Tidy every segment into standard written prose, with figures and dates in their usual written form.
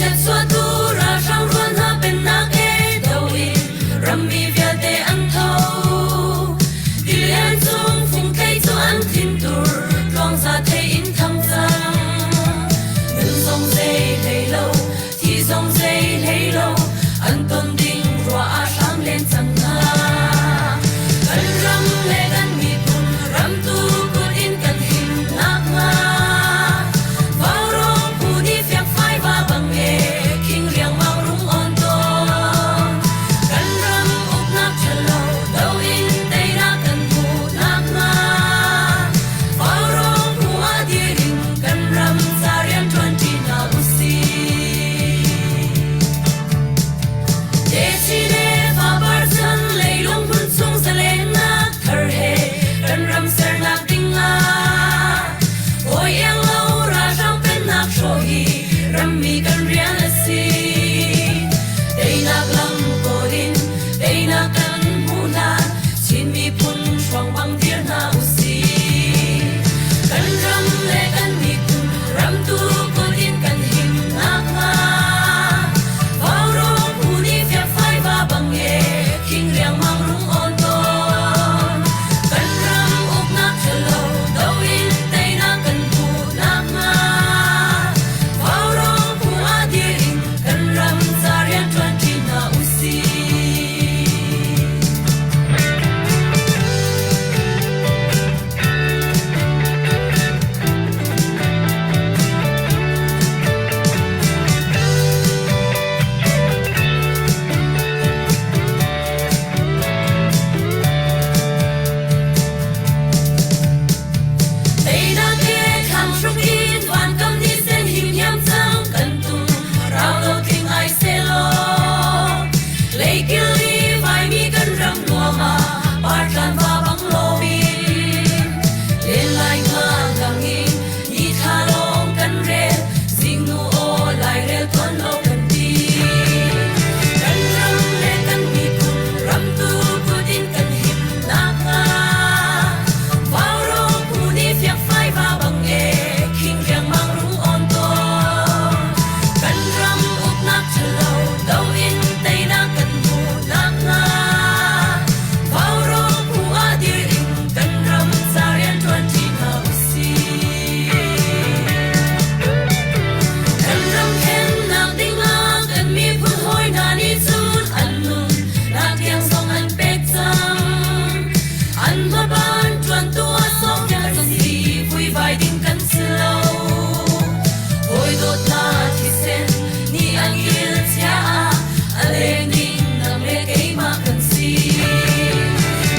Chiatchuahtu ralhrang rual hna pennak e do in rammi vialte an tho. Tilian cung fungtlei cu an thintur tluangza thei in thang cang. Nun zong zei hlei lo, thi zong zei hlei lo, an ton ding ruah ah hram len cang hna. Kan ram le kan miphun ramtu kut in kan him nakhnga Vaurawng phu nih fiangfai va bang e khing riangmang rung on tawn. Kan ram uknak ṭhalo do in teinak kan hmuh nakhnga Vaurawng phu ah dir in kan ram ca rian ṭuanṭi hna usih. Techin le fapar chan leilung hmun chung zalennak thar he kan ram sernak ding ah Hawi iang lo ralhrang pennak hrawh hi rammi kan rian a si. Teinak lam kawl in teinak kan hmuh hlan Chin miphun hruang bang dir hna usih. Kan ram le kan miphun ramtu kut in kan him nakhnga Vaurawng phu nih fiakfai va bang e khing riangmang rung awn tawn. Kan ram uknak ṭhalo do in teinak kan hmuh nakhnga Vaurawng phu ah dir in kan ram ca rian ṭuanṭi hna usih. Teinak he thlang hruk in vankam ni sen himhiam cang kan tum rau lo tling ai selaw leikil i vaimi kan ram nuam ah partlan va bang loin len lai nga lang in ni thla lawng kan rel zingnu aw lairel tuan lo kan ti kan ram le kan miphun ramtu kut in kan him nakhnga Vaurawng phu nih fiakfai va bang e khing riangmang rung awn tawn kan ram uknak ṭhalo do in teinak kan hmuh nakhnga Vaurawng phu ah dir in kan ram ca rian ṭuanṭi hna usih. Kan ram thlennak dingah kan miphun hawi hna nih cun an nun nak tiang zong an pek cang. An hmaban ṭuantu ah sawmpiak kan si, vuivai ding kan si lo. Hawi dawt hna thisen nih an kil chia ah a leng ding nang le keimah kan si.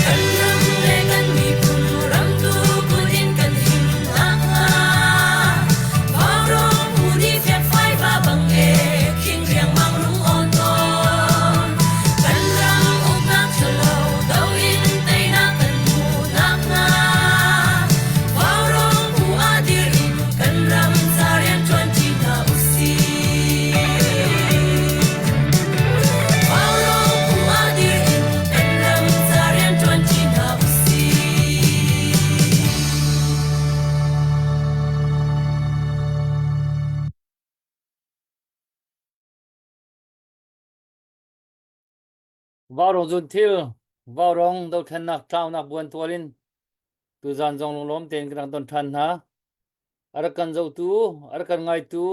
Kan ram le kan miphun ramtu kut in kan him nakhnga Vaurawng phu nih fiakfai va bang e khing riangmang rung awn tawn. Kan ram uknak ṭhalo do in teinak kan hmuh nakhnga Vaurawng phu ah dir in kan ram ca rian ṭuanṭi hna usih. Vaurawng phu ah dir in kan ram ca rian ṭuanṭi hna usih. Vaurawng zunthil, vaurawng dothlennak tlaunak buan tual in tuzan zong lunglawm tein kan rak don ṭhan hna. A rak kan zohtu, a rak kan ngaitu,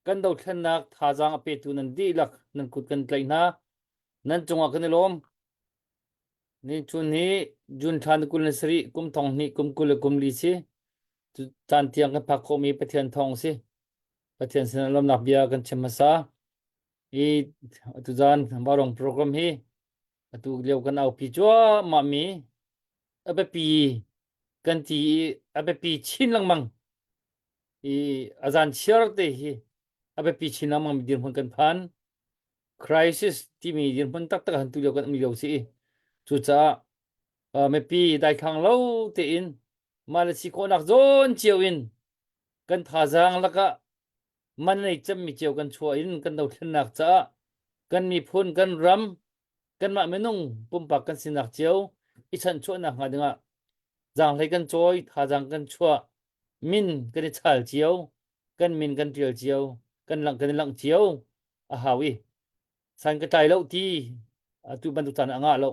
kan dothlennak thazaang a petu nan dihlak nan kut kan tlaih hna. Nan cungah kan i lawm. Ni chun hi June thla ni 27 kum thong hnih kum 24 si. Cu caan tiang kan phak khawhmi Pathian thawng si. Pathian sin ah lawmnak bia kan chim hmasa. I tuzan Vaurawng program hi atu lio kan aupi cuahmah mi a biapi kan ti i a biapi chin lengmang i a zan chiar te hi a biapi chin lengmang mi dirhmun kan phan. Crisis timi dirhmun taktak han tu lio kan um lio si i cucaah uh, mipi daithlang lo tein mah le si khawhnak zawn cio in kan thazaang lakah man nei cemmi cio kan chuah in kan dothlennak caah kan miphun kan ram kanmah minung pumpak kan sinak cio i chanchuahnak hnga dingah zaanghlei kan cawi thazaang kan chuah min kan i chal cio kan min kan tial cio. kan lang kan i langh cio a hau i san ka tlai lo ti atu bantuk caan a ngah lo.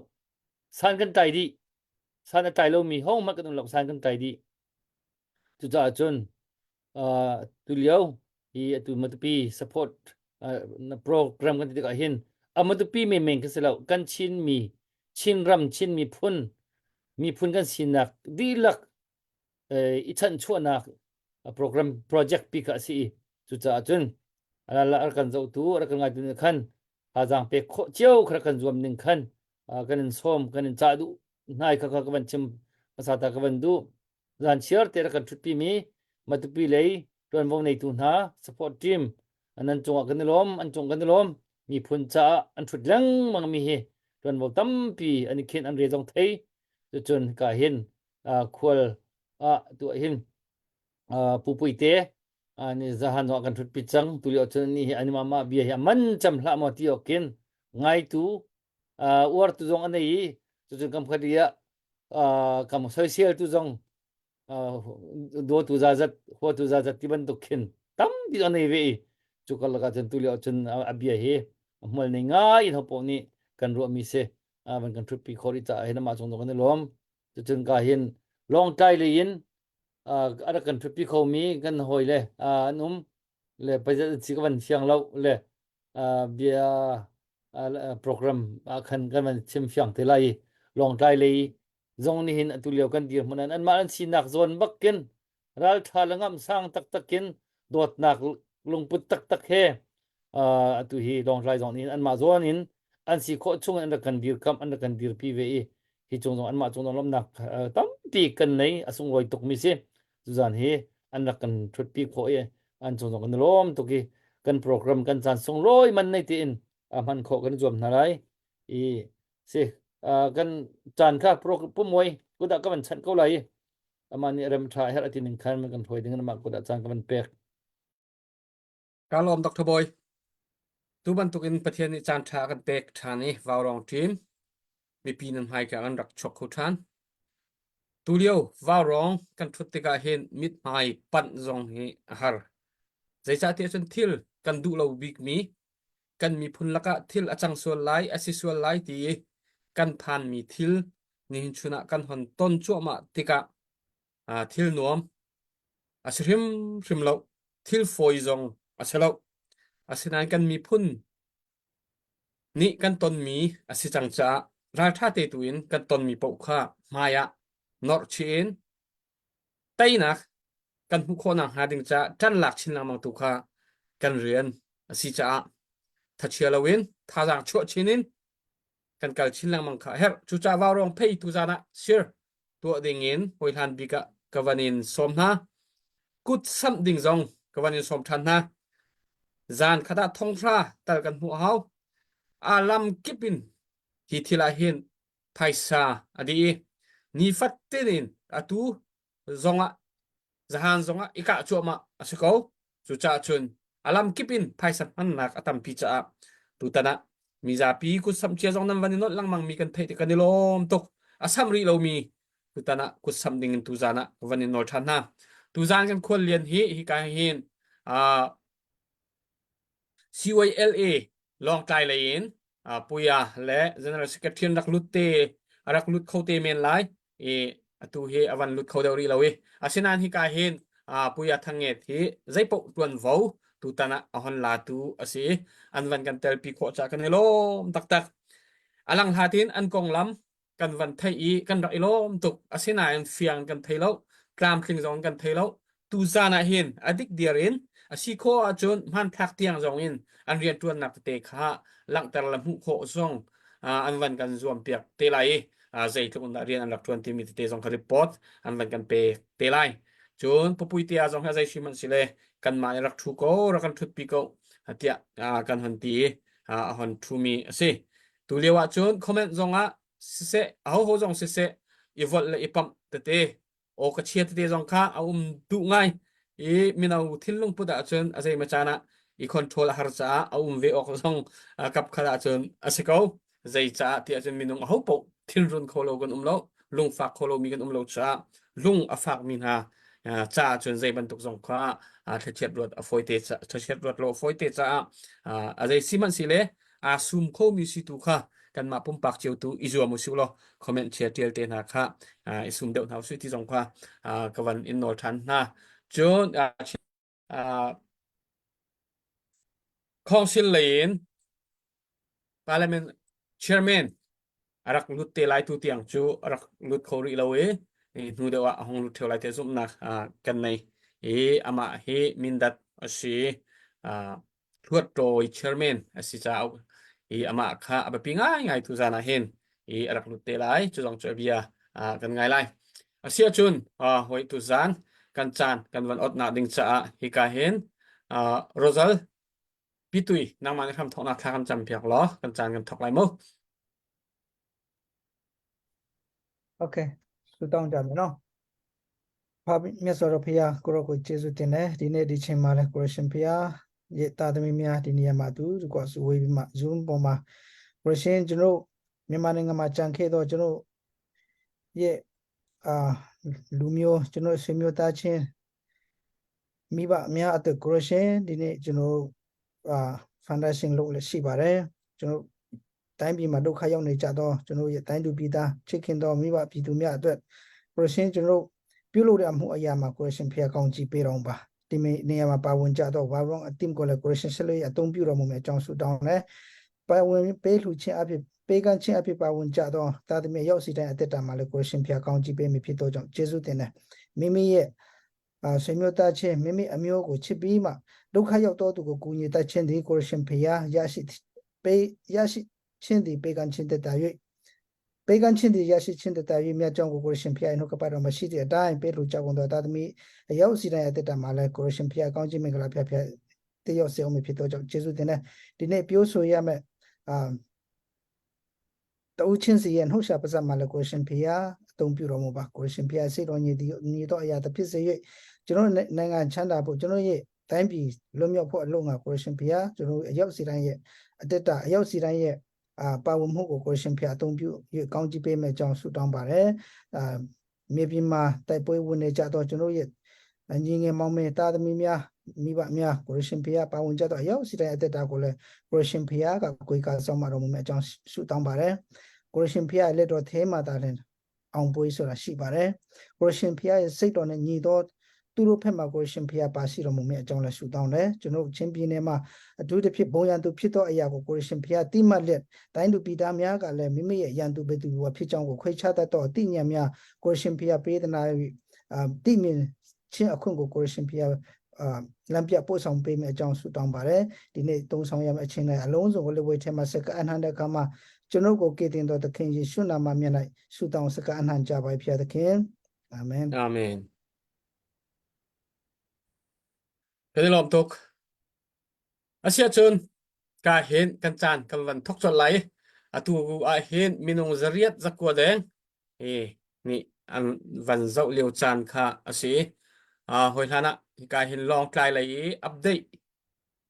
San kan tlai dih. San a tlai lomi hohmanh kan um lo san kan tlai dih. Cucaah cun uh, tulio hi atu Matupi support uh, program kan ti tikah hin a Matupi menmen kan si lo kan Chin mi Chinram Chin miphun miphun kan sinak dihlak i chanhchuahnak program project pi kha a si i cucaah cun ala kan zohtu rak kan ngaitu nih khan thazaang pek khawh cio kha kan zuam ning khan kan in sawm kan in cah duh hnai kha kha ka van chim hmasa ta ka van duh zan chiar te rak kan ṭhutpi mi Matupi lei ṭuanvo neitu hna support team nan cungah kan i lawm an cung kan i lawm miphun caah an ṭhut lengmang mi hi ṭuanvo tampi an i khin an re zong thei cucun ka hin khual ah tuah hin Pu Puite ni zahan ah kan ṭhutpi cang tulio cun ni hi an mah bia hi a man cam hlah maw ti awkin ngaitu uartu zong a nei i cucun kam khat ah kam soiseltu zong dawtu zazat huatu zazat ti bantuk khin tampi a nei ve i cu karlak ah cun tulio cun a bia hi a hmual nei ngai in hopoh nih kan ruahmi si van kan ṭhutpi khawh rih caah hin amah cung zong kan i lawm. Cucun ka hin Lawngtlai lei in a rak kan ṭhutpi khomi kan hawi le an um le pazat an si ka van fiang lo le bia program ah khan kan van chim fiang te lai i Lawngtlai lei zong nih hin atu lio kan dirhmun an anmah an sinak zawn bakin ralṭha le ngamhsang taktak in dawtnak lungput taktak he atu hi Lawngtlai zong nih anmah zawn in an si khawh chung an rak kan dirkamh an rak kan dirpi ve i hi cung zong anmah cung zong lawmhnak tampi kan nei a sunglawi tukmi si tuzan hi an rak kan ṭhutpi khawh i an cung zong kan i lawm tuk i kan program kan caan sunglawi man nei tiin a hman khawh kan zuam hna lai i si kan caan kha pumoi kudah ka van chanh ko lai i amah nih rem ṭha herh a ti ning khan kan hruai ding in amah kut ah caan ka van pek. Ka lawm Dr. Bawi. Tu bantukin Pathian nih caan ṭha a kan pek ṭhan i Vaurawng team mipi nan hmaika kan rak chuak kho ṭhan. Tulio Vaurawng kan ṭhut tikah hin mithmai panh zong hi a har. Zeicahtiah cun thil kan duh lo bikmi kan miphun lakah thil a cang sual lai, a si sual lai ti i kan phanmi thil nihin chun ah kan hon ton cuahmah tikah thil nuam a si hrimhrim lo. Thil fawi zong a si lo. Asinain kan miphun nih kan tonmi a si cang caah ralṭha te tu in kan tonmi paoh kha hmai ah norh chih in teinak kan hmuh khawh nakhnga ding caah ṭan lak chin lengmang tu kha kan rian a si caah thachia loin thazaang chuah chin in kan kal chin lengmang kha a herh. Cucaah vaurawng phei tu zan ah sir tuah ding in hawihlan bik ah ka van in sawm hna. Kut samh ding zong ka van in sawm ṭhan hna. Zan khat ah thonghra tal kan hmuh a hau. A lam kip in hi thil ah hin phaisa a dih i nifatin in atu zongah zahan zongah i kah cuahmah a si ko. Cucaah cun a lam kip in phaisa hmannak a tampi caah tutan ah mizapi kut samh cia zong nan van i nolh lengmang mi kan theih tik kan i lawm tuk. A samh rih lomi tutan ah kut samh ding in tuzan ah ka van in nawl ṭhan hna. Tuzan kan khual lian hi hika hin uh, CYLA Lawngtlai lei in Puia le General Secretary an rak lut te a rak lut kho te men lai i atu hi a van lut kho deuh rih lo i asinain hika hin Puia Thangnget hi zeipaoh tuanvo tutan ah a hon latu a si i an van kan telpi khawh caah kan i lawm taktak. A lang hlat in an konglam kan van theih i kan rak i lawm tuk. Asinain fiang kan thei lo, tlamtling zong kan thei lo. Tuzan ah hin a dikdiar in a si khawh ahcun hmanthlak tiang zong in an rianṭuannak tete kha langhter le hmuh khawh zong an van kan zuam piak te lai i zeitluk in dah rian an rak ṭuan timi tete zong kha report an van kan pek te lai. Cun Pupuitea zong hi a zei hrim an si le kanmah nih rak ṭhu ko, rak kan ṭhutpi ko tiah kan hon ti i a hon ṭhumi a si. Tu lio ah cun comment zong ah siseh, ahoho zong siseh, i volh le i pamh tete, aw ka chia tete zong kha a um duh ngai i mino thinlung put ahcun a zeimaw caan ah i control a har caah a um ve awk zong kap khat ahcun a si ko. Zei caah ti ahcun minung aho paoh thinrun kho lo kan um lo, lungfak kho lomi kan um lo caah lung a fakmi hna. Caah cun zei bantuk zong kha thlachiat ruat a fawi te thlachiat ruat lo a fawi te caah a zei si hmanh si le aa sum khomi si tu kha kanmah pumpak cio tu i zuam usih law comment chia tial te hna kha i sum deuh hna usih ti zong kha ka van in nawl ṭhan hna. Cun Council lei in Parliament chairman a rak lut te lai tu tiang cu a rak lut kho rih lo i hnu deuh ah a hung lut theo lai te zumhnak kan nei i amah hi Mindat a si Hluattawi chairman a si caah i amah kha a biapi ngaingai tu zan ah hin i a rak lut te lai cu zong cu a bia kan ngai lai. Asiahcun hoi tu zan kan caan kan van otnak ding caah hika hin Rozal Pitui nangmah nih hram thawknak thla kan cam piak law kan caan kan thawk lai mu. Okay ဆုတောင်းကြမယ်နော်ဖာမြတ်စွာဘုရားကိုရောကိုကျေးဇူးတင်တယ်ဒီနေ့ဒီချိန်မှာလည်းကိုရရှင်ဘုရားရဲ့တာသမီများဒီနေရာမှာသူဒီကွာစုဝေးပြီးမှ Zoom ပေါ်မှာကိုရရှင်ကျွန်တော်မြန်မာနိုင်ငံမှာကြံခဲ့တော့ကျွန်တော်ရဲ့အာလူမျိုးကျွန်တော်ဆွေမျိုးသားချင်းမိဘအများအတွက်ကိုရရှင်ဒီနေ့ကျွန်တော်အာ foundation လုပ်လည်းရှိပါတယ်ကျွန်တော်တိုင်းပြည်မှာဒုက္ခရောက်နေကြတော့ကျွန်တော်ရဲ့တိုင်းသူပြည်သားချစ်ခင်တော်မိဘပြည်သူများအတွက်ကိုရရှင်ကျွန်တော်ပြုလုပ်တဲ့အမှုအရာမှာကိုရရှင်ဖျက်ကောင်းကြည့်ပေးတော်ပါဒီနေရာမှာပါဝင်ကြတော့ဘာရောအတိမ်ကိုလည်းကိုရရှင်ဆက်လို့အသုံးပြုတော်မူမယ်အကြောင်းဆုတောင်းတယ်ပါဝင်ပေးလှူခြင်းအဖြစ်ပေးကမ်းခြင်းအဖြစ်ပါဝင်ကြတော့တာသမီရောက်စီတိုင်းအသက်တာမှာလည်းကိုရှင်ဖျားကောင်းကြည့်ပေးမိဖြစ်သောကြောင့်ကျေးဇူးတင်တယ်မိမိရဲ့အာဆွေမျိုးသားချင်းမိမိအမျိုးကိုချစ်ပြီးမှဒုက္ခရောက်သောသူကိုကူညီတတ်ခြင်းသည်ကိုရှင်ဖျားရရှိပေးရရှိခြင်းသည်ပေးကမ်းခြင်းတတ်တာ၍ပေးကမ်းခြင်းသည်ရရှိခြင်းတတ်တာ၍မြတ်ကြောင့်ကိုကိုရှင်ဖျားနှုတ်ကပတ်တော်မရှိတဲ့အတိုင်းပေးလူကြောက်ကုန်သောတာသမီအရောက်စီတိုင်းအသက်တာမှာလည်းကိုရှင်ဖျားကောင်းခြင်းမင်္ဂလာဖျားဖျားတယောက်စေအောင်ဖြစ်သောကြောင့်ကျေးဇူးတင်တယ်ဒီနေ့ပြောဆိုရမယ့်အာတဦးချင်းစီရဲ့နှုတ်ရှာပါစမှာလည်းကိုရှင်ဖျားအသုံးပြုတော်မူပါကိုရှင်ဖျားစိတ်တော်ညီသည်ညီတော်အရာတဖြစ်စေ၍ကျွန်တော်နိုင်ငံချမ်းသာဖို့ကျွန်တော်ရဲ့တိုင်းပြည်လွတ်မြောက်ဖို့အလို့ငါကိုရှင်ဖျားကျွန်တော်အရောက်စီတိုင်းရဲ့အတ္တအရောက်စီတိုင်းရဲ့အာပါဝင်မှုကိုကိုရှင်ဖျားအသုံးပြု၍ကောင်းချီးပေးမယ်ကြောင်းဆုတောင်းပါတယ်အာမြေပြင်မှာတိုက်ပွဲဝင်နေကြတော့ကျွန်တော်ရဲ့ညီငယ်မောင်မေတာသမီးများမိဘများကိုရရှင်ဖျားပါဝင်ကြတော့အရောက်စီတိုင်းအသက်တာကိုလည်းကိုရရှင်ဖျားကကိုယ်ကဆောင်မတော်မူမယ်အကြောင်းဆုတောင်းပါတယ်ကိုရရှင်ဖျားလက်တော်ထဲမှာတာလည်းအောင်ပွဲဆိုတာရှိပါတယ်ကိုရရှင်ဖျားရဲ့စိတ်တော်နဲ့ညီတော်သူတို့ဖက်မှာကိုရှင်ဖျားပါရှိတော်မူမယ့်အကြောင်းလည်းဆုတောင်းတယ်ကျွန်တော်ချင်းပြည်နယ်မှာအထူးသဖြင့်ဘုံရန်သူဖြစ်သောအရာကိုကိုရှင်ဖျားတိမတ်လက်တိုင်းသူပြည်သားများကလည်းမိမိရဲ့ရန်သူဘယ်သူဘဝဖြစ်ကြောင်းကိုခွဲခြားတတ်သောအသိဉာဏ်များကိုရှင်ဖျားပေးသနာ၍အာတိမြင်ချင်းအခွင့်ကိုကိုရှင်ဖျားအာလမ်းပြပို့ဆောင်ပေးမယ့်အကြောင်းဆုတောင်းပါတယ်ဒီနေ့သုံးဆောင်ရမယ့်အချိန်နဲ့အလုံးစုံကိုလက်ဝဲထဲမှာစကအနှံတဲ့အခါမှာကျွန်ုပ်ကိုကယ်တင်တော်သခင်ယေရှုနာမမြတ်၌ဆုတောင်းစကအနှံကြပါဖျားသခင်အာမင် အာမင်kan i lawm tuk asiahcun ka hin kan caan kan van thok colh lai atu ah hin minung zariat zakua deng hi nih an van zoh lio caan kha a si hoi hlan ah hika hin Lawngtlai lei i update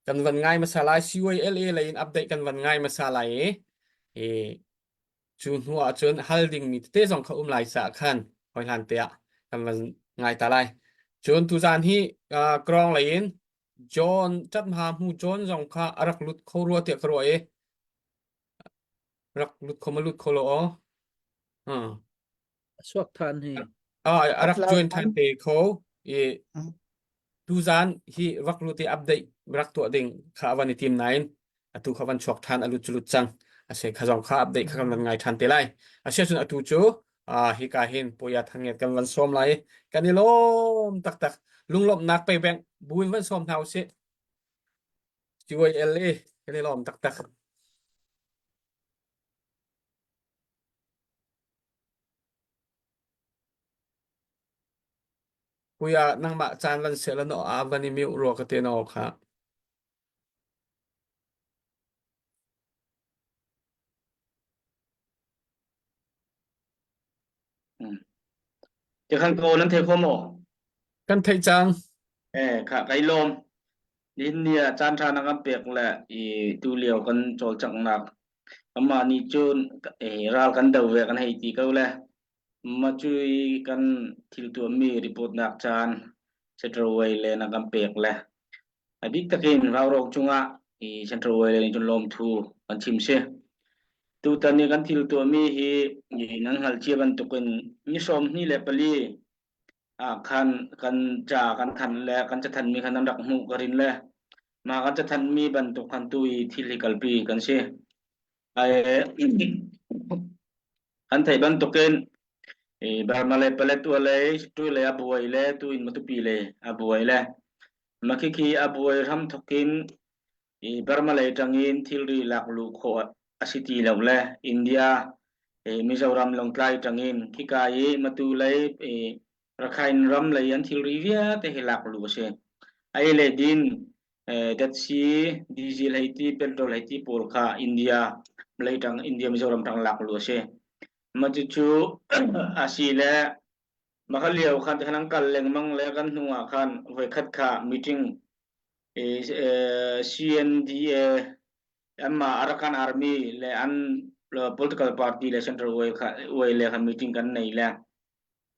kan van ngai hmasa lai CYLA lei in update kan van ngai hmasa lai i i cu hnu ah cun hal dingmi tete zong kha um lai caah khan hoi hlan te ah kan van ngai ta lai cun tuzaan hi Krong lei in John Chatma hmu John zong kha a rak lut kho rua tiah ka ruah i rak lut kho ma lut kho lo aw Suak than hi. Ah, a rak join than te kho i tuzan hi rak lut i update rak tuah ding kha van i tim nain atu kha van chuak than alut chulut cang ase kha zong kha update kha kan van ngai than te lai asia cun atu cu hi ka hin poya thanget kan van som lai kan i lom taktak lunglomnak pe beng buin van som hna usih CYLA kan i lawm taktak. Kuya nangmah caan van seh la no a van i mute rua ka te no kha. Tikhan ko nan thei kho maw? Kan theih cang. Eh, kha kai lawm. Nihin ni ah caan ṭha na kan pek le i tu lio kan cawlcanghnak amah nih cun eh, ral kan do ve kan hei ti ko le. Macui kan thil tuahmi report nak caan Central Way le na kan pek le a bik takin Vaurawng cungah i Central Way le cun lawmthu kan chim si. Tutan i kan thil tuahmi hi nan hngalh cia bantukin ni 24 ah khan kan ca kan thanh le kan cathanhmi khan nan rak hmuh ka rin le mah kan cathanhmi bantuk khan tu i thil hi kalpi kan si. An theih bantukin Burma le Paletwa lei, Sittwe lei a buai le tu in Matupi lei a buai le makhikhi a buai hramthok in Burma lei ṭangin thilri lak luh khawh a si ti lo le India Mizoram Lawngtlai ṭangin khika i Matu lei Rakhine ram lei an thilri vialte hi lak luh a si. Ei le din datsi, diesel hei ti, petrol hei ti pawl kha India lei ṭang India Mizoram ṭang lak luh a si. Mah cucu a si le mah lio khan kan kal lengmang le kan hnu ah khan voikhat kha meeting CNDA anmah Arakan Army le an political party le central way kha way le kha meeting kan nei le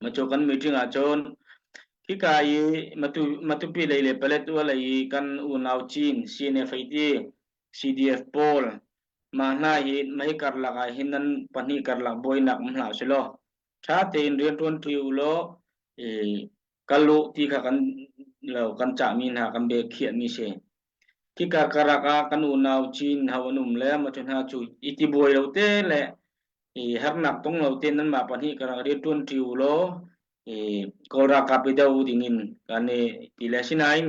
Macu kan meeting ahcun hika i Matu, Matupi lei le Paletwa lei i kan unau Chin CNF hei ti CDF pawl mah hna hi mei karlak ah hin nan pahnih karlak buainak um hlah usih ṭha tein rianṭuan ṭi u law i kal u ti kha kan lo kan cahmi hna kan biakhiahmi si. Khika karak ah kan unau Chin ho an um le macu hna cu i ti buai lo te le i harnak tong lo tein nanmah pahnih ka rak rianṭuan ṭi u law i Kawl ralkap i do dingin kan i ti le asinain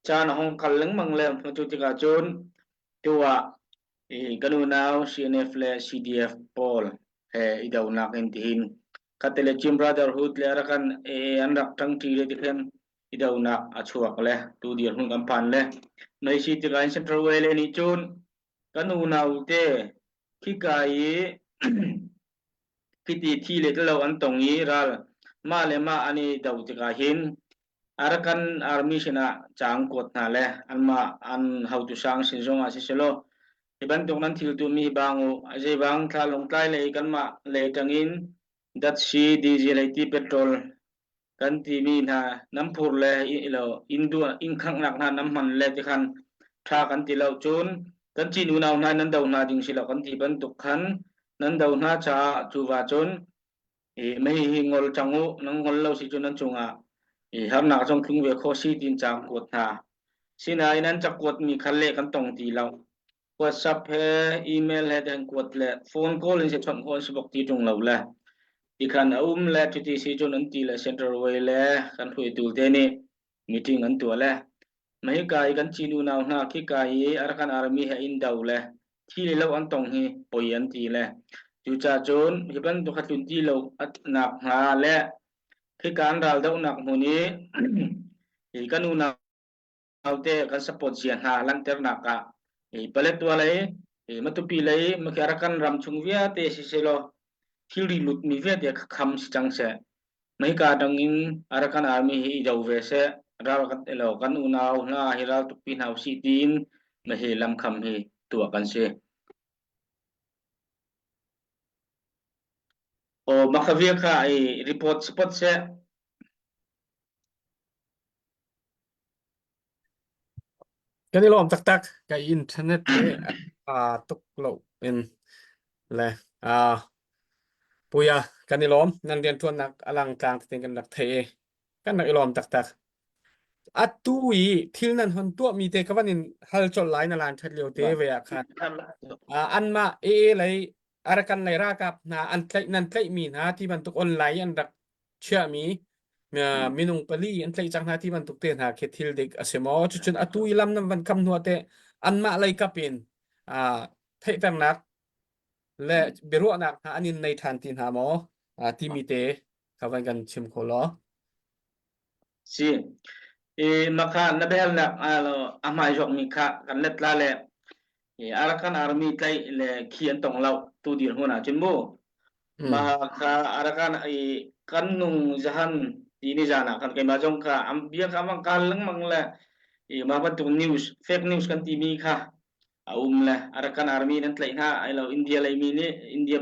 caan a hung kal lengmang le cu tikah cun tu ah i kan unau CNF le CDF pawl he i donak in tihin khatte le Chin Brotherhood le Arakan AA an rak ṭangṭi le tikhin i donak a chuak le tu dirhmun kan phan le mei si tikah in Central Way le nih cun kan unau te Khika i khiti thi le tilo an tong i ral mah le mah an i do tikah hin Arakan Army sinah ca an kuat hna le anmah an hotu sang sin zongah siselaw hi bantuk nan thil tuahmi hi bang u zeibang thla lungtlai lei kanmah lei ṭangin datsi diesel hei ti petrol kan timi hna nan phur le lo inn duah inn khanghnak hna nan hman le ti khan ṭha kan ti lo cun kan chin unau hna nan do hna ding si lo kan ti bantuk khan nan do hna caah cu va cun i mei hi ngol cang u nan ngol lo si cun nan cungah i harnak zong tlung ve kho si tin caang kuat hna sinain an cakuat mi kha le kan tong ti lo WhatsApp he email he te kuat le phone call in se chawnh khawh si bok ti ṭung lo le tikhan a um le cuti si cun an ti le Central Way le kan hruaitu te nih meeting an tuah le mahika i kan Chin unau hna khika i Arakan Army he in do le thi le lo an tong hi poi an ti le cucaah cun hi bantuk a tlun ti lo nak hnga le khika an ral dohnak hmun i hi kan unau te kan support zia hna langhternak ah i Paletwa lei i Matupi lei Arakan ram chung vialte siselaw thilri lutmi vialte kha kham si cang seh. Mahika dang in Arakan Army hi i do ve seh. Ral kan elo kan unau hna hi ral tukpi hna usih tiin mahi lamkham hi tuah kan si. O makhavia kha i report spot seh. Kan i lawm taktak. Ka internet hi aa tuk lo in le aa puia kan i lawm. Nan rianṭuannak a lang tlang tein kan rak thei i kan rak i lawm taktak. Atu i thil nan hon tuahmi te ka van in hal colh lai na lan ṭhat lio te ve ah khan. Anmah AA lei Arakan lei ralkap hna an tlaih nan tlaihmi hna ti bantuk online an rak chiahmi minung pali an tlaih cang hna ti bantuk te hna khi thil dik a si maw cucun atu i lam nan van kam hnu te anmah lei kap in theihternak le biaruahnak hna an in nei ṭhan ti hna maw timi te kha van kan chim kho law Si. I makha na biahalnak a hmai mi kha kan let la le i Arakan Army tlaih le khi an tong lo tu dirhmun ah cun mu. Mah kha Arakan i kan nung zahan ti ni zan ah kan keimah zong kha am bia kha amang kal lengmang le i mah bantuk news fake news kan timi kha a um le Arakan Army nan tlaih hna ai lo India lei mi nih India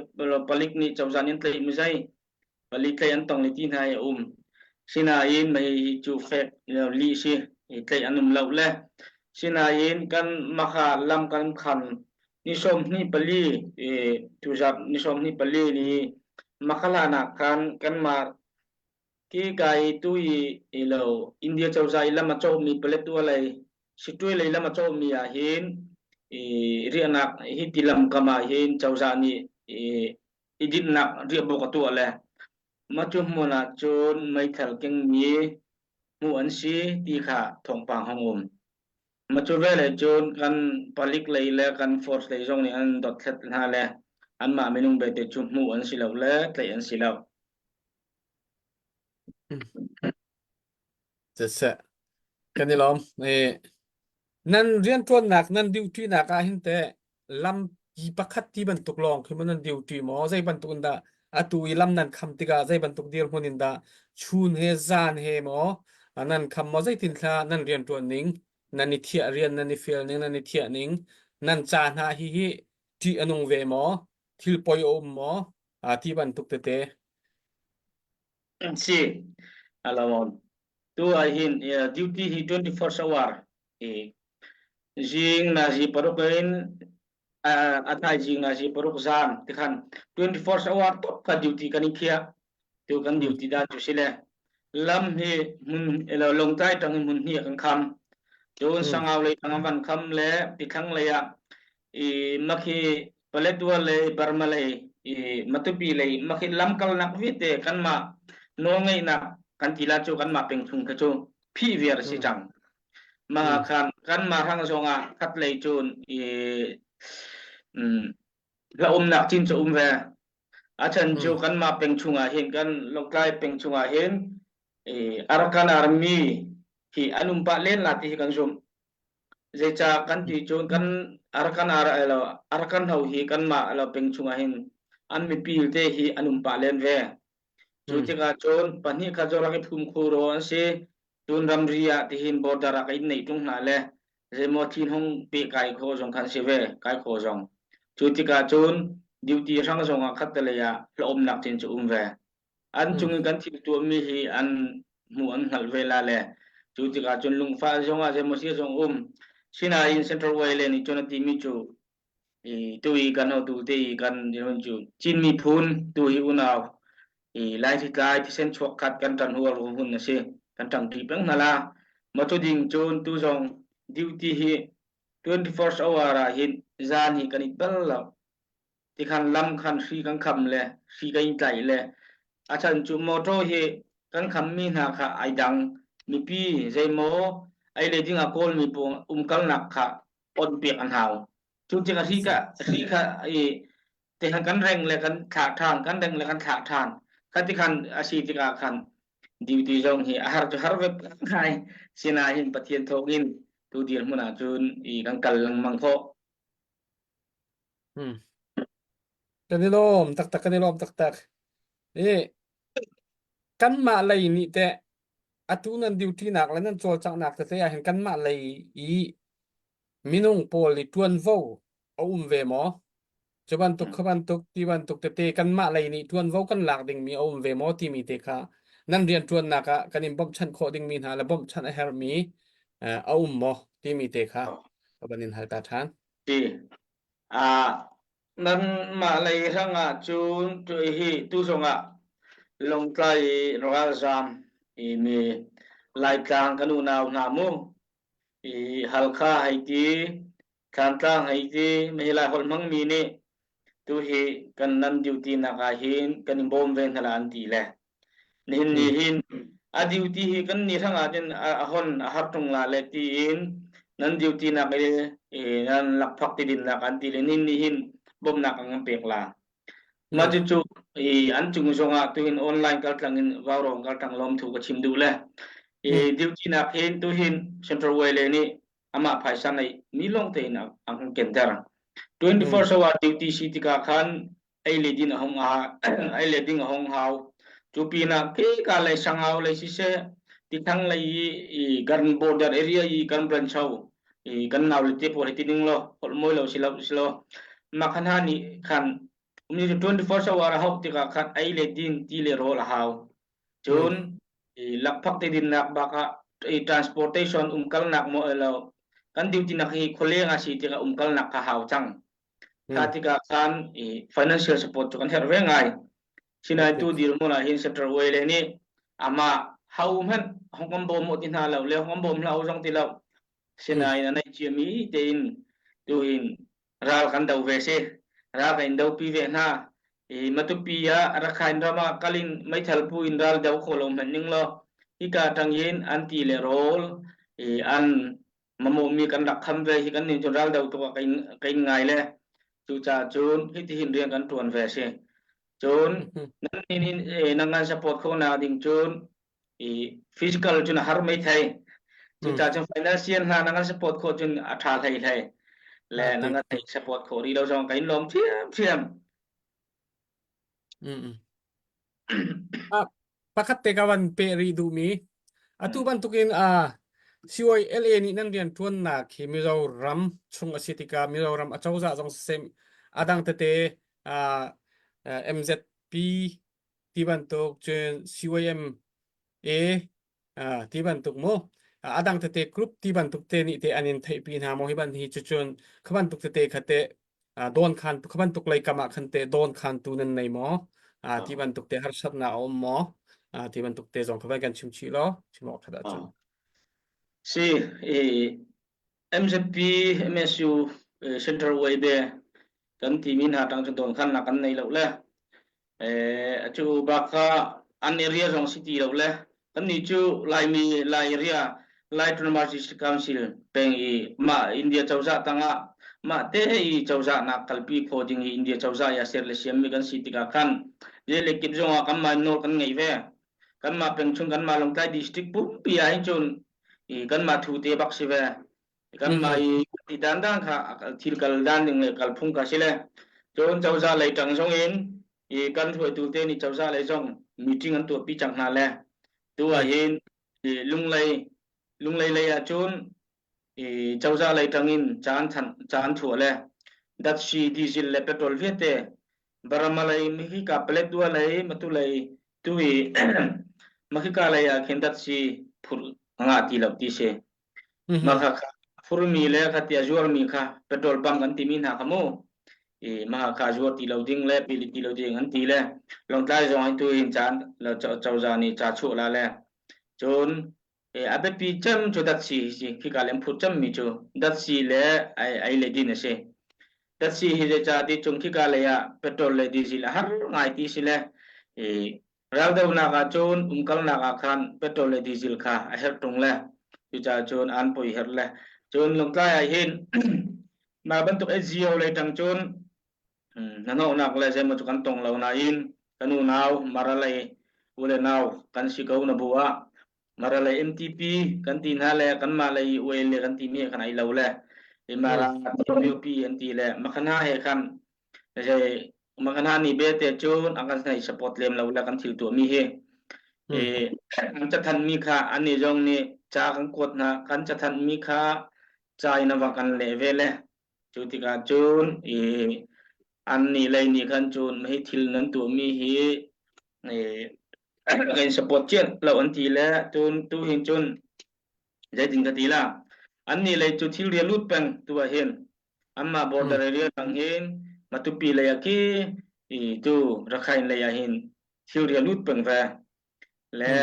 palik nih cozah nih an tlaih mi zai. Pali tlaih an tong le ti hna hi a um. Sinain mei hi cu fek lih si i tlaih an um lo le sinain kan makha lam kan kham ni 24 tuzarh ni 24 ni makhala nak khan kanmah ki kai tu i lo India cozah i lam a cawhmi Paletwa lei Sittwe lei lam a cawhmi ah hin i riahnak hi ti lam kam ah hin cozah nih i i dinhnak riahbuk a tuah le mah cu hmun ah cun meithal kengmi hmuh an si ti kha thawngpang hong um. Mah cu veleh cun kan palik lei le kan force lei zong nih an dothlat hna le anmah minung belte cu hmuh an si lo le tlaih an si lo. Siseh, kan i lawm. Nan rianṭuannak, nan duty-nak ah hin teh lampi pakhat ti bantuk lawng khi maw nan duty maw? Zei bantuk in dah atu i lam nan kham tikah zei bantuk dirhmun in dah chun he zan he maw nan kham maw? Zeitin thla nan rianṭuan ning, nan i thiah rian nan i fial ning, nan i thiah ning, nan ca hna hi hi ṭih a nung ve maw? Thil poi a um maw? Ti bantuk tete. Si. Alawon. Tu ah hin duty hi 24 hour i zing nazi paruk in a thaizing nazi paruk zan tikhan 24 hour top ka duty kan i khiah tu kan duty dan cu sile lam hi hmun elo longtlai tang in hmun hnih kan kham cun sangau lei tang van kham le tithlang lei ah i makhi Paletwa lei Burma lei i Matupi lei makhi lamkalnak vialte kanmah nawlngeihnak kan ti la cu kanmah peng chung kha cu phih viar si cang. Ma khan kanmah hrang zongah khat lei cun i hla umnak cin cu um ve. A chan cu kanmah peng chungah hin kan Lawngtlai peng chungah hin i Arakan Army hi an um pah len la ti hi kan zumh. Zeicah kan ti cun kan Arakan lo Arakan ho hi kanmah lo peng chungah hin an mipi te hi an um pah len ve. Cu tikah cun pahnih kha cu rak i phum khu ro an si. Cun ramri ah tihin border ah ka in neih ṭung hna le zeimaw thin hung pe kai kho zong khan si ve kai kho zong. Cu tikah cun duty hrang zong ah khattelei ah hlawmnak cin cu um ve. An cung i kan thil tuahmi hi an hmuh an hngalh ve la le cu tikah cun lungfah zong ah zeimaw si zong um. Sinain Central Wayland nih cun a timi cu i tu i kan hotu te i kan dirhmun cu Chin miphun tu hi unau i Laihritlai thisen chuak khat kan ṭan hual hun a si kan ṭangṭi peng hna la ma cu ding cun tu zong duty hi 24 hour ah hin zan hi kan it bal lo tikhan lam khan hri kan kham le hri kan i tlaih le a chan cu motor hi kan khammi hna kha ai dang mipi zeimaw ei le ding a kawlmi pawl umkalnak kha on piak an hau. Cu tikah hri kha hri kha i tikhan kan reng le kan thlah ṭhan kan reng le kan thlah ṭhan kha tikhan a si tikah khan duty zong hi a har cu har ve ngai sinain Pathian thawng in tu dirhmun ah cun i kan kal lengmang khawh. Hmm. Kan i lawm taktak kan i lawm taktak. I kanmah lei nih teh atu nan duty nak le nan cawlcanghnak tete ah hin kanmah lei i minung pawl i ṭuanvo a um ve maw? Cu bantuk kha bantuk ti bantuk tete kanmah lei nih ṭuanvo kan lak dingmi a um ve maw timi te kha nan rianṭuannak ah kan in bawmhchanh khawh dingmi hna le bawmhchanh a herhmi a um maw timi te kha ka van in hal ta ṭhan. Ti. Nanmah lei hrangah cun hi tu zongah Lawngtlai i ralzaam i mi Laitlang kan unau hna mu i Halkha hei ti, Thlantlang hei ti, mei Laiholh hmangmi nih tuhi kan nan duty nak ah hin kan i bawm ve hna la an ti le nihin ni hin a duty hi kan ni hrangah cun a hon a har ṭung la le tiin nan duty nak i nan lakphak ti din nak an ti le nihin ni hin bawmnak an kan pek la mah cucu i an cung zongah tuhin online kaltlang in vaurawng kaltlang lawmthu ka chim duh le i duty nak hin tuhin Central Way le nih amah phaisa ngeih mi lawng tein a kan kenter 24 hour duty si tikah khan ei le din a hong ei le ding a hong hau cu pinah khika lei sangau lei siseh tithang lei i kan border area i kan branch ho i kan nau le te pawl hi ti ning lo holh mawi lo si lo si lo mah khan ha nih khan. Umni cu 24 hour a hauh tikah khan ei le din, ti le rawl a hau. Cun lakphak te dinnak bak ah transportation umkalnak maw lo kan duty nak hi khualeng a si tikah umkalnak kha hau cang. Kha tikah khan financial support cu kan herh ve ngai. Sinain tu dirhmun ah hin Central Way le nih amah ho hmanh hong kan bawm ti hna lo le hong kan bawm hlah zong ti lo. Sinain a neih ciami tein tuhin ral kan do ve si. Ral kan in dopi ve hna. I Matupi ah Rakhine ram ah kal in meithal pu in ral do kho lo hmanh ning law hika tang in an ti le rawl i an mamawhmi kan rak kham ve hi kan nih cun ral do tuk ah ka in ngai le cucaah cun hitihin rian kan ṭuan ve si. Cun nan nih nan ngan support kho nak ding cun i physical cun a har meithei. Cucaah cun financial hna na ngan support khawh cun a ṭha hlei hlei le na ngan support khawh rih lo zong ka in lawm ṭhiamṭhiam. Ah, pakhat te ka van pe rih duhmi atu bantukin a CYLA nih nan rian ṭuannak hi Mizoram chung a si tikah Mizoram acozah zong siseh a dang tete ah, MZP ti bantuk cun CYMA ti bantuk mu a dang tete group ti bantuk te nih te an in theihpi hna maw hi ban hi cucun kha bantuk tete kha te dawn khan kha bantuk lei kam ah khan te dawn khan tu nan nei maw ti bantuk te harsatnak a um maw ti bantuk te zong kha van kan chim chih law chim awk that ahcun Si MZP MSU Central Way be kan timi hna tang cun dawn khan nak kan nei lo le Cu bak kha an area zong si ti lo le kannih cu Laimi Lai area Lai Autonomous District Council peng i mah India cozah tangah mah te i cozah nak kalpi kho ding i India cozah i a ser le siammi kan si tikah khan le kip zongah kanmah nawl kan ngei ve. Kanmah peng chung kanmah Lawngtlai district pumpi ah hin cun i kanmah thu te bak si ve. Kanmah i ti dan dan kha thil kal dan ding le kalphung kha si le cun cozah lei ṭang zong in i kan hruaitu te nih cozah lei zong meeting an tuahpi cang hna le tu ah hin i lunglei lunglei lei ah cun i cozah lei ṭang in ca an thanh ca an chuah le datsi diesel le petrol vialte Burma lei Mahika Paletwa lei Matu lei tu i Mahika lei ah khin datsi phurh a ngah ti lo ti si. Mah kha phurmi le kha ti a zuarmi kha petrol pump kan timi hna kha mu i mah kha zuar ti lo ding le pili ti lo ding an ti le Lawngtlai zong in tu in caan cozah nih ca chuah la le cun a biapi cem cu datsi hi si khika le an phur cemmi cu datsi le ei le din a si datsi hi zeicah ti cung khika lei ah petrol le diesel a har ngai ti si le i Raldohnak ah cun umkalnak ah khan petrol le diesel kha a herh ṭung le cucaah cun an poi herh le cun Lawngtlai ah hin mah bantuk SGO lei ṭang cun hnahnawhnak le zeimaw cu kan tong lo nain kan unau Mara lei u le nau kan si ko na bu ah Mara lei MTP kan ti hna le kanmah lei UA le kan timi he khan ai lo le Mara TWP an ti le makhana he khan zei Makana nih belte cun a kan hei support lem lo le kan thil tuahmi hi. An cathanhmi kha annih zong nih ca kan kuat hna kan cathanhmi kha ca in a va kan leh ve le cu tikah cun i annih lei nih khan cun hi thil nan tuahmi hi kan support ciat lo an ti le tun tu hin cun zeitin ka ti la annih lei cu thil ria lut peng tu ah hin Anmah border area tang hin Matupi lei ah khi i tu Rakhine lei ah hin thilri a lut peng ve. Le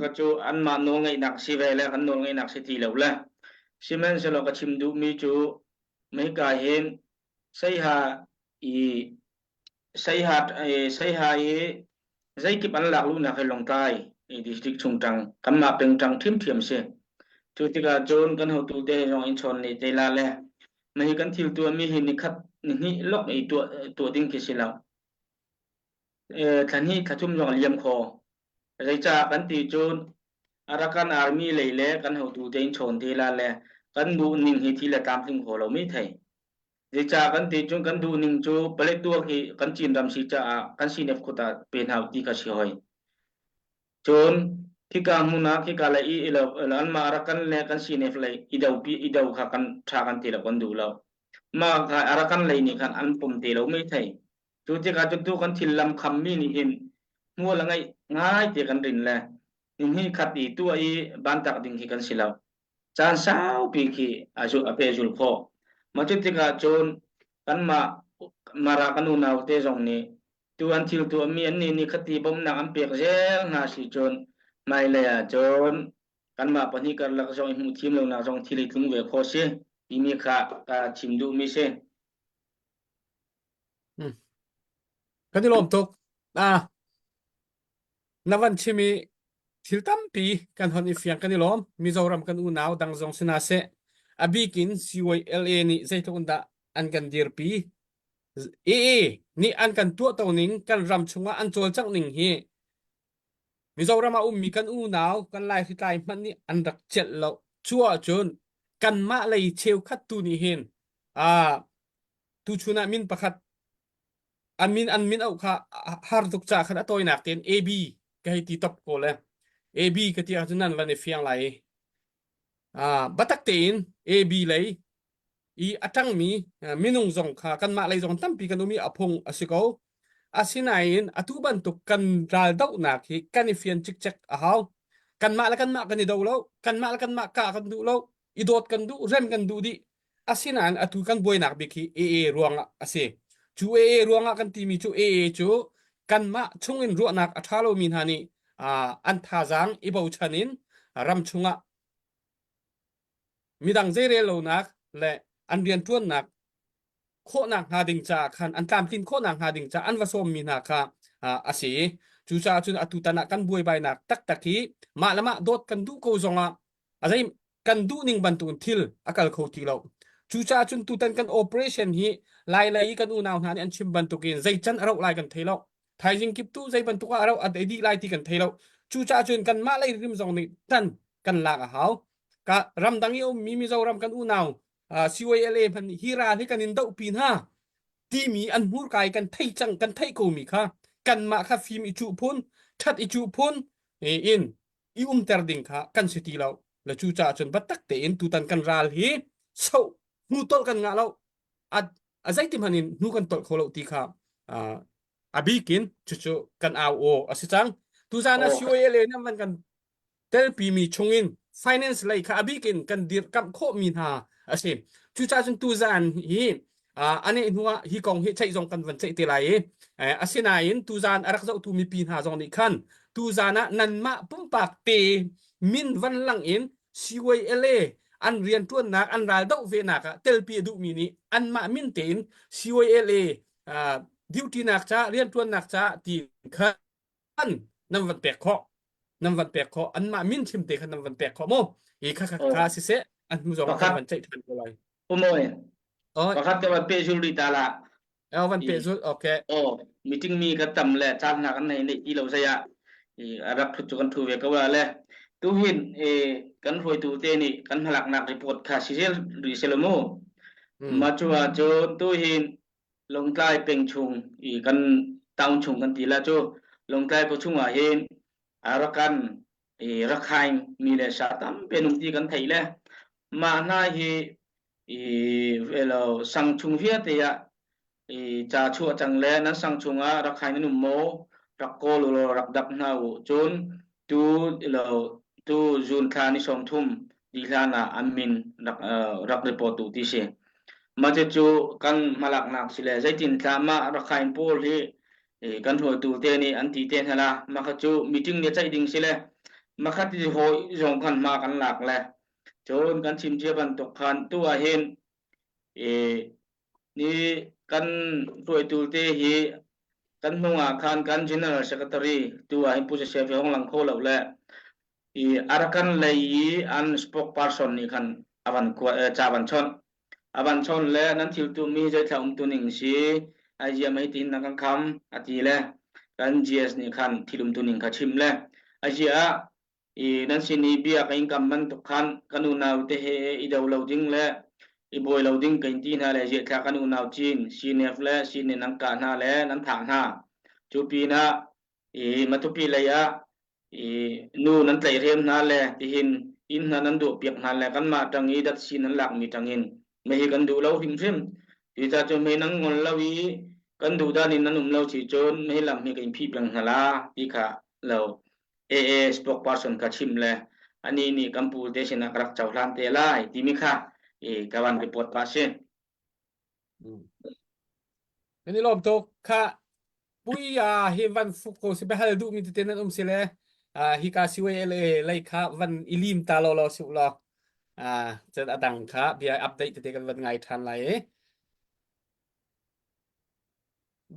ka cu anmah nawlngeihnak si ve le kan nawlngeihnak si ti lo le. Sihmanhsehlaw ka chim duhmi cu Mehka hin Saiha i Saiha Saiha i zeikip an lak luhnak hi Lawngtlai district chung ṭang kanmah peng ṭang ṭhiamṭhiam si. Cu tikah cun kan hotu te zong in chawn ne te la le mahi kan thil tuahmi hi nikhat nihnih lok i tuah tuah ding khi si lo. Thla hnih thla thum zong liam kho. Zeicah kan ti cun Arakan Army lei le kan hotu te in chawn te la le kan duh ning hi thi le tlamtling kho lo mi thei. Zeicah kan ti cun kan duhning cu Paletwa khi kan Chinram si caah kan CNF kut ah pe hna ti kha si hoi. Cun khika hmun ah khika lei i ilo anmah Arakan le kan CNF lei i do pi i do kha kan tha kan ti lo kan duh lo. Mah kha Arakan lei nih khan an pom te lo mei thei. Cu tikah cun tu kan thil lam khammi nih hin hmual a ngeih ngai ti kan rin le ni khat i tuah i bantak ding khi kan si lo. Caan saupi khi a zul a pehzul khawh. Mah cu tikah cun kanmah Mara kan unau te zong nih tu an thil tuahmi an nih ni khati bawmhnak an pek zel hna si cun hmailei ah cun kanmah pahnih karlak zong i hmuh thiam lonak zong thil i tlung ve khawh si timi kha ka chim duhmi si. Kan i lawm tuk. Ah, na van chim i thil tampi kan hon i fiang kan i lawm. Mizoram kan unau dang zong si hna seh. A bik in CYLA nih zeitluk in dah an kan dirpi. AA nih an kan tuahto ning kan ram chungah an cawlcangh ning hi Mizoram ah ummi kan unau kan Laihritlai hmanh nih an rak celh lo. Cu ahcun kanmah lei cheukhat tu nih hin ah tuchun ah min pakhat an min an min auh kha har tuk ca khan a tawinak tein AB ka hei ti top ko le AB ka ti ahcun nan van i fiang lai i ah batak tein AB lei i a ṭangmi minung zong kha kanmah lei zong tampi kan um i a phung a si ko. Asinain atu bantuk kan raldohnak hi kan i fian cikcek a hau. Kanmah le kanmah kan i do lo, kanmah le kanmah kah kan duh lo, i dawt kan duh, rem kan duh dih. Asinain atu kan buainak bik hi AA ruangah a si. Cu AA ruangah kan timi cu AA cu kanmah chungin ruahnak a ṭha lomi hna nih an thazaang i bochan in ram chungah midang zeirel lonak le an rianṭuannak khawhnak hnga ding caah khan an tlamtlin khawhnak hnga ding caah an va sawmmi hna kha a si. Cucaah cun atu tan ah kan buaibainak taktak hi mah le mah dawt kan duh ko zongah a zei kan duh ning bantukin thil a kal kho ti lo. Cucaah cun tutan kan operation hi Lai lei i kan unau hna nih an chim bantukin zei can a rauh lai kan thei lo. Thaizing kip tu zei bantuk ah a rauh a dih lai ti kan thei lo. Cucaah cun kanmah lei rim zong nih tan kan lak a hau. Ka ramdang i a ummi Mizoram kan unau CYLA hmanh nih hi ral hi kan in dohpi hna timi an hmurka i kan thei cang kan theih komi kha kanmah kha fim i cuh phun ṭhat i cuh phun in i umter ding kha kan si ti lo le cucaah cun biatak tein tutan kan ral hi so hnu tolh kan ngah lo a a zeiti hmanh in hnu kan tolh kho lo ti kha a bikin cucu kan au aw a si cang tuzan ah COLA nan van kan telpimi chungin finance lei kha a bik in kan dirhkamh khawhmi hna a si. Cucaah cun tuzaan hi a neh hnuah hi kong hi ceih zong kan van ceih te lai i asinain tuzaan a rak zohtu mipi hna zong nih khan tuzaan ah nanmah pumpak te min van lang in CYLA an rianṭuannak an raldoh venak ah telpi a duhmi nih anmah min tein CYLA duty nak ca rianṭuannak ca ti khan nan van pek khawh nan van pek khawh anmah min thim te khan nan van pek khawh mu i kha kha kha siseh an hnu zong kan van ceih than ko lai Umoy pakhat te van pe zul ri ta la eh van pe zul okay oh meeting mi ka tam le caan na kan nei nei ti lo zaya i arak thu chu kan thu ve ko la le tu hin e kan hruaitu te nih kan hmalaknak report kha si sel ri selamu ma chu chu tu hin Lawngtlai peng chung i kan town chung kan ti la cu Lawngtlai khua chung ah hin Arakan i Rakhine mi le sa tampi an um ti kan theih le mah hna hi i velo sang chung vialte ah i ca chuah cang le nan sang chung ah Rakhine an um maw rak kawl u law rak dap hna u cun tu lo tu June thla ni 30 di hlan ah an min rak rak report tu ti si. Mah cu kan hmalaknak si le zeitin tla mah Rakhine pawl hi kan hruaitu te nih an ti te hna la mah kha cu meeting nih ceih ding si le mah kha ti hawi zong khan hma kan lak le cun kan chim cia bantuk khan tu ah hin ni kan hruaitu te hi kan hnung ah khan kan general secretary tu ah hin Pu Joseph hi hong lang kho lo le i Arakan lei i an spokesperson nih khan avan ca van chawnh avan chawnh le nan thil tu mi zeithla um tu ning si ai zia mei tin na kan kham ati le kan GS nih khan thil um tu ning kha chim le a zia i nan sin i bia ka in kam bantuk khan kan unau te he i do lo ding le i buai lo ding ka in ti hna le ziathla kan unau chin CNF le CNA nan kah hna le nan thah hna cu pinah i Matupi lei ah i nu nan tlaihhrem hna le tihin inn hna nan duah piak hna le kanmah ṭang i datsi nan lakmi ṭangin mei hi kan duh lo hrimhrim. Cucaah cu mei nan ngol lo i Kan duh dan in nan um lo si cun mei lam hi ka in phih peng hna la ti kha lo AA spokesperson kha chim le anih nih kan pu te sinah ka rak cohlan te lai timi kha i ka van report pah si. Kan i lawm tuk. Kha puia hi van fuk ko si behal duh mi tete nan um si le hi ka CYLA lei kha van i lim ta lo lo si law cun a dang kha bia update tete kan van ngai ṭhan lai i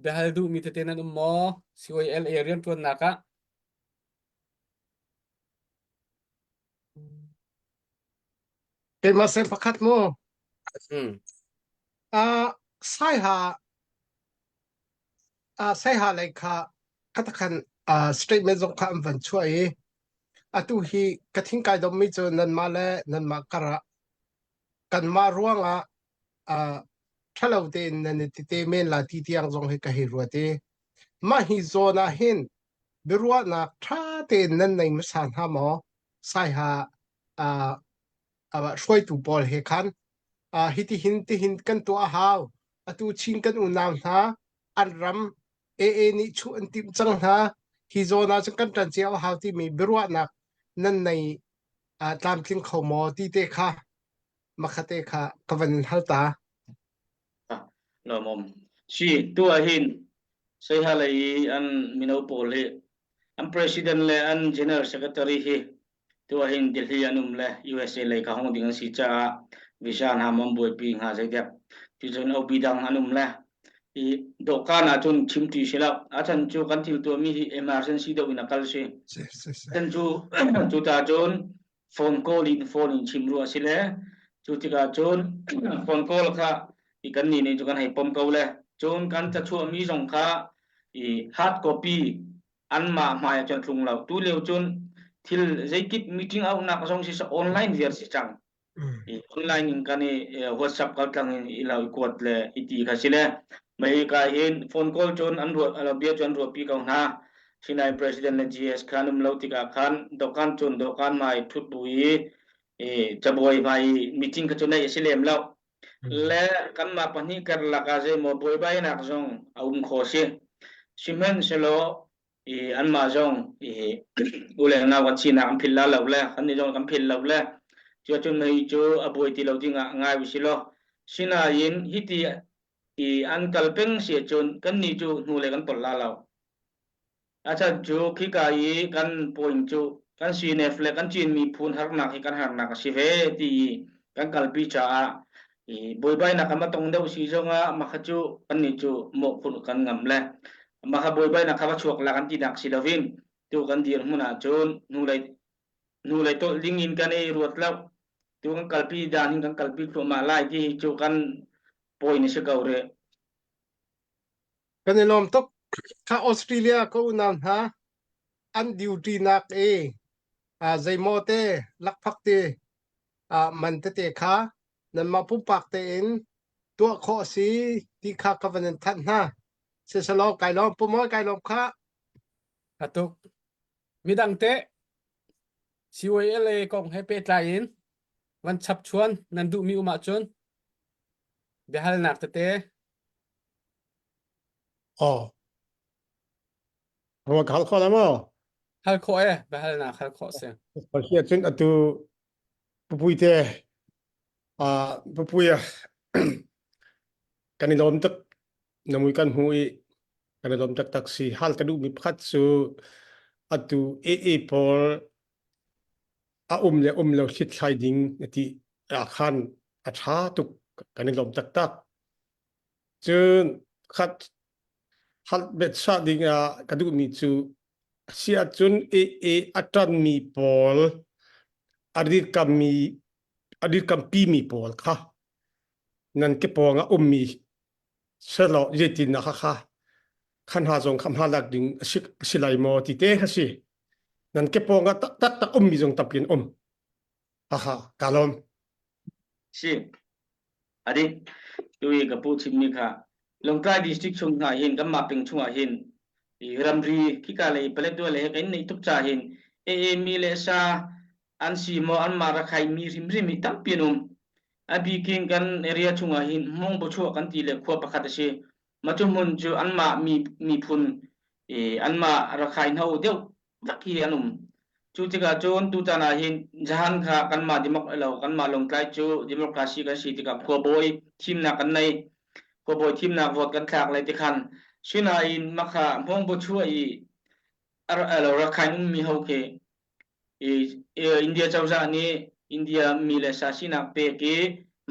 biahal duh mi tete nan um maw CYLA rianṭuannak ah Keimah sen pakhat mu. Mm. Uh, saiha uh, saiha lei kha khatakhan uh, statement zong kha an van chuah i atu hi ka thingkai dommi cu nanmah le nanmah karah kanmah ruangah uh, ṭhalo tein nan i tite men la ti tiang zong hi ka hei ruat i mah hi zawn ah hin biaruahnak ṭha tein nan nei hmasa hna maw saiha uh, uh, hruaitu pawl he khan uh, hitihin tihin kan tuah a hau atu Chin kan unau hna an ram AA nih chuh an timh cang hna hi zawn ah cun kan ṭan cio a hau timi biaruahnak nan nei uh, tlamtling kho maw ti te kha makhate kha ka van in hal ta. Lawmawm. Si tu ah hin Saiha lei i an mino pawl hi an president le an general secretary hi tu ah hin Delhi an um le USA lei kha hong ding an si caah visa hna mon buaipi hnga zeidek cucun OB dang an um le i dawhkan ah cun chim ṭi si lo a chan cu kan thil tuahmi hi emergency deuh in a kal si chan cu cu ta cun phone call in phone in chim rua si le cu tikah cun phone call kha i kan nih nih cu kan hei pom ko le cun kan cachuahmi zong kha i hard copy anmah hmai ah cun tlung lo tu lio cun thil zeikip meeting auhnak zong si online viar si cang i online in kan i WhatsApp kaltlang in i lo i kuat le i ti kha si le mei ka hin phone call cun an ruat bia cu an ruahpi ko hna Sinain president le GS kha an um lo tikah khan dokan cun dokan hmai ṭhut bu i cabuai hmai i meeting kha cu neih a si lem lo. Le kanmah pahnih karlak ah zeimaw buaibainak zong a um kho si. Sihmanhsehlaw i anmah zong i u le nau kan sinak an philh la lo le kannih zong kan philh lo le cuacun mei cu a buai ti lo dingah ngai u si law sinain hiti i an kal peng si ahcun kannih cu hnulei kan tolh la lo. A chan cu khika i kan point cu kan CNF le kan Chin miphun harnak hi kan harnak a si ve ti i kan kalpi caah i buaibainak kan va tong deuh si zongah mah cu kannih cu mawhphurh kan ngam le mah kha buaibainak kha va chuak la kan tinak si loin tu kan dirhmun ahcun hnulei hnulei tolh ding in kan i ruat lo tu kan kalpi dan hin kan kalpi thluahmah lai ti hi cu kan point a si ko rih. Kan i lawm tuk. Kha Australia ka unau hna an duty nak i zeimaw te lakphak te man tete kha nanmah pumpak tein tuah khawh a si ti kha ka van in thanh hna. Sisalaw kai lawm pumawi kai lawm kha. Atuk. Midang te CYLA kong he pehtlai in van chap chuan nan duhmi um ahcun biahalnak tete Aw. Ruah ka hal khawh la maw? Hal khawh e, biahalnak hal khawh si. Hi ahcun atu pupui te ah pupui ah kan i lawm tuk na mui kan hmu i kan i lawm taktak si hal ka duhmi pakhat cu atu AA pawl a um le um lo hrithlai ding na ti ah khan a ṭha tuk kan i lawm taktak. Cun khat halh betsa ding ah ka duhmi cu si ahcun AA a ṭanmi pawl a dirkammi a dirkampimi pawl kha nan ke pawng ah ummi selaw zeitin kha kha khan ha zong kha hma lak ding a si a si lai maw ti te kha si nan ke pawng ah taktak tak ummi zong tampi an um ha ha ka lawm Si adi tui ka pu chimmi kha Lawngtlai district chung hna hin kanmah peng chungah hin i ramri khika lei Paletwa lei he kan neih tuk ca hin AA mi le sa an si maw anmah rakhai mi hrimhrim hi tampi an um. A bikin kan area chungah hin Hmong Bochuah kan ti le khua pakhat a si. Mah cu hmun cu anmah mi miphun i anmah Rakhine ho deuh vek hi an um. Cu tikah cun tutan ah hin zahan kha kanmah demok lo kanmah Lawngtlai cu democracy kan si tikah khuabawi thimnak kan nei. Khuabawi thimnak vote kan thlak lai tikhan sinain makha hmawngbu chuah i lo Rakhine ummi ho khi India cozah nih India mi le sa sinak pek i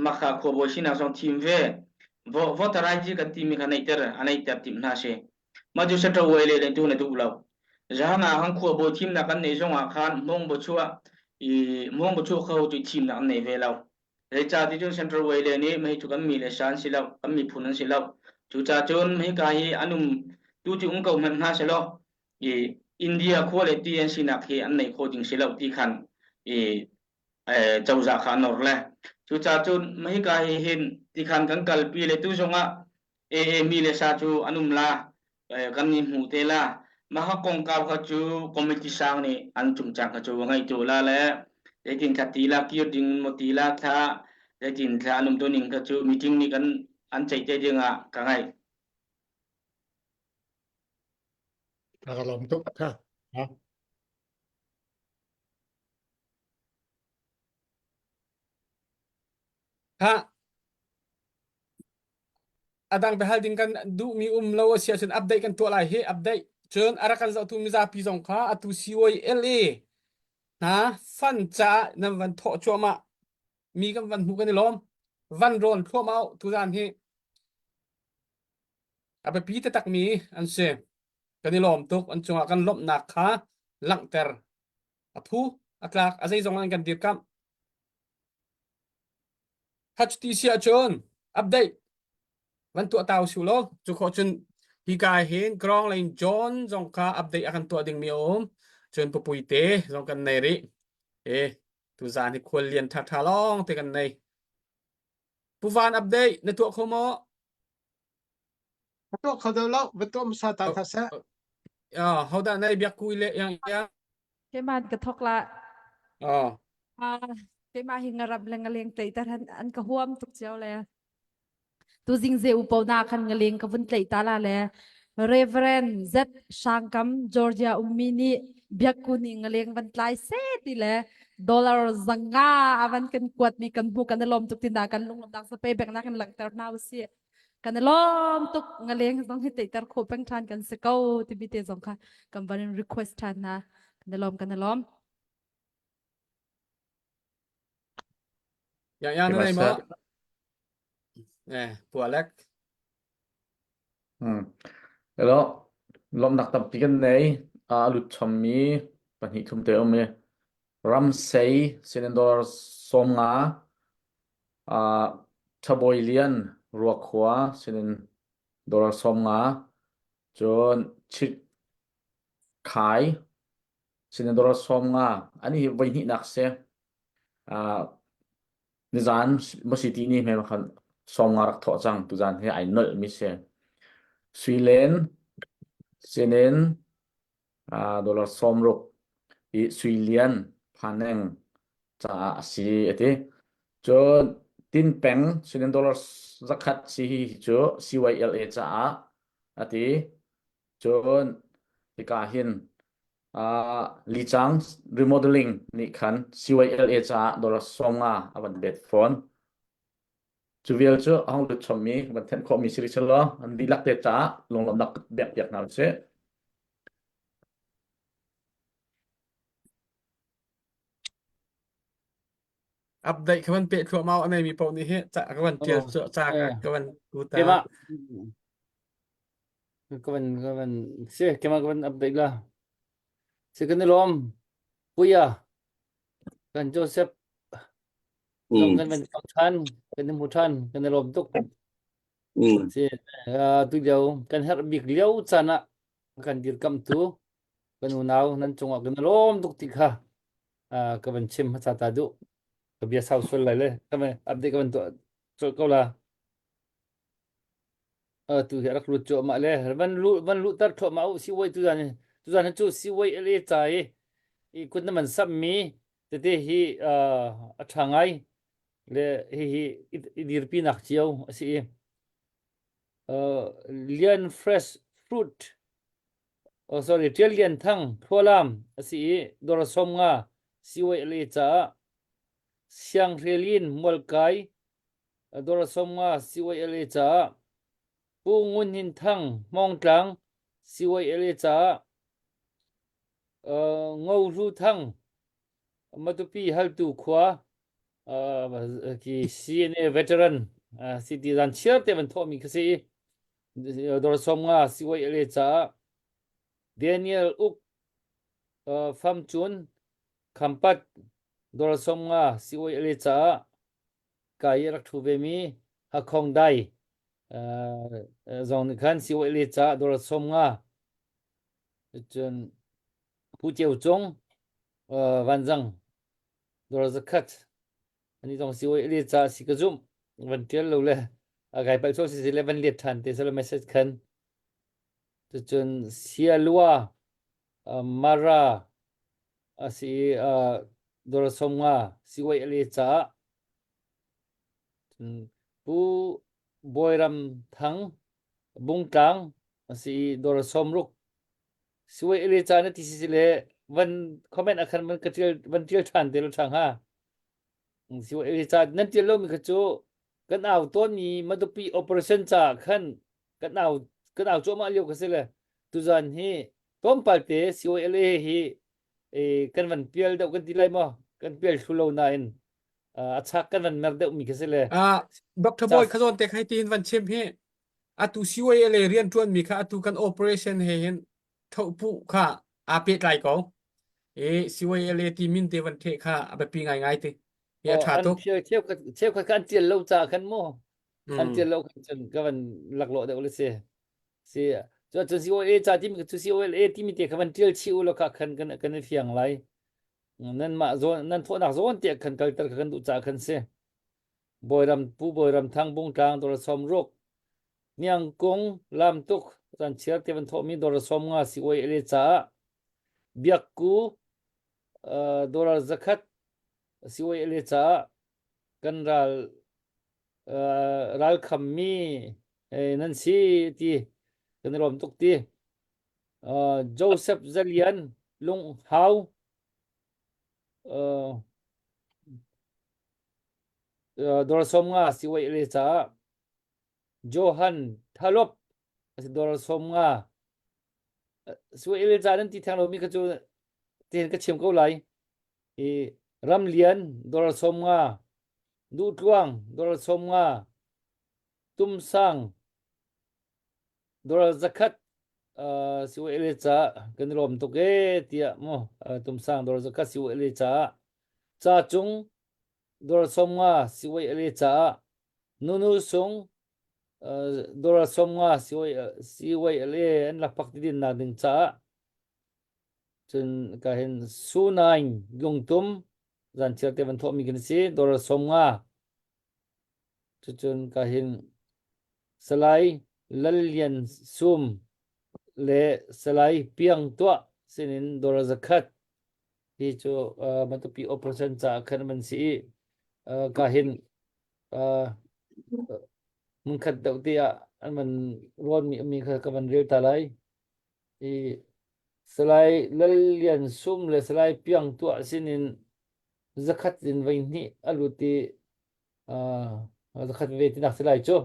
makha khuabawi sinak zong thim ve. Voter ID kan timi kha neihter a neihter timh hna si. Mah cu Saṭawai le tu na duh lo. Zahan ah khan khuabawi thimnak kan neih zong ah khan hmawng chuah i hmawng chuah kho cu thimnak an nei ve lo. Zeicah ti cun Central Way le nih mei cu kan mi le sa an si lo, kan miphun an si lo. Cucaah cun hika hi an um tu cu um ko hmanh hna selaw i India khua le ti an sinak hi an nei kho ding si lo ti khan i cozah kha an nor le cucaah cun hika hi hin ti khan kan kalpi le tu zongah AA mi le sa cu an um la kan ni hmu te la mah kongkau kha cu committee sang nih an cungcang kha cu ngai tu la le zeitin thla ti la kir ding mo ti la thla zeitin thla an um tu ning kha cu meeting nih kan an ceih te ding ah ka ngai Ka lawm tuk kha. Ha. Ha adang biahal ding kan duhmi um lo a si ahcun update kan tuah lai hi update cun a rak kan zohtu mizapi zong kha atu CYLA hna fan caah nan van thawh cuahmah mi kan van hmu kan i lawm van rawn thluahmah tuzan hi a biapi taktak mi an si kan i lawm tuk an cungah kan lawmhnak kha langhter a phu a tlak a zeizong an kan dirkamh HTC ahcun update van tuah ta usih law cu khawh cun hika hin Krong Lane John zong kha update a kan tuah dingmi a um cun pupui te zong kan nei rih e tuzaan hi khual lian ṭha ṭha lawng te kan nei Pu Van update na tuah kho maw? Ka tuah kho deuh lo, va tuah hmasa ta hna seh. Ah, hodah nai biak kui le yang yang. Keimah ka thok la. Oh. Ah, keimah hi ngarap le ngaleng tlei tar han an ka huam tuk cio le. Tu zing ze upo na khan ngaleng ka vun tlei ta la le. Reverend Z Shangkam Georgia ummi nih biakku nih ngaleng van tlai se ti le dollar zanga avan kan kuat mi kan hmu kan i lawm tuk tina kan lunglawmnak sa pe bek na kan langhter hna usih. Kan i lawm tuk ngaleng zong hi teiter khawh peng ṭhan kan si ko timi te zong kha kan van in request ṭhan hna. Kan i lawm kan i lawm. Ya ya na nei maw? Eh, Pu Alec. Hmm. Hello, lawmhnak tampi kan nei. A lut chommi pahnih thum te um i Ramsey sinin dollar 50 Uh, Thabawi Lian Ruakhua sinin dollar 50 cun Chit Khai sinin dollar 50 ani hi voi hnihnak si. Uh, nizan Mositi ni hme khan 50 rak thawh cang tuzan hi ai nolh mi si. Suilen sinin dollar 60 i Sui Lian Phaneng caah a si a ti. Cun Tin Peng sinin dollar 100 si hi cu CYLA caah a ti. Cun hika hin uh, Li Chang remodeling nih khan CYLA caah dollar 50 a van bet fawn. Cu vial cu a hung lut chommi van thenh khawhmi si rih selaw an dihlak te caah lunglawmhnak biak piak hna usih. Update ka van peh thluahmah a neimi paoh nih hi ca ka van tial Oh, cu ca eh. ka van tu ta. Keimah ka van ka van si keimah ka van update la. Si kan i lawm. Puia kan Joseph zong kan van cang ṭhan kan i hmu ṭhan kan i lawm tuk. Si tu lio kan herh bik lio caan ah kan dirkamhtu kan unau nan cungah kan i lawm tuk ti kha ka van chim hmasa ta duh. Ka bia sau sual lai le ka van update ka van tuah colh ko la. Tu hi rak lut cuahmah le van lu van luhter thluahmah u siwai tu zan tu zan cu siwai le ca i i kut na man sam mi tete hi a ṭha ngai le hihi i dirpinak cio a si i. Uh, Lian Fresh Fruit oh sorry Tial Lian Thang Khualam a si i dollar 50 CYLA caah Sianghrelin Mualkai dollar 50 CYLA caah Pu Ngun Hin Thang Hmawngtlang CYLA caah uh, Ngo Hlu Thang Matupi haltu khua uh, ki CNA veteran uh, city zan chiar te van thawhmi kha si i dollar 50 CYLA caah Daniel Uk uh, Fam Chun Khampat dollar 50 CYLA caah ka i rak thu ve mi Hakhong Dai uh, zong nih khan CYLA caah dollar 50 cun Pu Ceu Cung Vanzang dollar zakhat ani zong si oi le ca si ka zumh van tial lo le a kai palh si le van let than te sala message khan cucun sialua mara asi dollar 50 si oi le ca Pu Bawiram Thang Bungtlang asi dollar 60 Suai le ca na ti si le van comment ah khan van ka tial van tial than te lo thang ha. Suai le ca nan tial lo mi kha cu kan au tawn mi Matupi operation ca khan kan au kan au cuahmah lio ka si le tuzan hi tlawmpal te COLA hi eh, kan van pial deuh kan ti lai maw kan pial thlu lo nain a chak kan van mer deuh mi kha si le Ah, Dr. Boy kha zawn te khai tin van chim hi atu CYLA rian ṭuan mi kha atu kan operation he hin thohpu kha aa pehtlai ko. E CYLA ti min te van the kha a biapi ngaingai te. Hi a Oh, ṭha an tuk. phial cheukhat cheukhat kha an tial lo ca khan mu. An Mm. tial lo khan cun ka van laklawh deuh le si. Si cu cun COA ca timi cu COLA timi te kha van tial chih u law kha khan kan kan i fiang lai. Nan mah zawn nan thawhnak zawn te khan kalter kha kan duh ca khan si. Bawiram Pu Bawiram Thang Bungtlang dawr 60 Niangkung Lamtuk zanchiar te van thawhmi dawr 50 si oi ele caah Biakku uh, dollar zakhat si oi ele caah kan ral uh, ral khammi eh, nan si ti kan i lawm tuk ti uh, Joseph Zalian Lung Hau uh, Dollar 50 si oi le caah Johan Thalop a si dollar 50 si oi le ca nan ti theng lomi kha cu tihin ka chim ko lai i Ramlian dollar 50 Duhtluang dollar 50 Tumsang dollar 100 si oi le ca kan i lawm tuk e tiah mu Tumsang dollar 100 si oi le caah ca cung dollar 50 siwai a le caah nunu sung dollar 50 siwai a le an lakpak ti din nak ding caah cun ka hin su naing lungtum zan chiar te van thawh mi kan si dollar 50 cucun ka hin Salai Lallian Sum le Salai Piang Tuah sinin dollar 100 hi cu uh, Matupi operation caah khan man si i uh, ka hin uh, hmunkhat deuh te ah an van rawn mi mi kha ka van rel ta lai i Salai Lallian Sum le Salai Piang tuah sinin zakhat in voi hnih a lut i uh, zakhat ve tinak si lai cu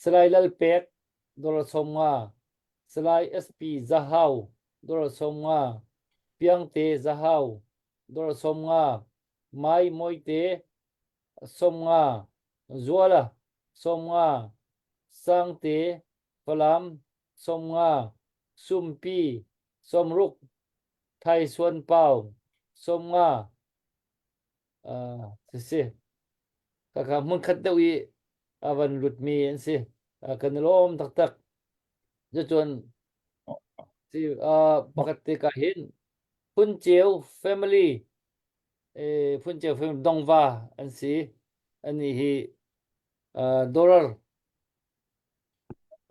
Salai Lal Pek dollar 50 Salai SP Zahau dollar 50 Piangte Zahau dollar 50 Mai Mawite 50 Zuala 50 Sangte Falam 50 Sumpi 60 Thaisuan Pau 50 uh, si kaka hmunkhat deuh i a van lutmi an si uh, kan i lawm taktak cucun si uh, pakhat te ka hin Phunceu family eh Phunceu family Dongva an si ani hi uh, dollar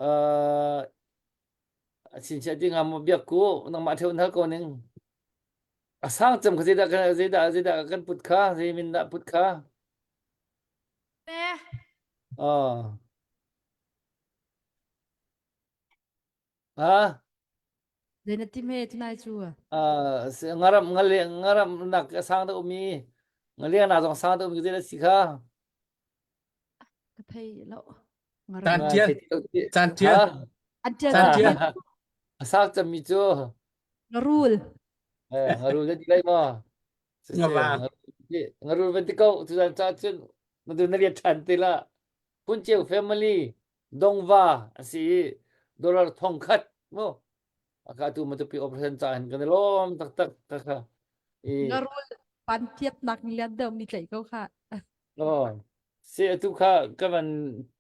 uh, chinchiah ding ah maw biak ku nangmah theu hal ko ning A sang cem kha zeidah kan zeidah zeidah kan put kha zei min dah put kha Te. Ah. Ha? Zei na tim he tunai cu? Uh, ngaram ngale ngaram nak sang da umi ngale na zong sang da umi zei si kha. Ka thei lo. Tan tial. Tan tial. An tial. Tan tial. Sak chami cu. Ngarul. Eh, ngarul jadi lai ma. Ngava. Ngarul van ti ko tu zan cha chun na tu na liat than te la. Kun cheu family dongva a si i dollar thong khat mu aka tu matupi operation ca hin kan i lawm taktak ka kha i Ngarul pan piat nak lian deuh mi tlaih ko kha. oh si atu kha ka van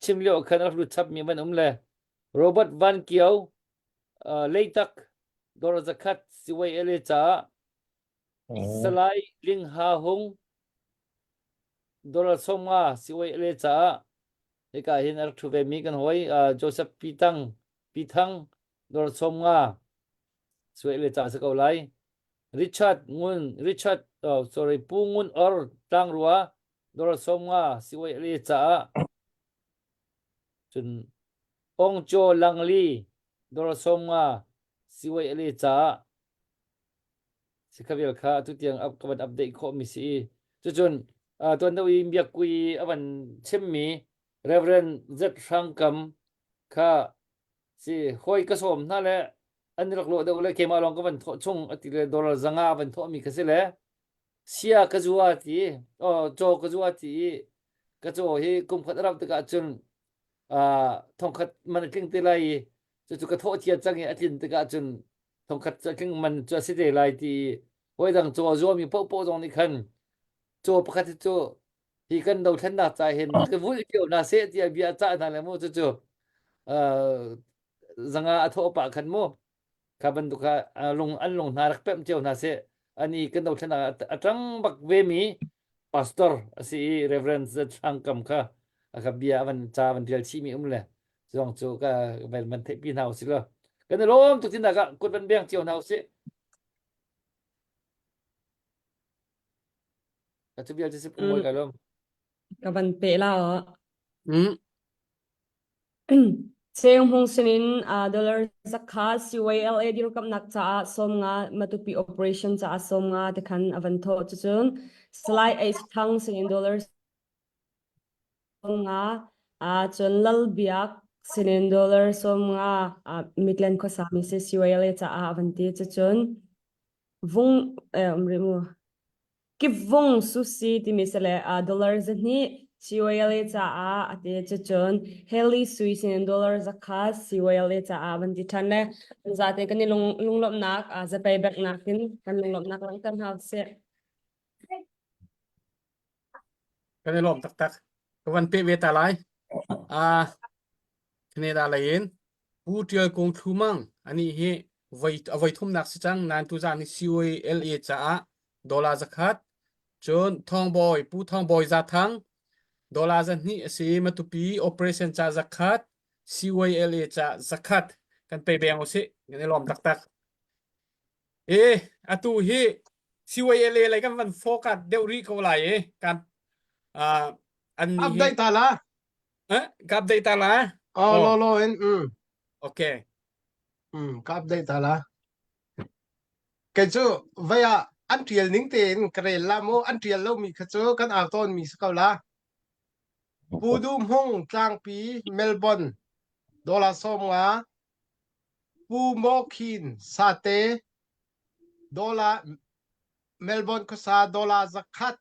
chim lio khan rak lut chap mi van um le Robert Van Kio uh, leitak dollar zakhat siwai ele ca Salai Ling Ha Hung dollar 50 siwai ele ca Hika hin a rak ṭhu vemi kan hawi Joseph Pitang Pithang dawr 50 suai le ca si ko lai. Richard Ngun Richard oh, sorry Pu Ngun Or Tlangrua dawr 50 siwai le caah cun Ong Cho Langli dawr 50 siwai le caah Si kha vial kha atu tiang ka van update khawh mi si i cucun tuan deuh i biakkui a van chimmi Reverend Z Hrang Kam kha si hawi ka sawm hna le an rak lawh deuh le keimah lawng ka van thawh chung ati le dollar zanga a van thawh mi kha si le sia ka zua ti oh caw ka zua ti i ka caw hi kum khat a rauh tikah cun thongkhat man a tling te lai i cucu ka thawh cia cang i a tlin tikah cun thongkhat tling man cu a si te lai ti hawi dang caw a zuami paohpaoh zong nih khan caw pakhat hi cu hi kan dothlennak ca hin ka vulh cio hna seh tiah bia a cah hna le mu cucu zanga a thawh pah khan mu kha bantuk kha lung an lung hna rak pemh cio hna seh ani kan dothlennak a ṭang bak ve mi pastor a si i Reverend Hrang Kam kha a ka bia a van ca van rial chih mi um le zong cu ka van van theihpi hna usih law kan i lawm tuk tinak ah kut van beng cio hna usih ka cu vial cu si pumoi ka lawm Ka van pe la o. Mm. Cheng Hmung sinin dollar zakha CYLA dirkamnak caah 50 Matupi operation caah 50 te khan a van thawh cucun Salai H Thang sinin dollar 50 cun Lal Biak sinin dollar 50 Midland khuasa mi si CYLA caah a van ti cucun vung um rih mu Kipvung Susi timi si le dollar 200 CYLA caah a ti cucun Haley Sui sinin dollar 100 CYLA caah van ti ṭhan le an zate kan i lung lunglawmhnak zapei beknak in kan lunglawmhnak langhter hna usih. Kan i lawm taktak. Ka van peh ve ta lai. Ah, Canada lei in Pu Ṭial Kung Thlu Mang anih hi voi a voi thumnak si cang nain tuzaan hi COLA caah dollar 100 cun Thawng Bawi Pu Thawng Bawi Za Thang dollar 200 a si Matupi operation ca 100 CYLA ca 100 kan pe beng usih kan i lawm taktak. E atu hi CYLA lei kan van focus deuh rih ko lai i kan uh, an nih hi Update ta la. Eh, ka update ta la. Oh, lo lo in. Mm. Okay. Mm, ka update ta la. Kei cu vei ah an tial ning tein ka rel la mu an tial lo mi kha cu kan au tawn mi si ko la. Pu Du Hmung Tlangpi Melbourne dollar 50 Pu Mo Khin Sate dollar Melbourne khuasa dollar 100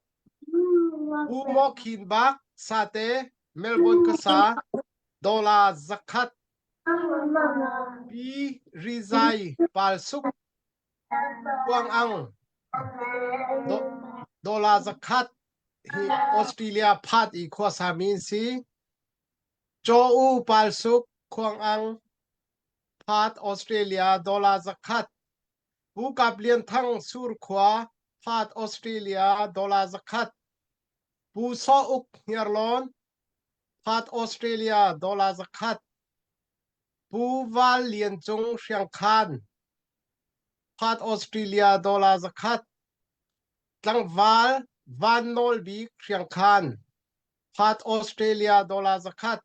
Pu Mo Khin Bak Sate Melbourne khuasa dollar 100 Pi Rizai Palsuk Kuang Ang dollar 100 hi Australia phat i khuasa mi an si. Chaw U Palsuk Khuang Ang phat Australia dollar 100 Pu Kap Lian Thang Surkhua Phat Australia dollar 100 Pu Saw Uk Hniarlawn Phat Australia dollar 100 Pu Val Lian Cung Hriangkhan Phat Australia dollar 100 Tlangval Van Nawl Bik Hriangkhan Phat Australia dollar 100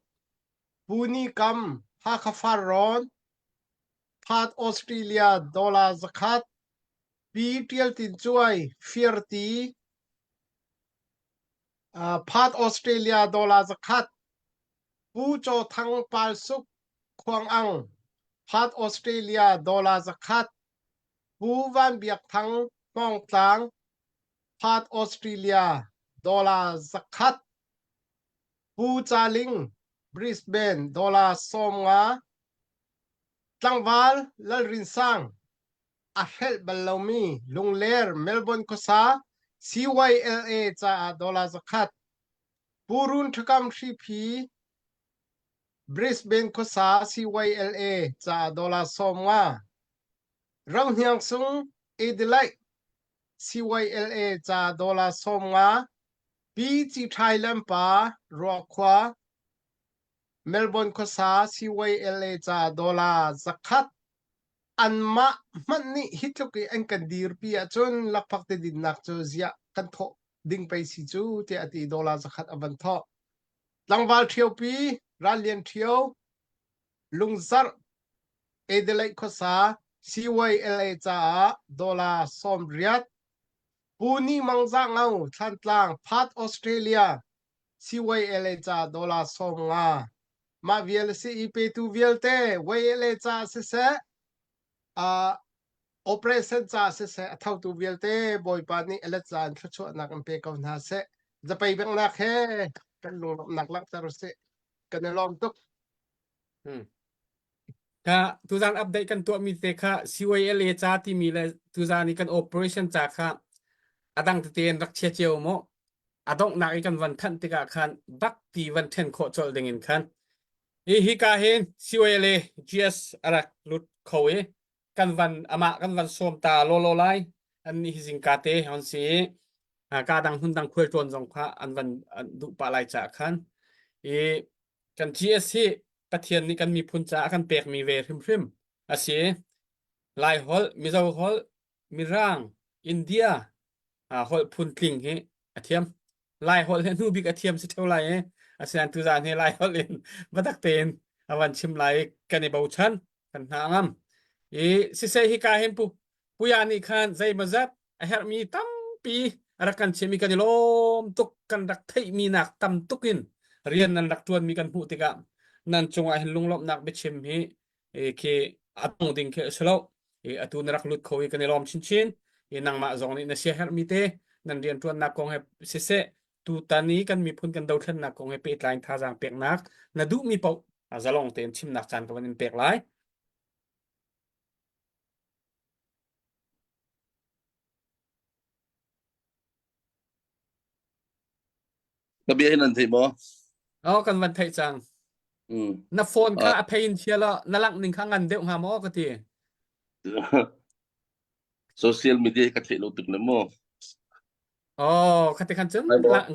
Pu Ni Kam Hakha Farrawn. Perth Australia dollar 100, Pi Ṭial Tin Cuai Firti Perth Australia dollar 100, Pu Caw Thang Pal Suk Khuang Ang Perth Australia dollar 100, Pu Van Biak Thang Hmawngtlang Perth Australia dollar 100, Pu Ca Ling Brisbane dollar 50, Tlangval Lal Rin Sang a hrelh bal lomi Lungler Melbourne khuasa CYLA caah dollar 100, Pu Run Ṭhakam Hriphi Brisbane khuasa CYLA caah dollar 50, Rohniang Sung Adelaide CYLA ca dollar 50, Pi Ci Ṭhai Lempa Ruakhua Melbourne khuasa CYLA ca dollar 100 anmah hmanh nih hi tluk i an kan dirpi ahcun lakphak te dinnak cu ziah kan thawh ding pei si cu tiah a ti dollar 100 a van thawh. Tlangval ṭhiopi, Rallian ṭhio, Lungzarh, Adelaide khuasa CYLA caah dollar 80, Pu Ni Mang Za Ngau, Thlantlang, Perth, Australia, CYLA ca dollar 50. Mah vial a si i petu vialte YLA ca siseh, uh, operation ca siseh, a thotu vialte Bawipa nih a let za in thluachuahnak in pe ko hna seh. Zapei bengnak he kan lunglawmhnak langhter usih. Kan i lawm tuk. Hmm. Ka tuzan update kan tuahmi te kha CYLA ca timi le tuzan i kan operation ca kha a dang tete in rak chia cio mu. A donghnak i kan van thanh tikah khan bak ti van then khawh colh ding in khan. Hi hika hin CYLA GS a rak lut kho i kan van amah kan van sawm ta lawlaw lai. An nih hi zingka te hon si i ka dang hmun dang khual tlawn zong kha an van duh pah lai caah khan i kan GS hi Pathian nih kan miphun caah a kan pekmi ve hrimhrim a si. Lai holh, Mizo holh, Mirang, India holh phun tling hi a thiam. Lai holh hi hnu bik a thiam si theo lai i asinain tuzaan hi Lai holh in biatak tein a van chim lai i kan i bochan, kan hna ngam. I siseh hika hin pu Puya nih khan zeimawzat a herhmi tampi a rak kan chimh i kan i lawm tuk kan rak theihmi nak tam tuk in rian nan rak ṭuanmi kan hmuh tikah nan cungah hin lunglawmhnak biachim hi khi a dong ding khi a si lo. Atu na rak lut kho i kan i lawm chinchin. I nangmah zong nih na siaherhmi te nan rianṭuannak kong he siseh tutan i kan miphun kan dothlennak kong he pehtlai in thazaang peknak na duhmi paoh zalong tein chimnak caan ka van in pek lai. Ka bia hi nan theih maw? Oh, kan van theih cang. Mm. Na phone kha a phei in chia law na langh ning kha ngan deuh hnga maw ka ti. Social media ka theih lo tuk le maw? Oh, khati khan cun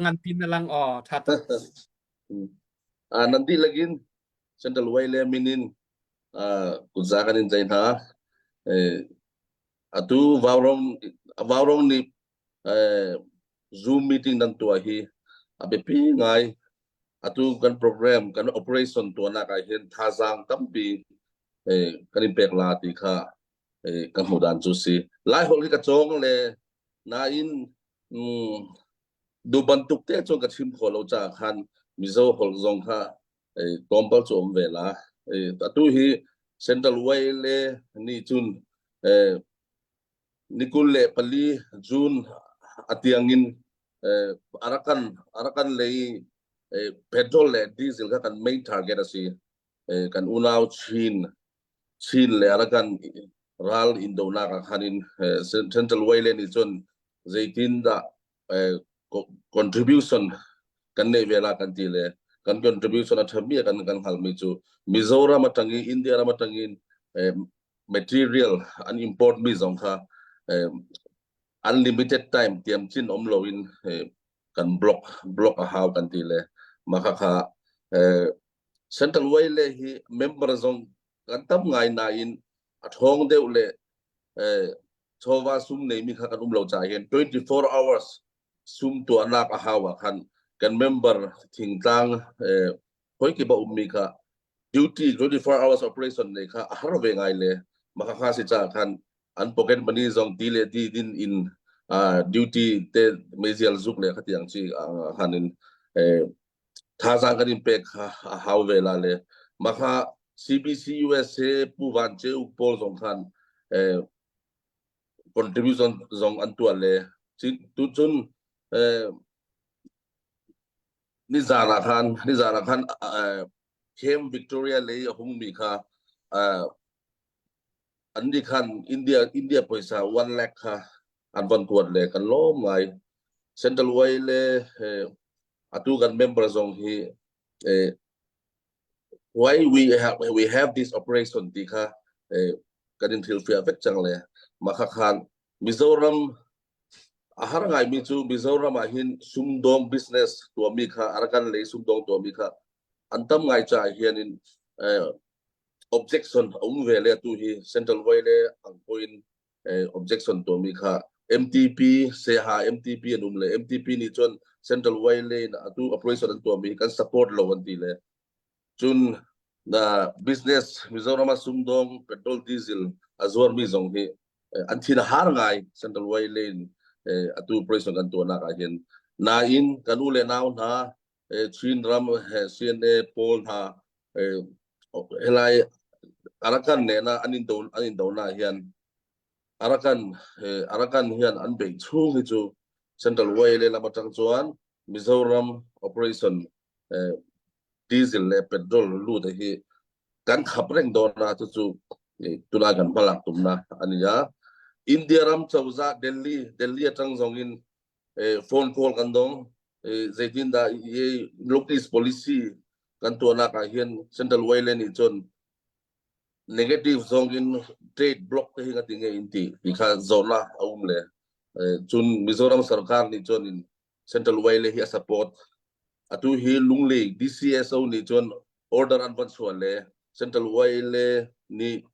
ngan pin na lang oh tha tuk. Ah nan dihlak in Central Way le min in kutza kan in zai hna. Atu Vaurawng Vaurawng nih Zoom meeting nan tuah hi a biapi ngai. Atu kan program kan operation tuahnak ah hin thazaang tampi kan in pek la ti kha ka hmuh dan cu si. Lai holh hi ka cawng le nain du bantuk te cun ka chim khawh lo caah khan Mizo holh zong kha tlawmpal cu um ve la. Atu hi Central Way le ni cun ni 24 June atiang in Arakan Arakan lei petrol le diesel kha kan main target a si. Kan unau Chin Chin le Arakan ral indonak ah khan in Central Way le nih cun zeitin dah contribution kan nei ve la kan ti le kan contribution a ṭhami kan kan hngalmi cu Mizoram aṭangin India ram aṭangin material an import mi zong kha unlimited time tiam chin om loin kan block block a hau kan ti le mah kha kha Central Way le hi member zong kan tam ngai nain a ṭhawng deuh le chawva sum neimi kha kan um lo caah hin 24 hours sum tuahnak a hau ah khan kan member thingtlang hoi kip a ummi kha duty 24 hours operation nei kha a har ve ngai le. Mah kha si caah khan an pocket money zong ti le ti din in duty te meizial zuk le khatiang chi han in thazaang kan in pek kha a hau ve la le mah kha CBC USA Pu Van Ceu pawl zong khan contribution zong an tuah le tu cun nizan ah khan nizan ah khan Camp Victoria lei a hungmi kha an nih khan India India poisa 1 lakh kha an von kuat le kan lawm ngai. Central Way le atu kan member zong hi why we have this operation ti kha kan in thil fiah vek cang le mah kha khan Mizoram a har ngaimi cu Mizoram ah hin sumdawng business tuahmi kha Arakan lei sumdawng tuahmi kha an tam ngai caah hian in objection a um ve le atu hi Central Way le angpoi in objection tuahmi kha MTP Seha MTP an um le MTP nih cun Central Way le in atu operation an tuahmi kan support lo an ti le cun na business Mizoram ah sumdawng petrol diesel a zuarmi zong hi an thin a har ngai Central Way le in atu operation kan tuahnak ah hin nain kan u le nau hna Chin ram CNA pawl hna helai Arakan nena an in do an in do na hian Arakan Arakan hian an beih chung hi chu Central Way le lam atang chuan Mizoram operation diesel le petrol lut hi kan khap reng dawn na chu chu tuna kan hmalak tumna ania India ram chawza Delhi Delhi atang zong in phone call kan dong zeitindah Look East policy kan tuahnak ah hin Central Wayland nih cun negative zong in trade block te hi nga ti nge in ti ti kha zawrna a um le cun Mizoram sarkar nih cun in Central Wayland hi a support atu hi Lunglei DCSO nih cun order an van chuah le Central Wayland nih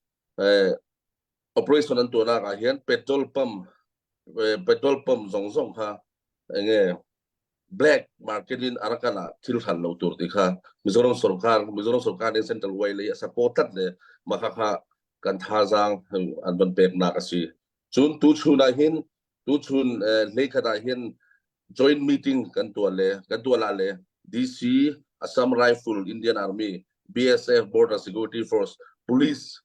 operation an tuahnak ah hin petrol pump petrol pump zong zong kha enge black market in Arakan ah thil hran lo tur ti kha Mizoram sarkar Mizoram sarkar nih Central Way lei a support tlat le mah kha kha kan thazaang an van pek nak a si cun tu chun ah hin tu chun hlei khat ah hin joint meeting kan tuah le kan tuah la le DC Assam Rifle Indian Army BSF Border Security Force Police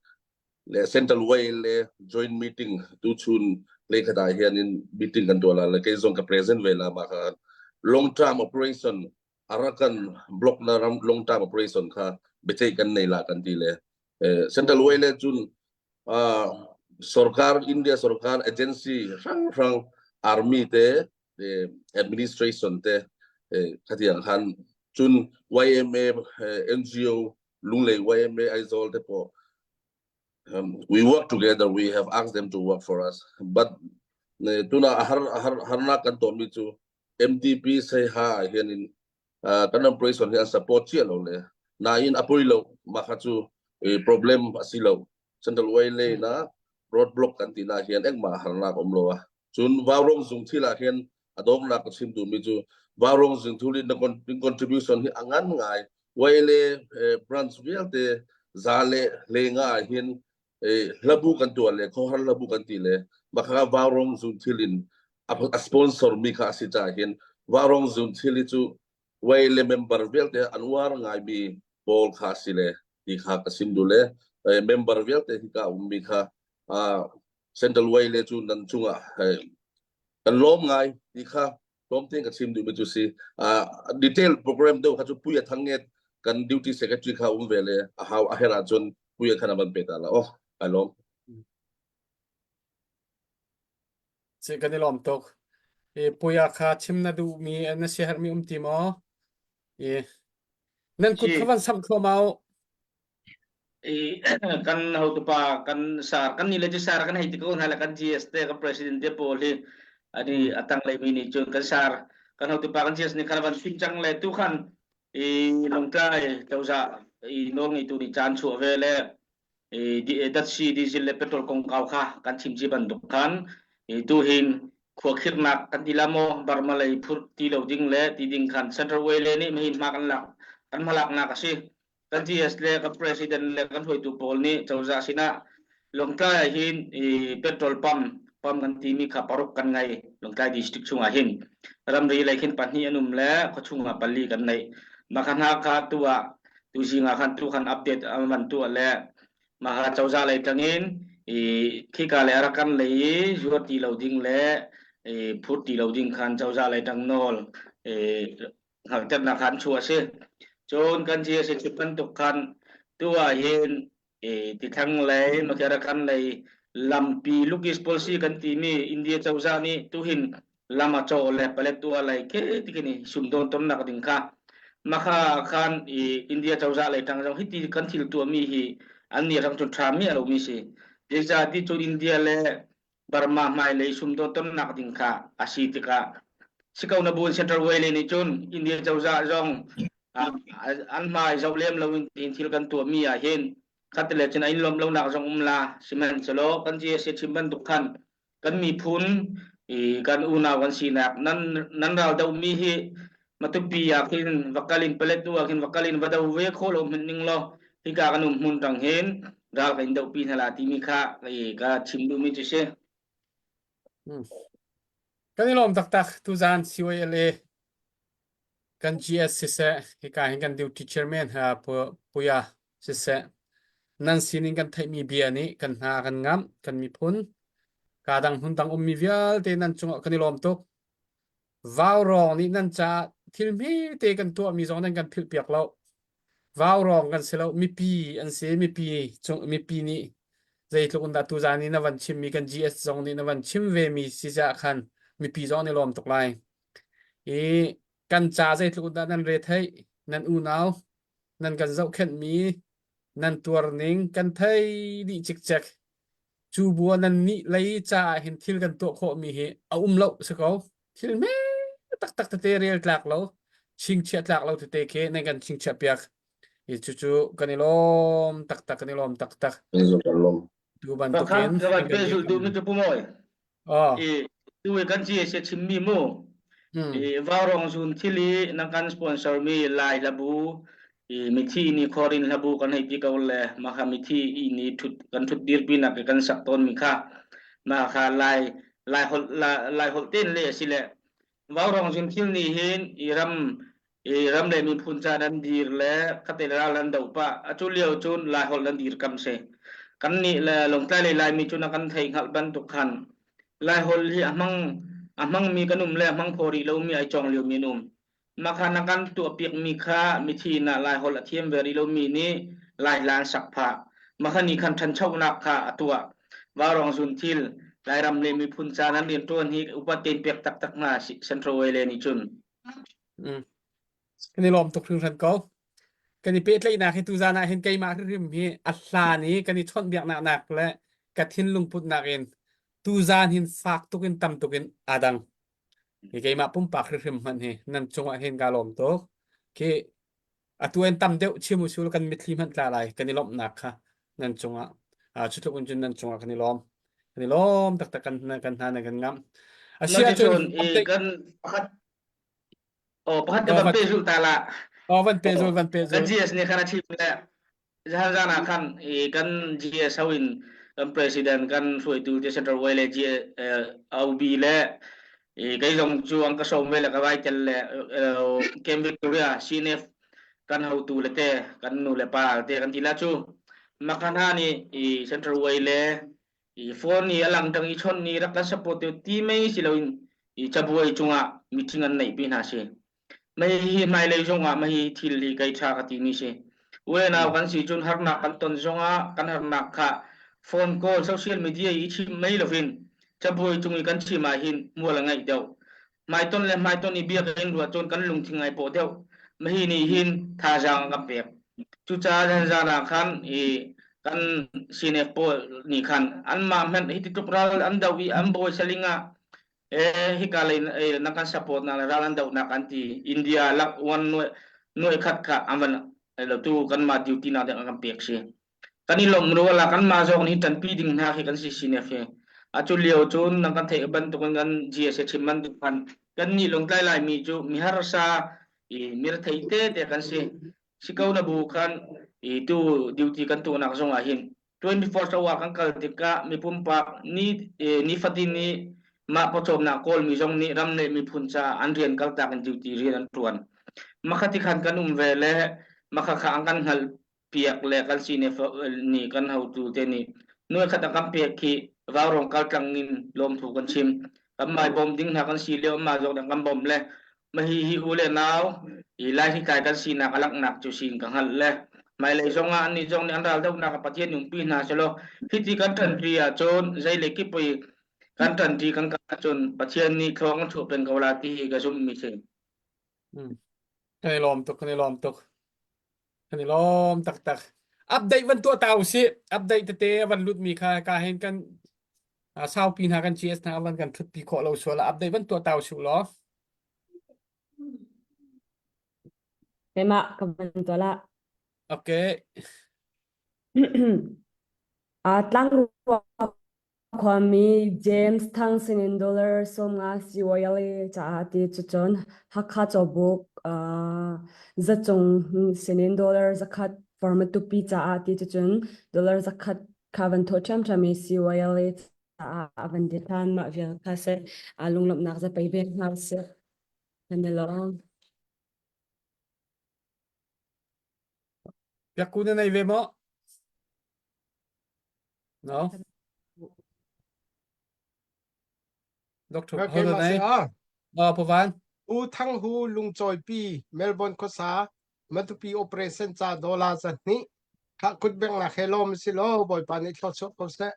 le Central Way le joint meeting tu chun hlei khat ah hian in meeting kan tuah la le kei zong ka present ve la ma kha long term operation Arakan block na ram long term operation kha biachei kan nei la kan ti le Central Way le chun sarkar India sarkar agency hrang hrang army te administration te khatiang khan chun YMA NGO Lunglei YMA Aizawl te pawh we work together we have asked them to work for us but tuna har har harna kan to mi chu MTP Saiha hian in kan operation hi an support chiah lo le na in apoi lo ma kha chu problem asi lo central way le na road block kan ti na hian engmah harnak om lo a cun vaurong zung thil ah hin a dawmnak ka chim duhmi cu vaurong zung thul in na contribution hi a ngan ngai waile branch vialte za le lenga ah hin hlabu kan tuah le khohar hlabu kan ti le makha vaurong zung thil in a sponsor mi kha a si ca hin vaurong zung thil hi cu waile member vialte an uar ngai mi pawl kha si le ti kha ka sim du le member vialte hi ka um mi kha Central Way le cu nan cungah kan lawm ngai ti kha tlawm tein ka chim duhmi cu si. Detail program deuh kha cu pui a thang nget kan duty secretary kha um ve le a hau a herh ahcun pui a khan a van pe ta la. Oh, ai lawm. Si kan i lawm tuk. E puya kha chim na duhmi na siaherhmi um ti maw? E nan kut kha van samh thluahmah u. I kan hotupa kan sar kan ni le cu sar kan hei ti ko hna le kan GS te kan president te pawl hi ani atang lei mi nih cun kan sar kan hotupa kan GS nih khan van fim cang le tu khan i Lawngtlai cozah i nawl ngeitu nih caan chuah ve le i datsi diesel le petrol kongkau kha kan chim ci bantuk khan i tu hin khuakhirnak kan ti la maw Burma lei phurh ti lo ding le ti ding khan Central Way le nih mahin hma kan lak kan hmalaknak a si kan GS le kan president le kan hruaitu pawl nih cozah sinah. Lawngtlai ah hin i petrol pump pump kan timi kha paruk kan ngei Lawngtlai district chungah hin ramri lei khin pahnih an um le khuachung ah pali kan nei. Mah kha hna kha tu ah tuzing ah khan tu khan update an van tuah le mah kha cozah lei tangin i khika le Arakan lei i zuar ti lo ding le i phur ti lo ding khan cozah lei tang nawl i hngalhternak khan chuah a si. Cun kan GSA chip bantuk khan tu ah hin i tithlang lei Makerakan lei lampi Lukis policy kan timi India cozah nih tuhin lam a cawh le Paletwa lei ke tikhin i sumdawn tonnak ding kha makha khan i India cozah lei tang zong hiti kan thil tuahmi hi an nih rang cun ṭha mi a lomi si. Zeicahti cun India le Burma hmailei sumdawn tonnak ding kha a si tikah siko na bun Central Way nih cun India cozah zong an hmai zoh lem loin tiin thil kan tuahmi ah hin khatile cun a in lawm lonak zong um la sihmanhsehlaw kan GSA chim bantuk khan kan miphun i kan unau kan sinak nan nan ral dohmi hi Matupi ah khin va kal in Paletwa ah khin va kal in va do ve kho lo hmanh ning law hika kan um hmun tang hin ral kan in dohpi hna la timi kha ka chim duhmi cu si. Kan i lawm taktak tuzan CYLA kan GS siseh hika hin kan duty chairman ha Puya siseh nan sining kan theihmi bia nih kan hna kan ngamh kan miphun ka dang hmun dang ummi vialte nan cungah kan i lawm tuk. Vaurawng nih nan caah thil hmete kan tuahmi zong nan kan philhpiak lo. Vaurawng kan si lo, mipi an si. Mipi cung mipi nih zeitluk in dah tuzaan i na van chimmi kan GS zong nih na van chim vemi si caah khan mipi zong nih lawm tuk lai. I kan ca zeitluk in dah nan re theih, nan unau, nan kan zohkhenhmi, nan tuar ning kan thei dih cikcek. Cu bu ah nan nih lei caah hin thil kan tuah khawhmi hi a um lo si ko. Thil hme taktak tete rel tlak lo, chingchiah tlak lo tete khi nan kan chingchiah piak. I cucu kan i lawm taktak, kan i lawm taktak. Tu bantukin Ka van pehzulh duhmi cu Pu Mawi. Oh. I tu i kan ci se chimmi mu. I vaurong zun thil i nan kan sponsor mi Lai hlabu i mithi ni khorin hlabu kan hei ti ko le ma kha mithi i ni thut kan thut dir pi nak kan sak ton mi kha ma kha lai lai hol lai hol ten le si le vaurong zun thil ni hin i ram i ram le miphun ca nan dir le khate ral nan do pah atu lio cun Laiholh nan dir kam si kan nih le Lawngtlai le Laimi cu na kan thei hngalh bantuk khan Laiholh hi a hmang a hmangmi kan um le a hmang kho rih lomi ai cawng liomi an um mah kha na kan tuahpiak mi kha mithi na Laiholh a thiam ve rih lomi nih Lai hla an sak phah mah kha ni khan ṭhanchonak kha a tuah Vaurawng zun thil Lairam le miphun ca nan rianṭuan hi upat tein pek taktak hna Central Way le nih cun Mm. Kan i lawm tuk hringhran ko. Kan i pehtlaihnak hi tuzan ah hin keimah hrimhrim hi a hlan i kan i chawnhbiaknak nak le ka thinlung putnak in tuzan hin fak tuk in tam tuk in aa dang. Hi keimah pumpak hrimhrim hmanh hi nan cungah hin kaa lawm tuk. Khi atu in tam deuh chim usul kan mitthli hmanh tla lai kan i lawmhnak kha nan cungah cu tluk in cun nan cungah kan i lawm. Kan i lawm taktak kan kan hna nan kan ngamh. A si ahcun kan pakhat Oh, pakhat ka van pehzulh ta la. Oh, van pehzul, van pehzul. Kan GS nih khan a chim le zan zan ah khan i kan GS ho in kan president kan hruaitu te Central Way le OB le i kei zong cu an ka sawm ve le ka vai tel le Camp Victoria CNF kan hotu le te kan nu le pa te kan ti la cu makhan ha nih i Central Way le i phone ni a lang tang i chon ni rak kan support ti mei si loin i cabuai cungah meeting an neih pi hna si mei hi hmailei zongah mei hi thil hi kai tha ka ti mi si unau kan si cun harnak kan ton zongah kan harnak kha phone call social media i chim mei lovin cabuai cung i kan chim ah hin mual a ngeih deuh hmaiton le hmaiton i biakinn ruah cun kan lungthin ngai pawh deuh mahi nih hin thazaang a kan pek cucaah zan zan ah khan i kan CNF pawl nih khan anmah hmanh hi tluk ral an do i an bawi saling ah eh hika lei na kan support na ral an do nak an ti India lak one nuai khat kha an van lo tu kan mah duty na ding an kan pek si Kan i lawmh rual ah kanmah zong nih ṭanpi ding hna khi kan si CNF hi. Atu lio cun nan kan theih bantukin kan GSA chim bantuk khan kannih Lawngtlai Laimi cu miharsa i mirethei tete kan si. Si ko na bu khan i tu duty kan tuahnak zong ah hin. 24 hour kan kal tikah mi pumpak ni nifatin nih mah pawcawmnak kawlmi zong nih ram le miphun caah an rian kaltak in duty rian an ṭuan. Makhati khan kan um ve le makha kha an kan hngalh piak le kan sine nih kan hotu te nih nuai khat a kan pek khi vaurawng kaltlang in lawmthu kan chim. Kan mai bawm ding hna kan si lio amma zong kan bawm le Mahi hi u le nau i lai hi kai kan sinak a langhnak cu sin ka hngalh le hmailei zong ah annih zong nih an ral dohnak ah Pathian umpi hna selaw hiti kan ṭanṭi ahcun zei le kip i kan ṭanṭi kan kal ahcun Pathian nih thlawng an chuah peng ko la ti hi ka zumhmi si. Hmm. Kan i lawm tuk, kan i lawm tuk. Kan i lawm taktak. Update van tuah ta usih. Update tete a van lutmi kha ka hin kan saupi hna kan GS hna van kan ṭhutpi khawh lo sual ah update van tuah ta usih law. Keimah ka van tuah la. Okay. Tlangrua Khuami James Thang sinin dollar 50 CYLA caah ti cucun Hakha Cawbuk zacung sinin dollar 100 Farmatupi caah ti cucun dollar 100 kha van thawh ṭhiamṭhiam i CYLA caah a van ti ṭhan mah vial kha seh lunglawmhnak zapei ve hna usih. Kan i lawm. Biakku na nei ve maw? No? Dr. Okay, ma se a. Ah, Pavan. U Thang Hu lungcawi pi Melbourne khuasa Matupi operation ca dollar za hnih kha kut beng la khe lom si lo bawipa nih thluachuah ko seh.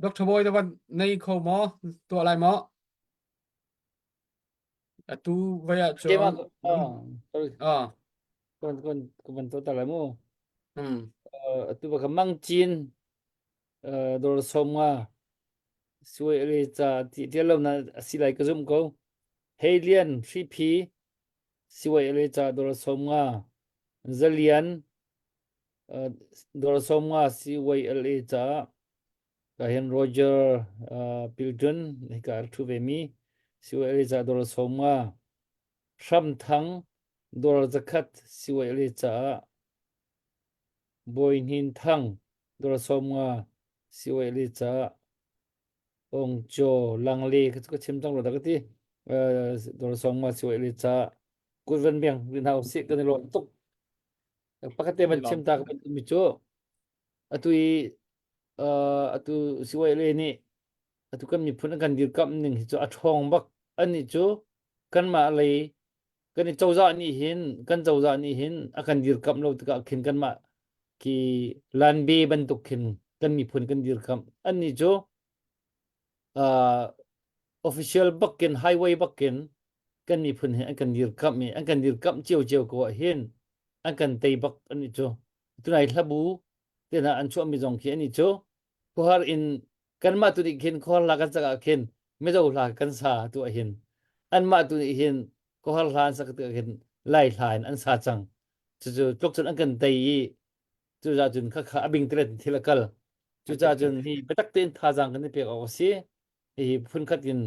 Dr. Boy da van nei kho maw tuah lai maw? Atu vai ah cun Keimah ah ah kon kon ka van to ta lai mu. hmm Atu ba ka mang chin dor som nga suai le cha ti ti lo na asi lai ka zum ko. Hei lian hri phi siwai le cha dor som nga zalian dor som nga siwai le cha Ka hin Roger uh, Pilton hika a ṭhu ve mi siwai le ca dawr som nga Hram Thang dawr zakhat siwai le caah Bawi Hnin Thang dawr som nga siwai le caah Ong Cho Langle ka ka chim cang lo da ka ti uh, dawr som nga siwai le caah kut van beng rin hau si kan i lawm tuk pakhat te van chim ta ka mi cu Atu i uh, atu CYLA nih atu kan miphun an kan dirkamh ning hi cu a ṭhawng bak. Annih cu kanmah lei kan i cozah nih hin kan cozah nih hin a kan dirkamh lo tikah khin kanmah khi lanbe bantuk khin kan miphun kan dirkamh. Annih cu uh, official bakin highway bakin kan miphun hi an kan dirkamh i an kan dirkamh ciocio ko ah hin an kan tei bak annih cu. Tunai hlabu te hna an chuahmi zong khi ani cu khuahar in kanmah tu nih khin khuahar hla kan sak ah khin Mizo hla kan sa tu ah hin anmah tu nih hin khuahar hla an sak tikah khin Lai hla in an sa cang cucu tluk cun an kan tei i cucaah cun khakha a bing telet in thil a kal cucaah cun hi biatak tein thazaang kan i pek awk a si hihi phunkhat in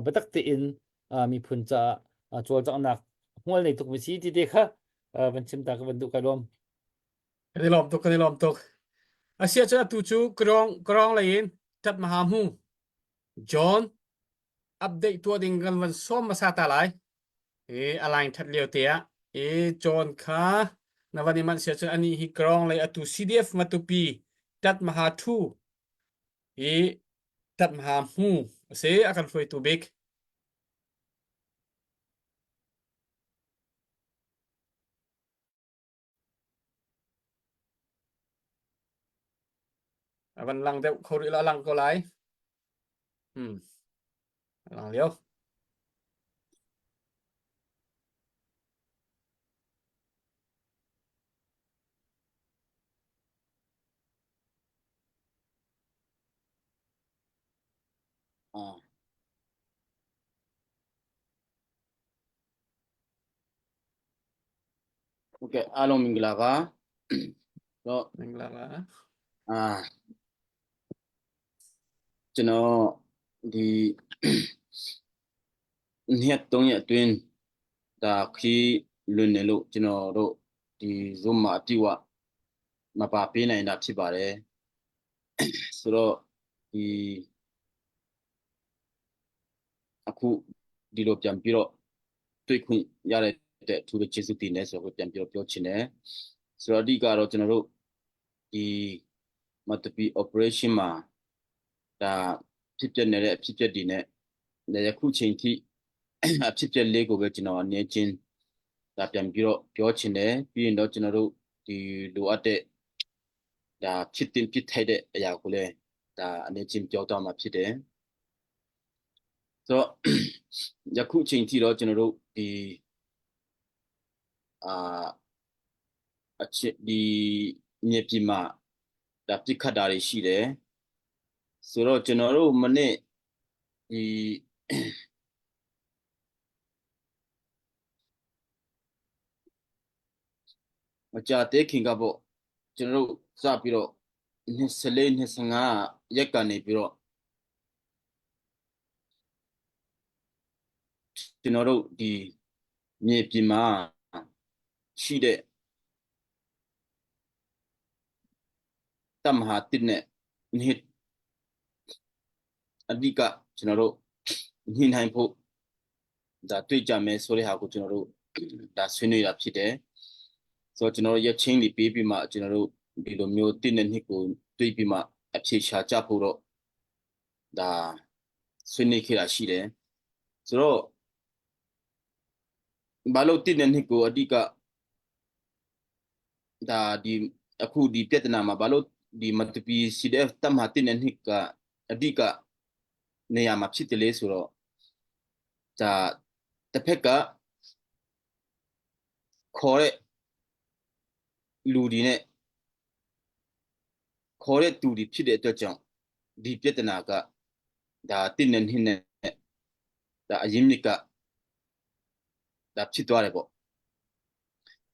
biatak tein miphun caah cawlcanghnak hmual nei tukmi si ti te kha van chim ta ka van duh ka lawm Kan i lawm tuk, kan i lawm tuk. Asia cun atu cu Karong Karong lei in Tat Maha Hmu John update tuah ding kan van sawm hmasa ta lai. I a line that lio te ah i John kha na van i manh sia cun ani hi Karong lei atu CDF Matupi Tat Maha Thu i Tat Maha Hmu a si a kan hruaitu bik. A van lang deuh kho rih lo, a lang ko lai. Hmm. A lang lio. Ah. Okay, အားလုံးမင်္ဂလာပါတော့ မင်္ဂလာပါ အာကျွန်တော်ဒီနှစ်ရက်သုံးရက်အတွင်းဒါခီး လွင်တယ်လို့ကျွန်တော်တို့ဒီ Zoom မှာအပြည့်အဝမပါပေးနိုင်တာဖြစ်ပါတယ်ဆိုတော့ဒီအခုဒီလိုပြန်ပြီးတော့တွေ့ခွင့်ရတဲ့အတွက်အထူးပဲကျေးဇူးတင်တယ်ဆိုတော့ပြန်ပြီးတော့ပြောချင်တယ်ဆိုတော့အဓိကတော့ကျွန်တော်တို့ဒီမတပီ operation မှာဒါဖြစ်ပျက်နေတဲ့အဖြစ်ပျက်တွေနဲ့ယခုချိန်ထိအဖြစ်ပျက်လေးကိုပဲကျွန်တော်အနေချင်းဒါပြန်ပြီးတော့ပြောချင်တယ်ပြီးရင်တော့ကျွန်တော်တို့ဒီလိုအပ်တဲ့ဒါဖြစ်တင်ဖြစ်ထိုက်တဲ့အရာကိုလည်းဒါအနေချင်းပြောတော့မှာဖြစ်တယ်ဆိုတော့ယခုချိန်ထိတော့ကျွန်တော်တို့ဒီအာအချစ်ဒီမြေပြင်မှာဒါပြစ်ခတ်တာတွေရှိတယ်ဆိုတော့ကျွန်တော်တို့မနေ့ဒီမကြသေးခင်ကပေါ့ကျွန်တော်တို့စပြီးတော့24 25ရက်ကနေပြီးတော့ကျွန်တော်တို့ဒီမြေပြင်မှာရှိတဲ့တပ်မဟာတစ်နဲ့နှစ်အဓိကကျွန်တော်တို့ညှိနှိုင်းဖို့ဒါတွေ့ကြမယ်ဆိုတဲ့ဟာကိုကျွန်တော်တို့ဒါဆွေးနွေးတာဖြစ်တယ်ဆိုတော့ကျွန်တော်တို့ရက်ချင်းတွေပေးပြီးမှကျွန်တော်တို့ဒီလိုမျိုးတစ်နဲ့နှစ်ကိုတွေ့ပြီးမှအဖြေရှာကြဖို့တော့ဒါဆွေးနွေးခဲ့တာရှိတယ်ဆိုတော့ဘာလို့တစ်နဲ့နှစ်ကိုအဓိကဒါဒီအခုဒီပြဿနာမှာဘာလို့ဒီမတပီ CDF တပ်မဟာတစ်နဲ့နှစ်ကအဓိကနေရာမှာဖြစ်တယ်လေဆိုတော့ဒါတစ်ဖက်ကခေါ်တဲ့လူဒီနဲ့ခေါ်တဲ့သူတွေဖြစ်တဲ့အတွက်ကြောင့်ဒီပြဿနာကဒါတစ်နဲ့နှစ်နဲ့ဒါအရင်းမြစ်ကဒါဖြစ်သွားတယ်ပေါ့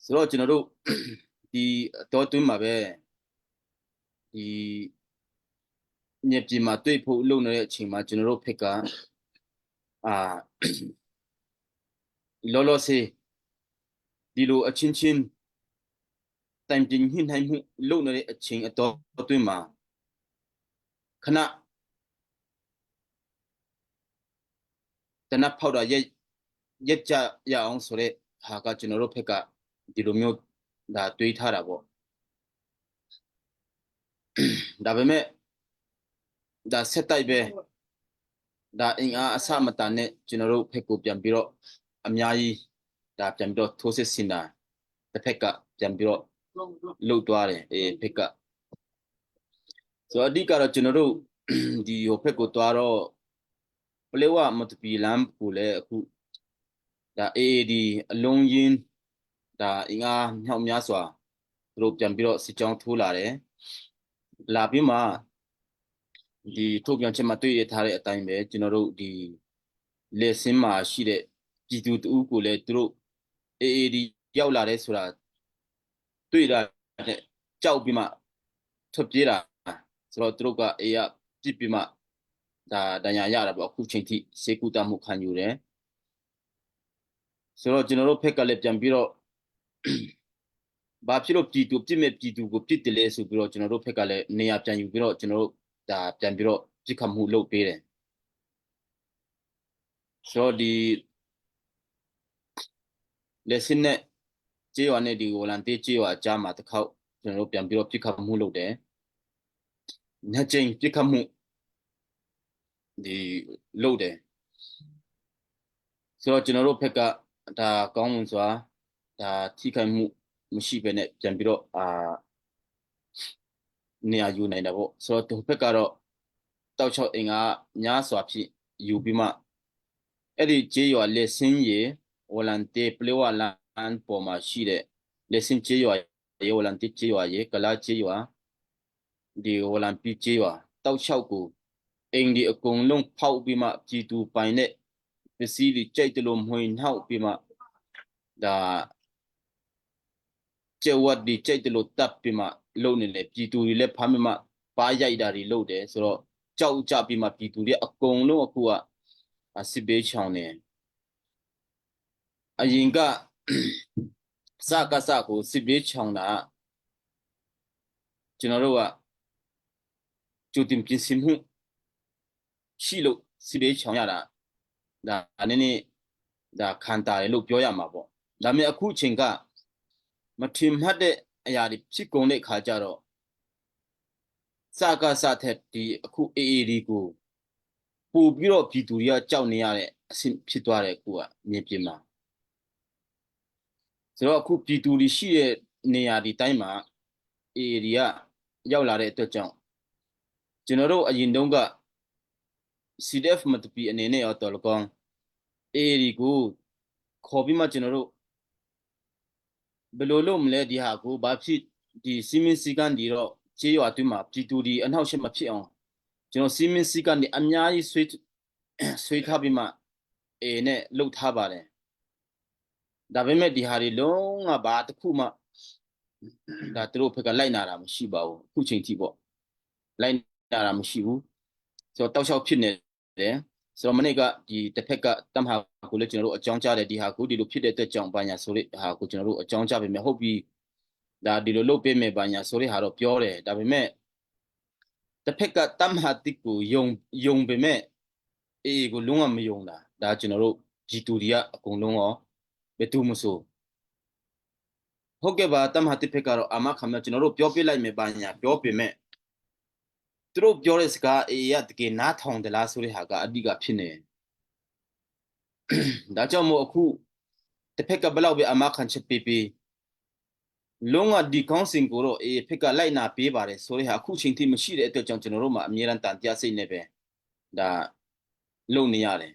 ဆိုတော့ကျွန်တော်တို့ဒီအတော်တွင်းမှာပဲဒီမြေပြင်မှာတွေ့ဖို့လုပ်နေတဲ့အချိန်မှာကျွန်တော်တို့ဖက်ကအာလောလောစေဒီလိုအချင်းချင်းတိုင်ပင်ညှိနှိုင်းမှုလုပ်နေတဲ့အချိန်အတော်တွင်းမှာခဏတနက်ဖောက်တာရက်ရက်ကြရအောင်ဆိုတဲ့ဟာကကျွန်တော်တို့ဖက်ကဒီလိုမျိုးဒါတွေးထားတာပေါ့ဒါပေမဲ့ဒါဆက်တိုက်ပဲဒါအင်အားအစမတန်နဲ့ကျွန်တော်တို့ဖက်ကိုပြန်ပြီးတော့အများကြီးဒါပြန်ပြီးတော့ထိုးစစ်ဆင်တာတစ်ဖက်ကပြန်ပြီးတော့လှုပ်သွားတယ်အေးဖက်ကဆိုတော့အဓိကတော့ကျွန်တော်တို့ဒီဟိုဖက်ကိုသွားတော့ပလေဝမတပီလမ်းကိုလည်းအခုဒါ AAD အလုံးရင်းဒါအင်အားမြောက်များစွာသူတို့ပြန်ပြီးတော့စစ်ကြောင်းထိုးလာတယ်လာပြီးမှဒီထုတ်ပြန်ချက်မှာတွေ့ရထားတဲ့အတိုင်းပဲကျွန်တော်တို့ဒီလက်စင်းမှာရှိတဲ့ပြည်သူတဦးကိုလည်းသူတို့ AAD ရောက်လာတယ်ဆိုတာတွေ့တာနဲ့ကြောက်ပြီးမှထွက်ပြေးတာဆိုတော့သူတို့က A ကပြစ်ပြီးမှဒါဒဏ်ရာရတာပေါ့အခုချိန်ထိစေကူတာမှုခံယူတယ်ဆိုတော့ကျွန်တော်တို့ဖက်ကလည်းပြန်ပြီးတော့ဘာဖြစ်လို့ပြည်သူပြစ်မဲ့ပြည်သူကိုပြစ်တယ်လဲဆိုပြီးတော့ကျွန်တော်တို့ဖက်ကလည်းနေရာပြန်ယူပြီးတော့ကျွန်တော်တို့ဒါပြန်ပြီးတော့ပြစ်ခတ်မှုလုပ်ပေးတယ်ဆိုတော့ဒီလက်စင်းနဲ့ကြေးရွာနဲ့ဒီဝလန်တေးကြေးရွာအကြားမှာတစ်ခေါက်ကျွန်တော်တို့ပြန်ပြီးတော့ပြစ်ခတ်မှုလုပ်တယ်နှစ်ကြိမ်ပြစ်ခတ်မှုဒီလုပ်တယ်ဆိုတော့ကျွန်တော်တို့ဘက်ကဒါကောင်းမွန်စွာဒါထိခိုက်မှုမရှိဘဲနဲ့ပြန်ပြီးတော့အာနေရာယူနိုင်တာပေါ့ဆိုတော့ဒီဘက်ကတော့တောက်ချောက်အင်ကများစွာဖြစ်ယူပြီးမှအဲ့ဒီကြေးရွာလက်စင်းရေဝလန်တေပလေဝလန်ပေါ်မှာရှိတဲ့လက်စင်းကြေးရွာရေဝလန်တေကြေးရွာရေကလာကြေးရွာဒီဝလန်ပီကြေးရွာတောက်ချောက်ကိုအိမ်ဒီအကုန်လုံးဖောက်ပြီးမှပြည်သူပိုင်တဲ့ပစ္စည်းတွေကြိုက်တယ်လို့မှွေနှောက်ပြီးမှဒါကျက်ဝတ်ဒီကြိုက်တယ်လို့တပ်ပြီးမှလုပ်နေတယ်ပြည်သူတွေလည်းဖမ်းပြီးမှပါရိုက်တာတွေလုပ်တယ်ဆိုတော့ကြောက်ကြပြီးမှပြည်သူတွေအကုန်လုံးအခုကစစ်ဘေးချောင်းနေအရင်က စကစကိုစစ်ပြေးချောင်တာကျွန်တော်တို့ကကြိုတင်ပြင်ဆင်မှုရှိလို့စစ်ပြေးချောင်ရတာဒါနည်းနည်းဒါခံတာတယ်လို့ပြောရမှာပေါ့ဒါပေမဲ့အခုအချိန်ကမထင်မှတ်တဲ့အရာတွေဖြစ်ကုန်တဲ့ခါကျတော့စကစထက်ဒီအခု AAD ကိုပို့ပြီးတော့ပြည်သူတွေကကြောက်နေရတဲ့အဆင့်ဖြစ်သွားတယ်အခုကမြေပြင်မှာဆိုတော့အခုပြည်သူတွေရှိတဲ့နေရာဒီတိုင်းမှာ AA တွေကရောက်လာတဲ့အတွက်ကြောင့်ကျွန်တော်တို့အရင်တုန်းက CDF မတပီအနေနဲ့ရောတော်လကောင်း AA တွေကိုခေါ်ပြီးမှကျွန်တော်တို့ဘယ်လိုလုပ်မလဲဒီဟာကိုဘာဖြစ်ဒီစီမင်းစီကန်ဒီတော့ခြေရွာအတွင်းမှာပြည်သူတွေအနှောက်အယှက်မဖြစ်အောင်ကျွန်တော်စီမင်းစီကန်ဒီအများကြီးဆွေးဆွေးထားပြီးမှ A နဲ့လှုပ်ထားပါတယ်ဒါပေမဲ့ဒီဟာတွေလုံးဝဘာတစ်ခုမှဒါသူတို့ဖက်ကလိုက်နာတာမရှိပါဘူးအခုချိန်ထိပေါ့လိုက်နာတာမရှိဘူးဆိုတော့တောက်လျှောက်ဖြစ်နေတယ်ဆိုတော့မနေ့ကဒီတစ်ဖက်ကတမ်ဟာကိုလည်းကျွန်တော်တို့အကြောင်းကြားတယ်ဒီဟာကိုဒီလိုဖြစ်တဲ့အတွက်ကြောင့်ဘာညာဆိုတဲ့ဟာကိုကျွန်တော်တို့အကြောင်းကြားပေးမယ်ဟုတ်ပြီဒါဒီလိုလုပ်ပေးမယ်ဘာညာဆိုတဲ့ဟာတော့ပြောတယ်ဒါပေမဲ့တစ်ဖက်ကတမ်ဟာတိကိုယုံယုံပေမဲ့အေးကိုလုံးဝမယုံတာဒါကျွန်တော်တို့ဂျီတူဒီကအကုန်လုံးရောဘယ်သူမဆိုဟုတ်ကဲ့ပါတမဟာတိဖက်ကတော့အာမခံမကျွန်တော်တို့ပြောပြလိုက်မယ်ပါညာပြောပြမဲ့သူတို့ပြောတဲ့စကားအေးရတကယ်နားထောင်တယ်လားဆိုတဲ့ဟာကအဓိကဖြစ်နေဒါကြောင့်မို့အခုတစ်ဖက်ကဘလောက်ပဲအာမခံချက်ပေးပေးလုံးဝဒီကောင်းစင်ကိုတော့အေးဖက်ကလိုက်နာပေးပါတယ်ဆိုတဲ့ဟာအခုချိန်ထိမရှိတဲ့အတွက်ကြောင့်ကျွန်တော်တို့မှာအမြဲတမ်းတန်တရားစိတ်နဲ့ပဲဒါလုပ်နေရတယ်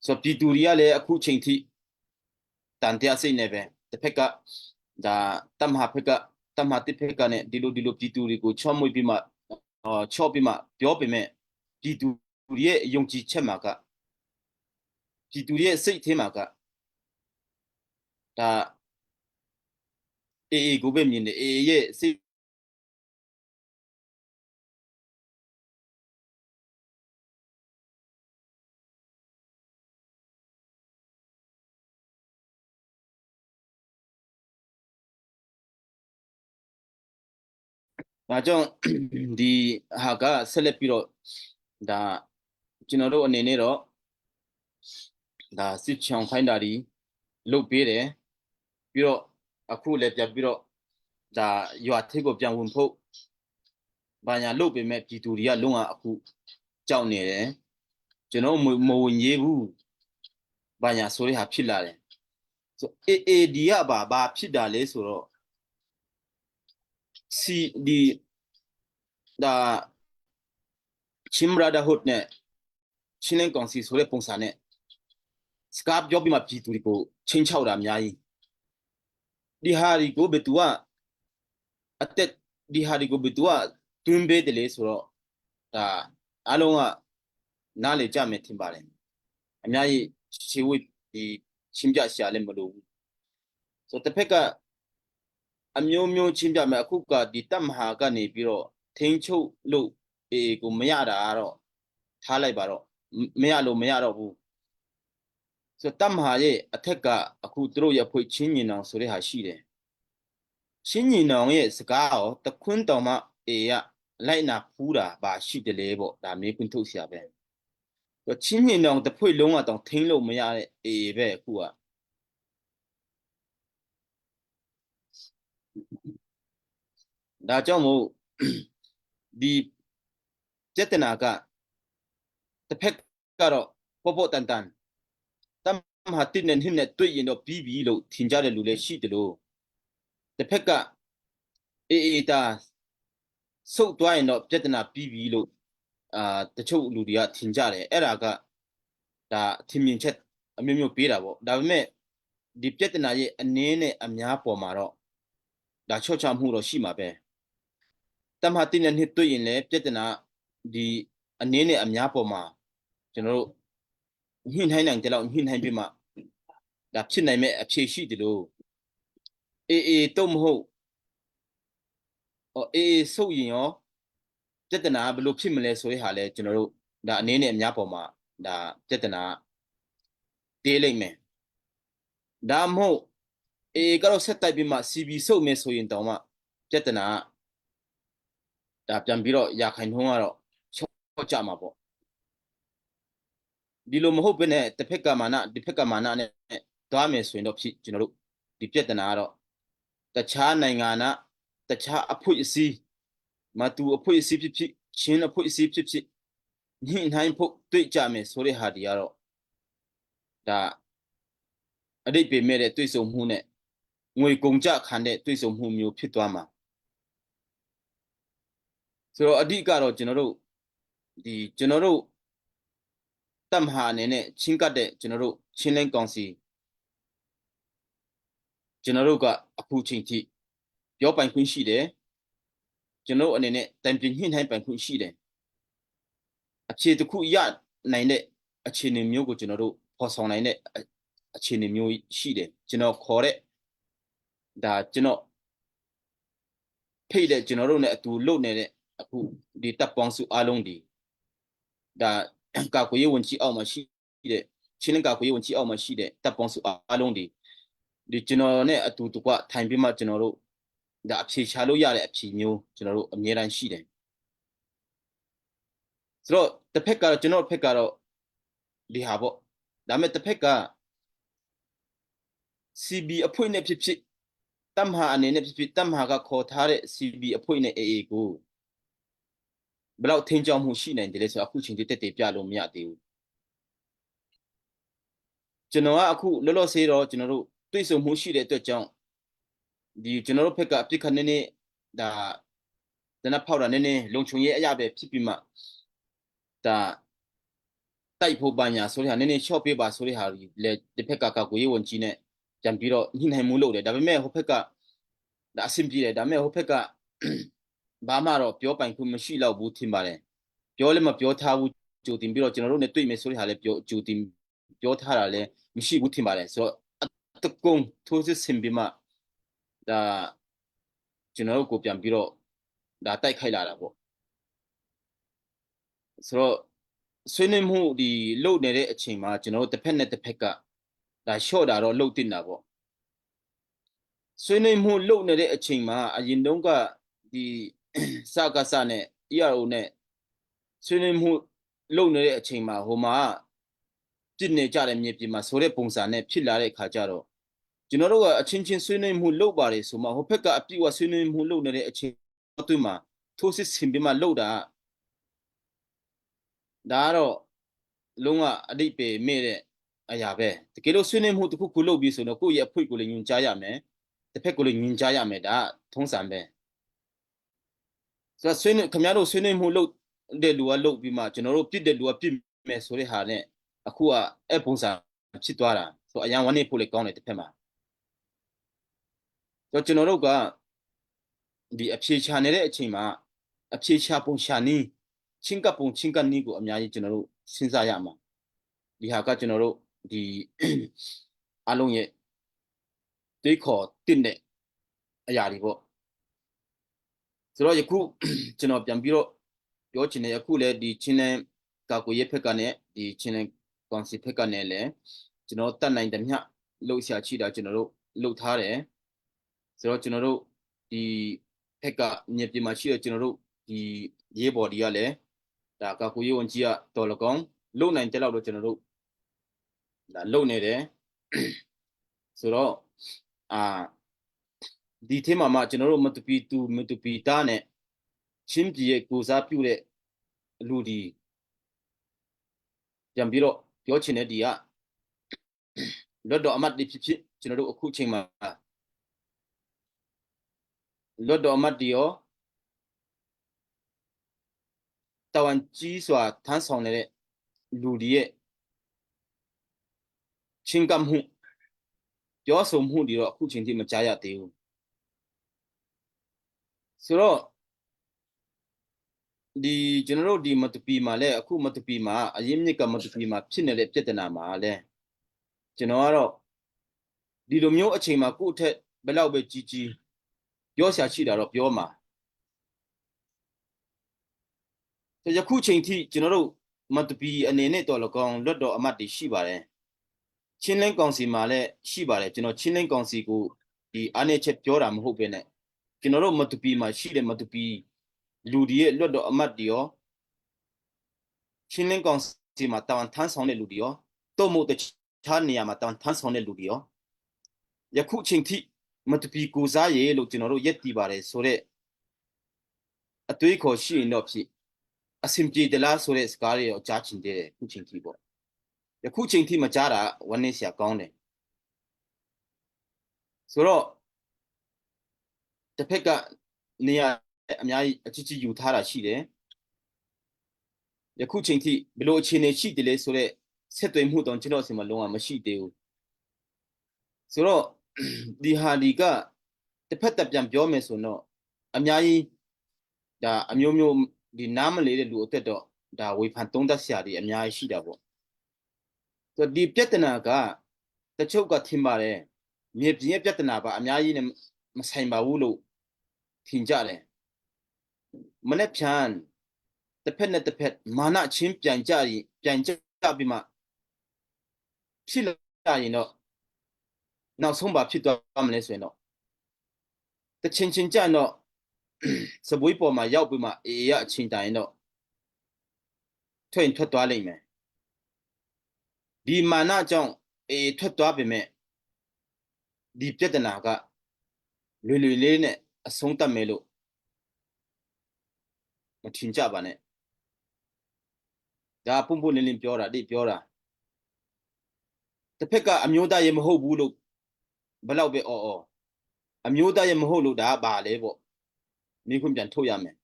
ဆိုတော့ပြည်သူတွေကလည်းအခုချိန်ထိတန်တရားစိတ်နဲ့ပဲတစ်ဖက်ကဒါတမဟာဖက်ကတမဟာတစ်ဖက်ကနဲ့ဒီလိုဒီလိုပြည်သူတွေကိုချော့မွေ့ပြီးမှချော့ပြီးမှပြောပေမဲ့ပြည်သူတွေရဲ့ယုံကြည်ချက်မှာကပြည်သူတွေရဲ့စိတ်ထဲမှာကဒါအေအေကိုပဲမြင်တယ်အေအေရဲ့စိတ် ဒါကြောင့်ဒီဟာကဆက်လက်ပြီးတော့ဒါကျွန်တော်တို့အနေနဲ့တော့ဒါစစ်ချောင်ခိုင်းတာဒီလုပ်ပေးတယ်ပြီးတော့အခုလည်းပြန်ပြီးတော့ဒါရွာထိပ်ကိုပြန်ဝင်ဖို့ဘာညာလုပ်ပေမဲ့ပြည်သူတွေကလုံးဝအခုကြောက်နေတယ်ကျွန်တော်မဝင်ရေးဘူးဘာညာဆိုတဲ့ဟာဖြစ်လာတယ်ဆို AAD ကဘာဘာဖြစ်တာလဲဆိုတော့ C ဒီဒါချင်း Brotherhood နဲ့ချင်းလင်းကောင်စီဆိုတဲ့ပုံစံနဲ့စကားပြောပြီးမှပြည်သူတွေကိုချင်းချောက်တာအများကြီးဒီဟာဒီကိုဘယ်သူကအတက်ဒီဟာဒီကိုဘယ်သူကတွင်းပေးတယ်လေဆိုတော့ဒါအားလုံးကနားလေကြမယ်ထင်ပါတယ်အများကြီးခြေဝိဒီချင်းပြရှာလည်းမလိုဘူးဆိုတော့တစ်ဖက်ကအမျိုးမျိုးချင်းပြမယ်အခုကဒီတပ်မဟာကနေပြီးတော့ထိန်းချုပ်လို့အေကိုမရတာကတော့ထားလိုက်ပါတော့မရလို့မရတော့ဘူးဆိုတော့တပ်မဟာရဲ့အထက်ကအခုသူတို့ရဲ့ဖွဲ့ချင်းညီနောင်ဆိုတဲ့ဟာရှိတယ်ချင်းညီနောင်ရဲ့စကားရောတခွန်းတော်မှအေကလိုက်နာဖူးတာပါရှိတယ်လေပေါ့ဒါမေးခွန်းထုတ်เสียပဲချင်းညီနောင်တစ်ဖွဲ့လုံးကတော့ထိန်းလို့မရတဲ့အေပဲအခုကဒါကြောင့်မို့ဒီပြဿနာကတစ်ဖက်ကတော့ပေါ့ပေါ့တန်တန်တမဟာတိနဲ့နှင်းနဲ့တွေ့ရင်တော့ပြီးပြီလို့ထင်ကြတဲ့လူလည်းရှိတယ်လို့တစ်ဖက်ကအေးအေးတာဆုတ်သွားရင်တော့ပြဿနာပြီးပြီလို့အာတချို့လူတွေကထင်ကြတယ်အဲ့ဒါကဒါထင်မြင်ချက်အမျိုးမျိုးပေးတာပေါ့ဒါပေမဲ့ဒီပြဿနာရဲ့အနည်းနဲ့အများပေါ်မှာတော့ဒါချော့ချမှုတော့ရှိမှာပဲတမဟာတိနဲ့နှစ်တွေ့ရင်လည်းပြဿနာဒီအနည်းနဲ့အများပေါ်မှာကျွန်တော်တို့ညှိနှိုင်းနိုင်တဲ့လောက်ညှိနှိုင်းပြီးမှဒါဖြစ်နိုင်မဲ့အခြေရှိတယ်လို့အေးအေးတော့မဟုတ်အော်အေးအေးဆုတ်ရင်ရောပြဿနာဘယ်လိုဖြစ်မလဲဆိုတဲ့ဟာလဲကျွန်တော်တို့ဒါအနည်းနဲ့အများပေါ်မှာဒါပြဿနာတေးလိမ့်မယ်ဒါမဟုတ် AA ကတော့ဆက်တိုက်ပြီးမှ CB ဆုပ်မယ်ဆိုရင်တောင်မှပြဿနာဒါပြန်ပြီးတော့ရာခိုင်နှုန်းကတော့ချော့ကြမှာပေါ့ဒီလိုမဟုတ်ဘဲနဲ့တစ်ဖက်ကမာနဒီဖက်ကမာနနဲ့သွားမယ်ဆိုရင်တော့ဖြစ်ကျွန်တော်တို့ဒီပြဿနာကတော့တခြားနိုင်ငံနာတခြားအဖွဲ့အစည်းမတူအဖွဲ့အစည်းဖြစ်ဖြစ်ချင်းအဖွဲ့အစည်းဖြစ်ဖြစ်ညှိနှိုင်းဖို့တွေ့ကြမယ်ဆိုတဲ့ဟာဒီကတော့ဒါအတိတ်ပေမဲ့တဲ့တွေ့ဆုံမှုနဲ့ငွေကုန်ကြခံတဲ့တွေ့ဆုံမှုမျိုးဖြစ်သွားမှာဆိုတော့အဓိကတော့ကျွန်တော်တို့ဒီကျွန်တော်တို့တပ်မဟာအနေနဲ့ချင်းကတ်တဲ့ကျွန်တော်တို့ချင်းလင်းကောင်စီကျွန်တော်တို့ကအခုချိန်ထိပြောပိုင်ခွင့်ရှိတယ်ကျွန်တော်အနေနဲ့တံပြင်ညှိနှိုင်းပိုင်ခွင့်ရှိတယ်အခြေတစ်ခုရနိုင်တဲ့အခြေအနေမျိုးကိုကျွန်တော်တို့ဖော်ဆောင်နိုင်တဲ့အခြေအနေမျိုးရှိတယ်ကျွန်တော်ခေါ်တဲ့ဒါကျွန်တော်ဖိတ်တဲ့ကျွန်တော်တို့ ਨੇ အတူလုပ်နေတဲ့အခုဒီတပ်ပေါင်းစုအားလုံးဒီဒါကာကွယ်ရေးဝန်ကြီးအောက်မှာရှိတဲ့ချင်းလင်းကာကွယ်ရေးဝန်ကြီးအောက်မှာရှိတဲ့တပ်ပေါင်းစုအားလုံးဒီဒီကျွန်တော်နဲ့အတူတကွထိုင်ပြီးမှကျွန်တော်တို့ဒါအဖြေရှာလို့ရတဲ့အဖြေမျိုးကျွန်တော်တို့အမြဲတမ်းရှိတယ်ဆိုတော့တစ်ဖက်ကတော့ကျွန်တော်ဖက်ကတော့ဒီဟာပေါ့ဒါပေမဲ့တစ်ဖက်က CB အဖွဲ့နဲ့ဖြစ်ဖြစ်တပ်မဟာအနေနဲ့ဖြစ်ဖြစ်တပ်မဟာကခေါ်ထားတဲ့ CB အဖွဲ့နဲ့ AA ကိုဘယ်လောက်ထင်းကြောင်မှုရှိနိုင်တယ်လဲဆိုတော့အခုချိန်ထိတက်တည်ပြလို့မရသေးဘူးကျွန်တော်ကအခုလောလောဆယ်တော့ကျွန်တော်တို့တွေ့ဆုံမှုရှိတဲ့အတွက်ကြောင့်ဒီကျွန်တော်တို့ဖက်ကအပြစ်ခတ်နေနေဒါတနက်ဖောက်တာနည်းနည်းလုံခြုံရေးအရာပဲဖြစ်ပြီးမှဒါတိုက်ဖို့ပါညာဆိုတဲ့ဟာနည်းနည်းချော့ပေးပါဆိုတဲ့ဟာလေတစ်ဖက်ကကာကွယ်ရေးဝန်ကြီးနဲ့ပြန်ပြီးတော့ညှိနှိုင်းမှုလုပ်တယ်ဒါပေမဲ့ဟိုဖက်ကဒါအဆင်ပြေတယ်ဒါပေမဲ့ဟိုဖက်ကဘာမှတော့ပြောပိုင်ခွင့်မရှိတော့ဘူးထင်ပါတယ်ပြောလည်းမပြောထားဘူးကြိုတင်ပြီးတော့ကျွန်တော်တို့ ਨੇ တွေ့မယ်ဆိုတဲ့ဟာလည်းပြောကြိုတင်ပြောထားတာလည်းမရှိဘူးထင်ပါတယ်ဆိုတော့တကုံထိုးစစ်ဆင်ပြီးမှဒါကျွန်တော်တို့ကိုပြန်ပြီးတော့ဒါတိုက်ခိုက်လာတာပေါ့ဆိုတော့ဆွေးနွေးမှုဒီလုပ်နေတဲ့အချိန်မှာကျွန်တော်တို့တစ်ဖက်နဲ့တစ်ဖက်ကဒါလျှော့တာတော့လှုပ်တင်တာပေါ့ဆွေးနွေးမှုလုပ်နေတဲ့အချိန်မှာအရင်တုန်းကဒီစကားစနဲ့ ERO နဲ့ဆွေးနွေးမှုလုပ်နေတဲ့အချိန်မှာဟိုမှာပြစ်နေကြတဲ့မြေပြင်မှာဆိုတဲ့ပုံစံနဲ့ဖြစ်လာတဲ့အခါကျတော့ကျွန်တော်တို့ကအချင်းချင်းဆွေးနွေးမှုလုပ်ပါတယ်ဆိုမှဟိုဘက်ကအပြည့်အဝဆွေးနွေးမှုလုပ်နေတဲ့အချိန်အတွင်းမှာထိုးစစ်ဆင်ပြီးမှလုပ်တာဒါကတော့လုံးဝအတိတ်ပဲမဲ့တဲ့အရာပဲတကယ်လို့ဆွေးနွေးမှုတစ်ခုခုလုပ်ပြီးဆိုတော့ကိုယ့်ရဲ့အဖွဲ့ကိုလည်းညွှန်ကြားရမယ်တစ်ဖက်ကိုလည်းညွှန်ကြားရမယ်ဒါထုံးစံပဲဆိုတော့ဆွေးနွေးခင်ဗျားတို့ဆွေးနွေးမှုလုပ်တဲ့လူကလုပ်ပြီးမှကျွန်တော်တို့ပြစ်တဲ့လူကပြစ်မယ်ဆိုတဲ့ဟာနဲ့အခုကအဲ့ပုံစံဖြစ်သွားတာဆိုအရန်ဝမ်းနေဖို့လေကောင်းတယ်တစ်ဖက်မှာဆိုတော့ကျွန်တော်တို့ကဒီအဖြေချနေတဲ့အချိန်မှာအဖြေချပုံရှာနည်းချင်းကပ်ပုံချင်းကပ်နည်းကိုအများကြီးကျွန်တော်တို့စဉ်းစားရမှာဒီဟာကကျွန်တော်တို့ဒီအလုံးရဲ့တွေးခေါ်တင့်တဲ့အရာတွေပေါ့ဆိုတော့ယခုကျွန်တော်ပြန်ပြီးတော့ပြောချင်တယ်ယခုလည်းဒီချင်းလန်းကာကိုရေးဖက်ကနဲ့ဒီချင်းလန်းကောင်စီဖက်ကနဲ့လည်းကျွန်တော်တတ်နိုင်တဲ့မျှလှုပ်ရှားချိတာကျွန်တော်တို့လှုပ်ထားတယ်ဆိုတော့ကျွန်တော်တို့ဒီဖက်ကမြေပြင်မှာရှိတဲ့ကျွန်တော်တို့ဒီရေးဘော်ဒီကလည်းဒါကာကိုရေးဝန်ကြီးကတော်လကောင်လုံနိုင်တဲ့လောက်တော့ကျွန်တော်တို့ဒါလုံနေတယ်ဆိုတော့အာဒီထဲမှာမှကျွန်တော်တို့မတူပီတူမတူပီတာနဲ့ချင်းပြည်ရဲ့ကိုစားပြုတဲ့လူဒီပြန်ပြီးတော့ပြောချင်တဲ့ဒီကလွတ်တော်အမတ်တွေဖြစ်ဖြစ်ကျွန်တော်တို့အခုချိန်မှာလွတ်တော်အမတ်တွေရောတာဝန်ကြီးစွာထမ်းဆောင်နေတဲ့လူတွေရဲ့ချင်းကပ်မှုပြောဆိုမှုတွေတော့အခုချိန်ထိမကြားရသေးဘူးဆိုတော့ဒီကျွန်တော်တို့ဒီမတူပီမှာလဲအခုမတူပီမှာအရင်မြစ်ကမတူပီမှာဖြစ်နေတဲ့ပြဿနာမှာလဲကျွန်တော်ကတော့ဒီလိုမျိုးအချိန်မှာကိုယ့်အထက်ဘယ်လောက်ပဲကြီးကြီးပြောဆရာရှိတာတော့ပြောမှာယခုချိန်ထိကျွန်တော်တို့မတူပီအနေနဲ့တော်လကောင်လွတ်တော်အမတ်တွေရှိပါတယ်။ ချင်းလင်းကောင်စီမှာလည်းရှိပါတယ်ကျွန်တော်ချင်းလင်းကောင်စီကိုဒီအနေချက်ပြောတာမဟုတ်ပဲနဲ့ကျွန်တော်တို့မတူပီမှာရှိတဲ့မတူပီလူတွေရဲ့လွတ်တော်အမတ်တွေရောချင်းလင်းကောင်စီမှာတာဝန်ထမ်းဆောင်တဲ့လူတွေရောတို့မို့တခြားနေရာမှာတာဝန်ထမ်းဆောင်တဲ့လူတွေရောယခုချိန်ထိမတူပီကိုစားရေလို့ကျွန်တော်တို့ရက်တည်ပါတယ်ဆိုတော့အတွေးခေါ်ရှိရင်တော့ဖြစ်အဆင်ပြေသလားဆိုတဲ့စကားတွေရောကြားချင်သေးတယ်ခုချိန်ထိပေါ့ယခုချိန်ထိမကြားတာဝမ်းနည်းစရာကောင်းတယ်ဆိုတော့တစ်ဖက်ကနေရာအများကြီးအချစ်ချစ်ယူထားတာရှိတယ်ယခုချိန်ထိဘလို့အခြေအနေရှိတယ်လဲဆိုတော့ဆက်သွယ်မှုတောင်ကျွန်တော်အစင်မလုံးဝမရှိသေးဘူးဆိုတော့ဒီဟာဒီကတစ်ဖက်တက်ပြန်ပြောမယ်ဆိုတော့အများကြီးဒါအမျိုးမျိုးဒီနားမလေတဲ့လူအသက်တော့ဒါဝေဖန်သုံးသပ်ဆရာတွေအများကြီးရှိတာပေါ့ဆိုတော့ဒီပြဿနာကတချို့ကထင်ပါတယ်မြေပြင်ရဲ့ပြဿနာပါအများကြီးနဲ့မဆိုင်ပါဘူးလို့ထင်ကြတယ်မနေ့ဖြန်တစ်ဖက်နဲ့တစ်ဖက်မာနချင်းပြန်ကြရင်ပြန်ကြပြီးမှဖြစ်လာရင်တော့နောက်ဆုံးပါဖြစ်သွားမလဲဆိုရင်တော့တချင်းချင်းကြတော့စပွေးပေါ်မှာရောက်ပြီးမှအေးရအချင်းတိုင်တော့ထွက်ရင်ထွက်သွားလိမ့်မယ်ဒီမာနကြောင့်အေးထွက်သွားပေမဲ့ဒီပြဿနာကလွယ်လွယ်လေးနဲ့အဆုံးသတ်မယ်လို့မထင်ကြပါနဲ့ဒါပွန့်ပွန့်လင်းလင်းပြောတာတိပြောတာတစ်ဖက်ကအမျိုးသားရေမဟုတ်ဘူးလို့ဘလောက်ပဲအော်အော်အမျိုးသားရေမဟုတ်လို့ဒါကပါလေပေါ့မိခွန်းပြန်ထုတ်ရမယ်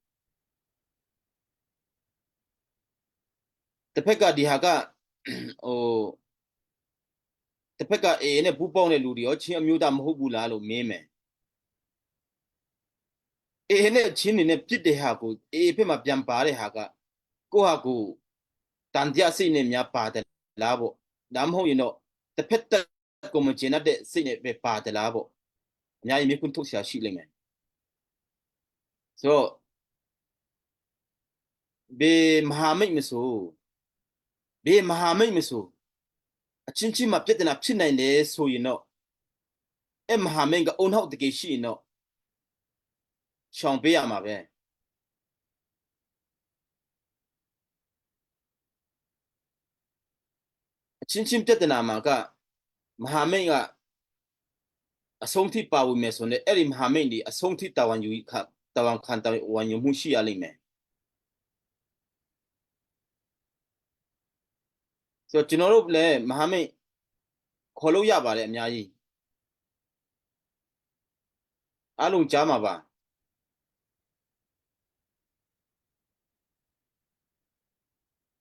တစ်ဖက်ကဒီဟာကဟိုတစ်ဖက်ကအေးနဲ့ပူပေါင်းတဲ့လူတွေရောချင်းအမျိုးသားမဟုတ်ဘူးလားလို့မင်းမယ်အေးနဲ့ချင်းနေနဲ့ပြစ်တဲ့ဟာကိုအေးဖက်မှာပြန်ပါတဲ့ဟာကကိုဟာကိုတန်တရားစိတ်နဲ့များပါတယ်လားပေါ့ဒါမှမဟုတ်ရင်တော့တစ်ဖက်တက်ကိုမကျင်တဲ့စိတ်နဲ့ပဲပါတယ်လားပေါ့အများကြီးမြေခွန်းထုတ်ဆရာရှိလိမ့်မယ်ဆိုတော့ဘေမဟာမိတ်မဆိုဘေမဟာမိတ်မဆိုအချင်းချင်းမှာပြဿနာဖြစ်နိုင်တယ်ဆိုရင်တော့အဲ့မဟာမိတ်ကအုံနောက်တကယ်ရှိရင်တော့ရှောင်ပေးရမှာပဲအချင်းချင်းပြဿနာမှာကမဟာမိတ်ကအဆုံးထိပါဝင်မယ်ဆိုရင်အဲ့ဒီမဟာမိတ်ဒီအဆုံးထိတာဝန်ယူခတာဝန်ခံတာဝန်ယူမှုရှိရလိမ့်မယ်ဆိုတော့ကျွန်တော်တို့လည်းမဟာမိတ်ခေါ်လို့ရပါတယ်အများကြီးအားလုံးကြားမှာပါ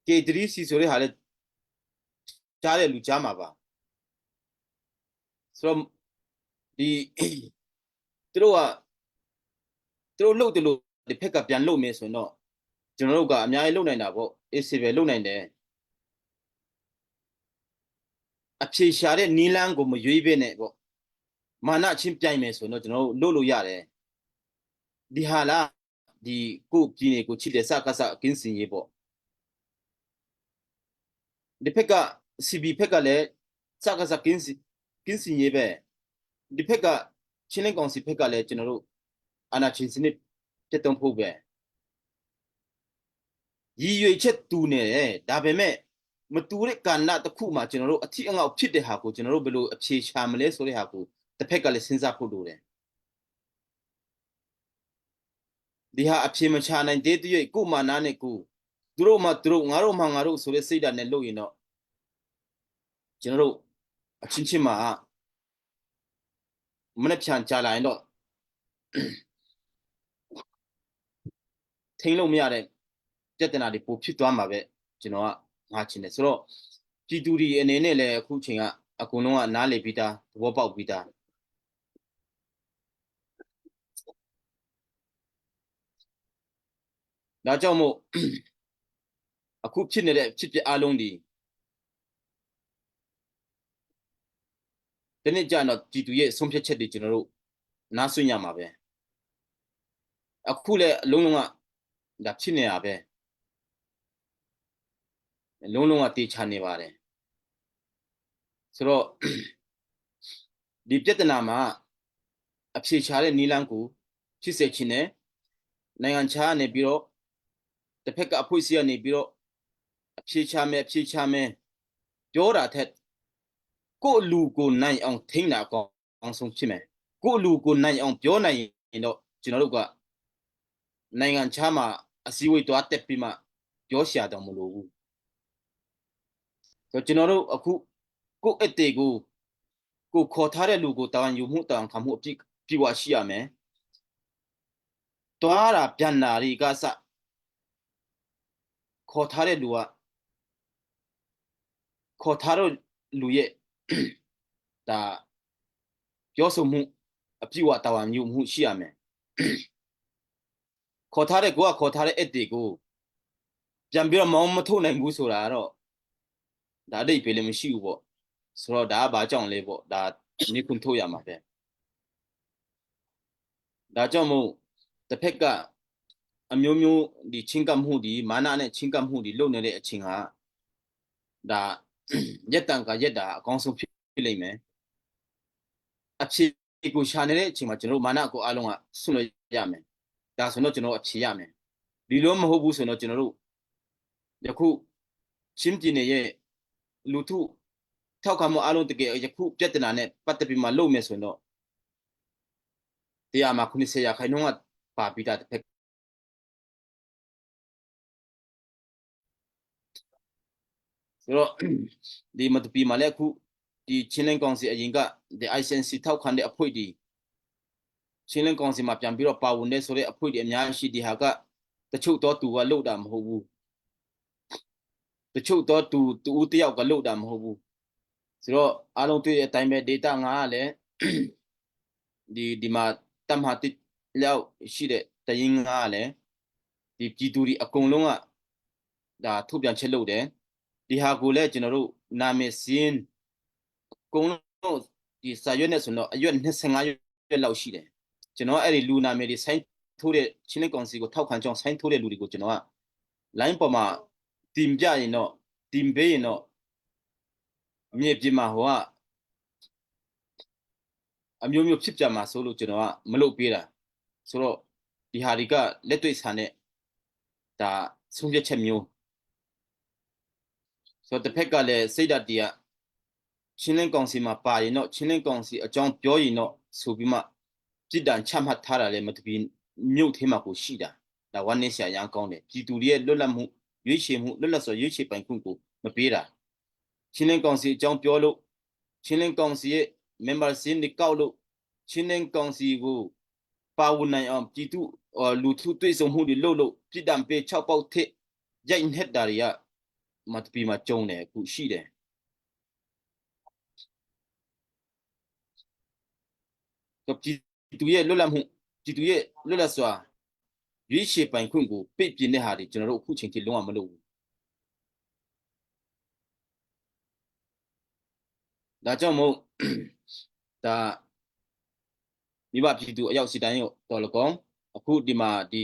K3C ဆိုတဲ့ဟာလည်းကြားတဲ့လူကြားမှာပါဆိုတော့ဒီသူတို့ကသူတို့လှုပ်တယ်လို့ဒီဖက်ကပြန်လှုပ်မယ်ဆိုရင်တော့ကျွန်တော်တို့ကအများကြီးလှုပ်နိုင်တာပေါ့ AC ပဲလှုပ်နိုင်တယ်အဖြေရှာတဲ့နီလန်းကိုမရွေးပဲနဲ့ပေါ့မာနချင်းပြိုင်မယ်ဆိုရင်တော့ကျွန်တော်တို့လှုပ်လို့ရတယ်ဒီဟာလားဒီကိုပြည်နေကိုချစ်တဲ့စကားစကင်းစင်ရေးပေါ့ဒီဖက်က CB ဖက်ကလည်းစကားစကင်းစင်ကင်းစင်ရေးပဲဒီဖက်ကချင်းလင်းကောင်စီဖက်ကလည်းကျွန်တော်တို့အာနာချင်းစနစ်ပြတ်တုံးဖို့ပဲရည်ရွယ်ချက်တူနေတယ်ဒါပေမဲ့မတူတဲ့ကဏ္ဍတစ်ခုမှာကျွန်တော်တို့အထီးအငေါက်ဖြစ်တဲ့ဟာကိုကျွန်တော်တို့ဘယ်လိုအဖြေရှာမလဲဆိုတဲ့ဟာကိုတစ်ဖက်ကလည်းစဉ်းစားဖို့လိုတယ်ဒီဟာအဖြေမချနိုင်သေးတဲ့ကိုမာနာနဲ့ကိုသူတို့မှသူတို့ငါတို့မှငါတို့ဆိုတဲ့စိတ်ဓာတ်နဲ့လုပ်ရင်တော့ကျွန်တော်တို့အချင်းချင်းမှာမနေ့ဖြန်ကြာလာရင်တော့ထိန်းလို့မရတဲ့ပြဿနာတွေပိုဖြစ်သွားမှာပဲကျွန်တော်ကငါချင်တယ်ဆိုတော့ပြည်သူတွေအနေနဲ့လည်းအခုချိန်ကအကုန်လုံးကနားလေပြီးသားသဘောပေါက်ပြီးသားဒါကြောင့်မို့အခုဖြစ်နေတဲ့ဖြစ်ပျက်အလုံးဒီဒီနေ့ကျတော့ပြည်သူရဲ့ဆုံးဖြတ်ချက်တွေကျွန်တော်တို့နားဆွင့်ရမှာပဲအခုလည်းအလုံးလုံးကဒါဖြစ်နေတာပဲလုံးလုံးကတေချာနေပါတယ် ဆိုတော့ဒီပြဿနာမှာအဖြေရှာတဲ့နီလန်းကိုဖြစ်စေချင်တယ်နိုင်ငံခြားကနေပြီးတော့တစ်ဖက်ကအဖွဲ့အစည်းကနေပြီးတော့အဖြေချမယ်အဖြေချမယ်ပြောတာထက်ကိုယ့်လူကိုနိုင်အောင်ထိန်းတာအကောင်းဆုံးဖြစ်မယ်ကိုယ့်လူကိုနိုင်အောင်ပြောနိုင်ရင်တော့ကျွန်တော်တို့ကနိုင်ငံခြားမှာအစည်းအဝေးသွားတက်ပြီးမှပြောရှာတော့မလိုဘူးဆိုတော့ကျွန်တော်တို့အခုကိုယ့်အတေကိုကိုခေါ်ထားတဲ့လူကိုတာဝန်ယူမှုတာဝန်ခံမှုအပြည့်ပြည့်ဝရှိရမယ်တွားတာပြန်တာတွေကစခေါ်ထားတဲ့လူကခေါ်ထားတဲ့လူရဲ့ဒါပြောဆိုမှုအပြည့်ဝတာဝန်ယူမှုရှိရမယ်ခေါ်ထားတဲ့ကိုကခေါ်ထားတဲ့အတေကိုပြန်ပြီးတော့မောင်းမထုတ်နိုင်ဘူးဆိုတာကတော့ဒါအတိတ်ပဲလည်းမရှိဘူးပေါ့ဆိုတော့ဒါကဘာကြောင့်လဲပေါ့ဒါနေခွန်ထုတ်ရမှာပဲဒါကြောင့်မို့တစ်ဖက်ကအမျိုးမျိုးဒီချင်းကပ်မှုဒီမာနနဲ့ချင်းကပ်မှုဒီလုပ်နေတဲ့အချိန်ဟာဒါရက်တန်ကရက်တာအကောင်းဆုံးဖြစ်လိမ့်မယ်အဖြစ်ကိုရှာနေတဲ့အချိန်မှာကျွန်တော်တို့မာနကိုအားလုံးကဆွလို့ရမယ်ဒါဆိုတော့ကျွန်တော်အဖြေရမယ်ဒီလိုမဟုတ်ဘူးဆိုတော့ကျွန်တော်တို့ယခုချင်းပြည်နယ်ရဲ့လူထုထောက်ခံမှုအားလုံးတကယ်ယခုပြဿနာနဲ့ပတ်သက်ပြီးမှလုပ်မယ်ဆိုရင်တော့တရားမှာ90ရာခိုင်နှုန်းကပါပြီးသားတစ်ဖက်ဆိုတော့ဒီမတပီမှာလည်းအခုဒီချင်းလင်းကောင်စီအရင်ကဒီ ICNC ထောက်ခံတဲ့အဖွဲ့ဒီချင်းလင်းကောင်စီမှာပြန်ပြီးတော့ပါဝင်တဲ့ဆိုတဲ့အဖွဲ့ဒီအများကြီးရှိဒီဟာကတချို့တော့သူကလုတ်တာမဟုတ်ဘူးတချို့တော့သူတူတယောက်ကလုတ်တာမဟုတ်ဘူးဆိုတော့အားလုံးတွေ့တဲ့အတိုင်းပဲ data ငါကလည်းဒီဒီမှာတမဟာတိလောက်ရှိတဲ့တရင်ငါကလည်းဒီပြည်သူတွေအကုန်လုံးကဒါထုတ်ပြန်ချက်လုပ်တယ်ဒီဟာကိုလည်းကျွန်တော်တို့နာမည်စင်းအကုန်လုံးဒီစာရွက်နဲ့ဆိုတော့အရွက်25ရွက်လောက်ရှိတယ်ကျွန်တော်အဲ့ဒီလူနာမည်တွေဆိုင်းထိုးတဲ့ချင်းလင်းကောင်စီကိုထောက်ခံကြောင်းဆိုင်းထိုးတဲ့လူတွေကိုကျွန်တော်က line ပေါ်မှာတင်ပြရင်တော့တင်ပေးရင်တော့မြေပြင်မှာဟိုကအမျိုးမျိုးဖြစ်ကြမှာဆိုလို့ကျွန်တော်ကမလုပ်ပေးတာဆိုတော့ဒီဟာတွေကလက်တွေ့ဆန်တဲ့ဒါဆုံးဖြတ်ချက်မျိုးဆိုတော့တစ်ဖက်ကလည်းစိတ်ဓာတ်တွေကချင်းလင်းကောင်စီမှာပါရင်တော့ချင်းလင်းကောင်စီအကြောင်းပြောရင်တော့ဆိုပြီးမှပြစ်ဒဏ်ချမှတ်ထားတာလည်းမတပီမြုပ်သေးမှာကိုရှိတာဒါဝမ်းနေရှာရမ်းကောင်းတယ်ပြည်သူတွေရဲ့လွတ်လပ်မှုရွေးချယ်မှုလွတ်လပ်စွာရွေးချယ်ပိုင်ခွင့်ကိုမပေးတာချင်းလင်းကောင်စီအကြောင်းပြောလို့ချင်းလင်းကောင်စီရဲ့ member စင်းတွေကောက်လို့ချင်းလင်းကောင်စီကိုပါဝင်နိုင်အောင်ပြည်သူလူထုတွေ့ဆုံမှုတွေလုပ်လို့ပြစ်ဒဏ်ပေး6ပေါက်ထစ်ရိုက်နှက်တာတွေကမတပီမှာကြုံတယ်အခုရှိတယ်တော့ပြည်သူရဲ့လွတ်လပ်မှုပြည်သူရဲ့လွတ်လပ်စွာရွေးချယ်ပိုင်ခွင့်ကိုပိတ်ပင်တဲ့ဟာတွေကျွန်တော်တို့အခုချိန်ထိလုံးဝမလုပ်ဘူးဒါကြောင့်မို့ဒါမိဘပြည်သူအရောက်စီတိုင်းတော်လကောင်အခုဒီမှာဒီ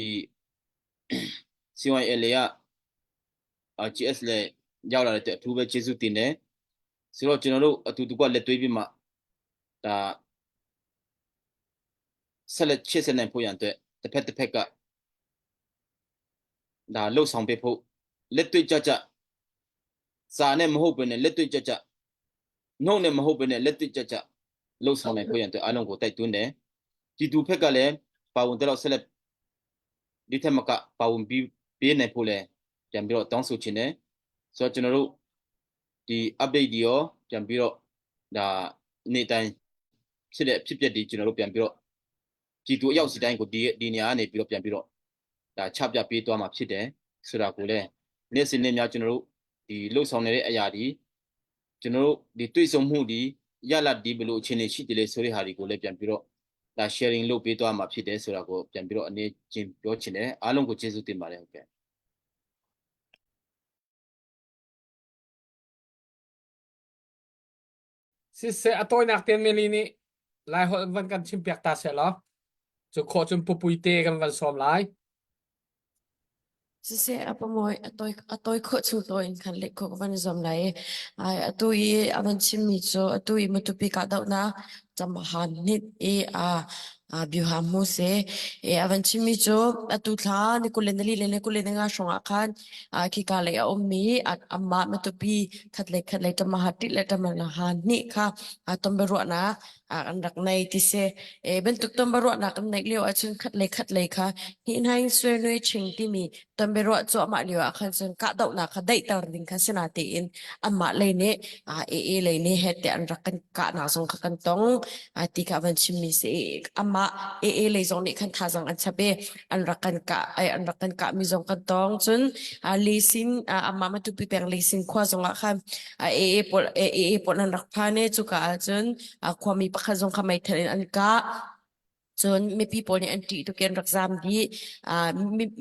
CYL က GS လည်းရောက်လာတဲ့အတွက်အထူးပဲကျေးဇူးတင်တယ်ဆိုတော့ကျွန်တော်တို့အတူတူကလက်တွဲပြီးမှဒါဆက်လက်ချစ်စနိုင်ဖို့ရန်အတွက်တစ်ဖက်တစ်ဖက်ကဒါလှုပ်ဆောင်ပေးဖို့လက်တွေ့ကြကြစာနဲ့မဟုတ်ဘဲနဲ့လက်တွေ့ကြကြနှုတ်နဲ့မဟုတ်ဘဲနဲ့လက်တွေ့ကြကြလှုပ်ဆောင်နိုင်ဖို့ရန်အတွက်အားလုံးကိုတိုက်တွန်းတယ်ပြည်သူဖက်ကလည်းပါဝင်တဲ့တော့ဆက်လက်ဒီထက်မကပါဝင်ပြီးပေးနိုင်ဖို့လည်းပြန်ပြီးတော့တောင်းဆိုချင်တယ်ဆိုတော့ကျွန်တော်တို့ဒီ update ဒီရောပြန်ပြီးတော့ဒါနေ့တိုင်းဖြစ်တဲ့ဖြစ်ပျက်ဒီကျွန်တော်တို့ပြန်ပြီးတော့ပြည်သူအရောက်စီတိုင်းကိုဒီဒီနေရာကနေပြီးတော့ပြန်ပြီးတော့ဒါချပြပေးသွားမှာဖြစ်တယ်ဆိုတာကိုလည်းနေ့စဉ်နေ့များကျွန်တော်တို့ဒီလှုပ်ဆောင်နေတဲ့အရာဒီကျွန်တော်တို့ဒီတွေ့ဆုံမှုဒီရလဒီဘယ်လိုအခြေအနေရှိတယ်လဲဆိုတဲ့ဟာတွေကိုလည်းပြန်ပြီးတော့ဒါ sharing လုပ်ပေးသွားမှာဖြစ်တယ်ဆိုတာကိုပြန်ပြီးတော့အနေချင်းပြောချင်တယ်အားလုံးကိုကျေးဇူးတင်ပါတယ်ဟုတ်ကဲ့ Siseh a tawinak tein Meli nih Laiholh van kan chimpiak ta seh law cu khawh cun pupui te kan van sawm lai. Siseh a pamawi a tawi a tawi khawh chung tawi in khan leh khawh ka van i zuam lai i ai atu i a van chimmi cu atu i Matupi kahdohnak camahan hnit i a a biuha hmu si. I a van chimmi cu atu thla ni 24 le ni 25 hrawng ah khan a khika lei a ummi amah Matupi khat le khat le tamaha tit le tamaha hnih kha ton biaruahnak an rak nei ti si. E bantuk ton biaruahnak an neih lio ahcun khat le khat lei kha hnih swe nui ching timi ton biaruah cuahmah lio ah khan cun kahdohnak kha daihter ding kha si na tiin anmah lei nih AA lei nih het te an rak kan kahnak zong kha kan tong ti kha van chimmi si. Amah AA lei zong nih khan thazang an chap i an rak kan kah an rak kan kahmi zong kan tong. Cun Lesin amah Matupi peng Lesin khua zong ah khan AA pawl AA pawl an rak phan i cuka ahcun khuami pakhat zong kha meithal in an kah. Cun mipi pawl nih an ṭih tuk i an rak zaam dih.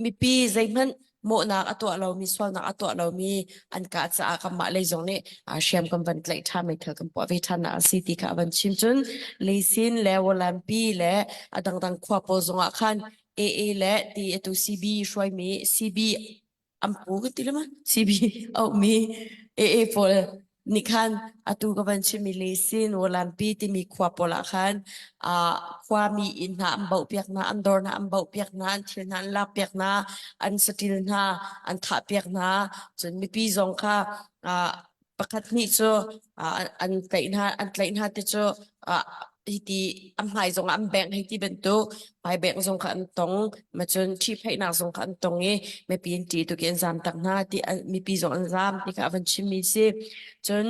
Mipi zeihmanh mawhnak a tuah lomi, sualnak a tuah lomi an kah caah kanmah lei zong nih hriam kan van tlaih ṭhan, meithal kan puah ve ṭhan nak a si ti kha a van chim. Cun Leisin le Walampi le a dangdang khua pawl zongah khan AA le ti atu CB hruaimi CB an pu ka ti le ma CB auhmi AA pawl nih khan atu ka van chimmi Lesin Walampi timi khua pawl ah khan khuami inn hna an bauh piak hna, an dawr hna an bauh piak hna, an thil hna an lak piak hna, an saṭil hna an thah piak hna. Cun mipi zong kha pakhat hnih cu an tlaih hna an tlaih hna te cu hiti an hmai zong ah an bengh hei ti bantuk hmaibengh zong kha an tong ma cun ṭhihphaihnak zong kha an tong i mipi an ṭih tuk i an zaam tak hna ti mipi zong an zaam ti kha a van chimmi si cun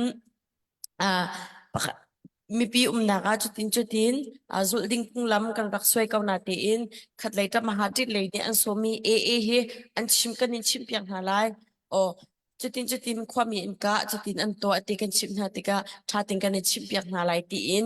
mipi umnak ah cutin cutin zulh ding phunglam kan rak suai ko na tiin khatlei ṭamaha ṭit lei nih an sawmi AA hi an chim kan in chimpiak hna lai aw Cutin cutin khuami in kah, cutin an tuah ti kan chimh hna tikah ṭha tein kan i chimhpiak hna lai tiin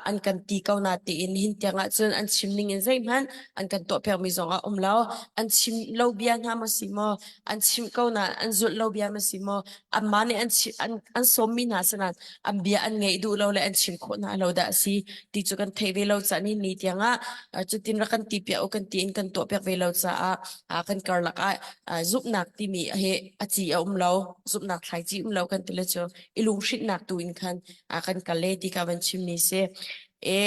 an kan ti ko na tiin hin tiang ahcun an chim ning in zeihmanh an kan tuahpiakmi zong a um lo. An chim lo bia hna maw si maw, an chimh ko na an zulh lo bia maw si maw, anmah nih an, an, an sawmmi hna sinain an bia an ngaih duh lo le an chim khawh hna lo dah a si ti cu kan theih ve lo caah ni ni tiang ah cutin rak kan ti piak u kan ti in kan tuahpiak ve lo caah kan karlak ah zumhnak timi hi a ci a um lo zumhnak thlaici um lo kan ti le cu i lunghrinhnak tu in khan kan kal le ti ka van chimmi si e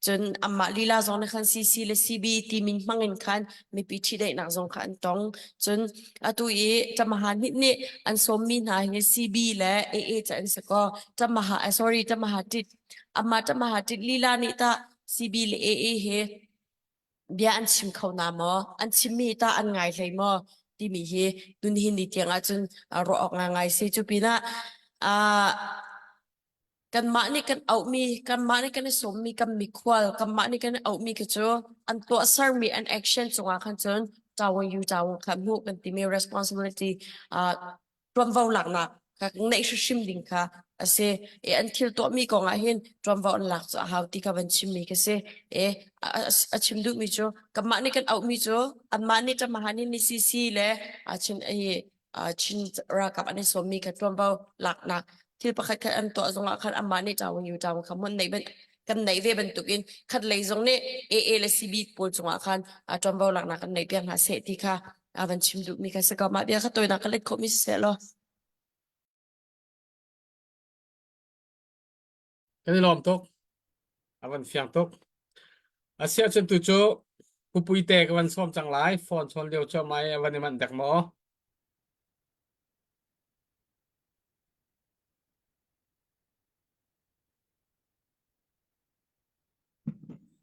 cun amah lila zong nih khan CC le CB ti min hmang in khan mipi ṭhidaihnak zong kha an tong cun atu i Tamaha nih nih an sawmmi hna hi CB le AA ca an si ko Tamaha sorry Tamaha tit amah Tamaha tit lila nih tah CB le AA hi bia an chim kho na maw an chimmi tah an ngai hlei maw timi hi tunihin ni tiang ahcun ruah awk ngai si cu pinah kanmah nih kan auhmi kanmah nih kan i sawmmi kan mikhual kanmah nih kan i auhmi khi cu an tuahsermi an action cungah khan cun ṭawang yu ṭawang kha hmuh kan timi responsibility ṭuanvo laknak kha neih hrimhrim ding kha a si. I an thil tuahmi kong ah hin ṭuanvo an lak cu a hau ti kha van chimmi ka si. I a chim duhmi cu kanmah nih kan auhmi cu anmah nih ṭamahan nih ni CC le Chin i Chin ralkap an i sawmmi kha ṭuanvo laknak thil pakhat khat an tuah zongah khan anmah nih ṭawang yu ṭawang kha hmun neih kan neih ve bantukin khat lei zong nih AA le CB pawl cungah khan ṭuanvo laknak kan neih piak hna seh ti kha a van chim duhmi kha si ko. Mah bia kha tawinak ka let khawhmi siseh law. Kan i lawm tuk. A van fiang tuk. A siah cun tu cu pupui te ka van sawm cang lai. Phone chawn lio cu mai a van i manh dek maw?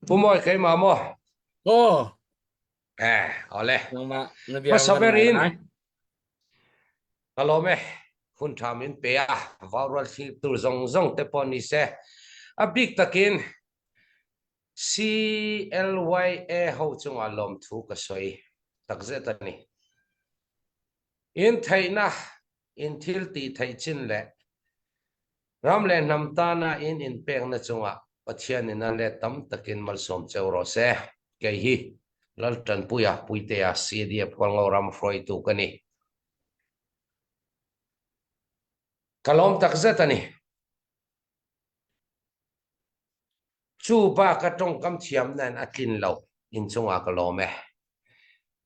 Pu Mawi keimah maw? Aw. Eh, ole. Nangmah na bia Hmasa van ber ngai in lai. ka lawm e. Hun ṭha min pe a vaurual thlir tur zong zong te pawh ni se. A bik takin CLYA ho cungah lawmthu ka soi takzet a ni. In theihnak in thil ti theih chin le Ram le hnam tana in inpekna chungah Pathian in a let tam takin malsawm cheu rawh se. Kei hi Laltanpuia Puitea CDF Hualngo ram hruaitu ka ni. Ka lawm takzet a ni. Chu bak a tawngkam thiam nain a tlin lo. Inchungah ka lawm e.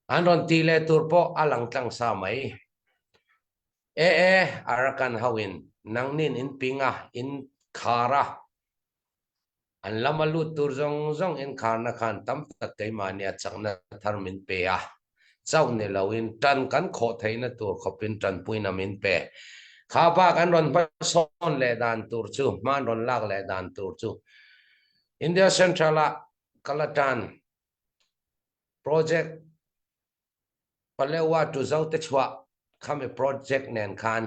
An rawn ti leh tur pawh a lang tlang sa mai. E e, Arakan ho in nangnin in ping a, in khar a, an lama lut tur zawng zawng in kharna khan tam tak keimahnia chakna thar min pe a, chauh ni loin tan kan khawh theihna tur khawpin tanpuina min pe. Kha bak an rawn hmasawn leh dan tur chu, hma an rawn lak leh dan tur chu India Central-ah Kalatan Project Palewa to Zote chhuah khami project nen khan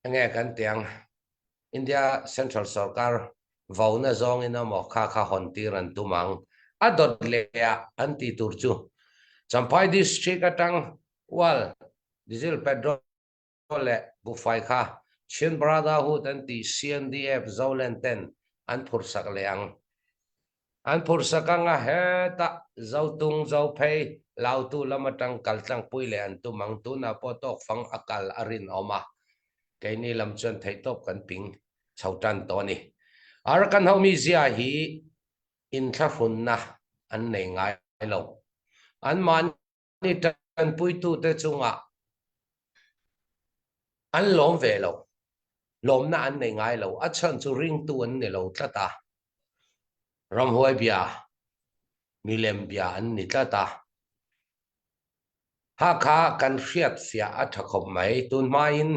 enge kan tiang India Central Sorkar vona zawngin emaw kha kha hawn tir an tum ang. A dawt leh ah an tih tur chu Champhai District atang Oil, Diesel, Petrol leh buhfai kha Chin Brotherhood an tih CNDF Zoland ten an phurhsak leh ang. An phurhsak anga hetah Zotung, Zophei, Lautu lam atang kal tlangpui leh an tum ang. Tunah pawh tawkfang a kal a rinawm a, keini lam chuan theihtawp kan ping chho tan tawh a ni. Arakan ho mizia hi inthlahrunna an nei ngai lo. Anmahni Ni tanpuitute chungah an lawm ve lo, lawmna an nei ngai lo, a chhan chu ringtu an ni lo tlat a, ramhuai bia, milem bia an ni tlat a. Hakha kan hriat fiah a tha khawp mai, tun hmain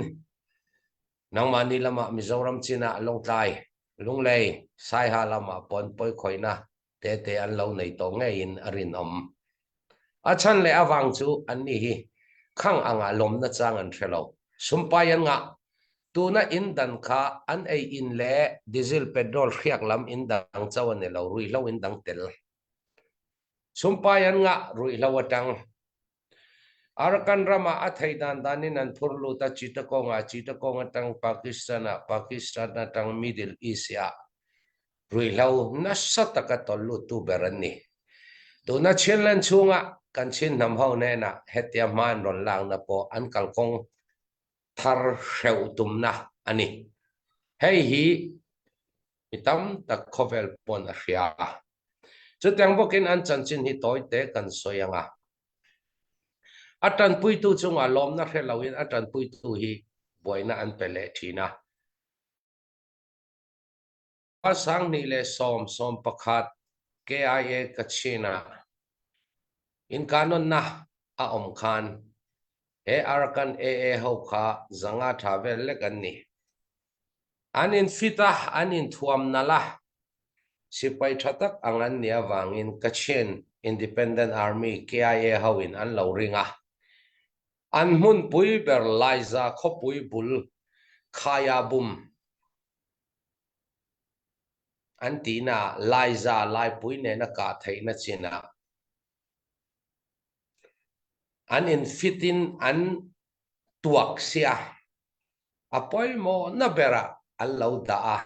nangmahni lamah Mizoram chinah Lawngtlai, Lunglei, Saiha lamah pawn pawikhawihna tete an lo nei tawh ngeiin a rinawm. A chhan leh avang chu anni hi khang anga lawmna chang an hre lo. Sumpai an ngah. Tuna in dan kha an ei in leh diesel petrol hriak lam in dang chauh a ni lo, ruihhlo in dang tel. Sumpai an ngah ruihhlo atang. Arakan ramah a theih dan danin an phur lut a, Chittagong-ah, Chittagong atang Pakistan-ah, Pakistan atang Middle East-ah ruihhlo nasa taka tawlh luttu ber an ni. Tuna Chinland chhunga kan Chin hnam ho hnenah hetia hma an rawn lakna pawh an kalkawng thar hreuh tumna a ni. Hei hi mi tam tak khawvel pawn a hria a. Chutiang bawkin an chanchin hi tawi te kan sawi ang a. A tanpuitu chungah lawmna hre loin a tanpuitu hi buaina an pe leh thin a. 2011 KIA Kachin-ah inkahnawna a awm khan he Arakan AA ho kha 500 tha vel lek an ni. An infit a, an inthuam nalh a, sipai tha tak ang an nih avangin Kachin Independent Army, KIA, hoin an lo ring a. An hmunpui ber Laiza khawpui bul Khaya bum an tihnaah Laiza laipui nena kah theihna chinah an infit in an tuak sia. A pawimawhna berah an lo dah a.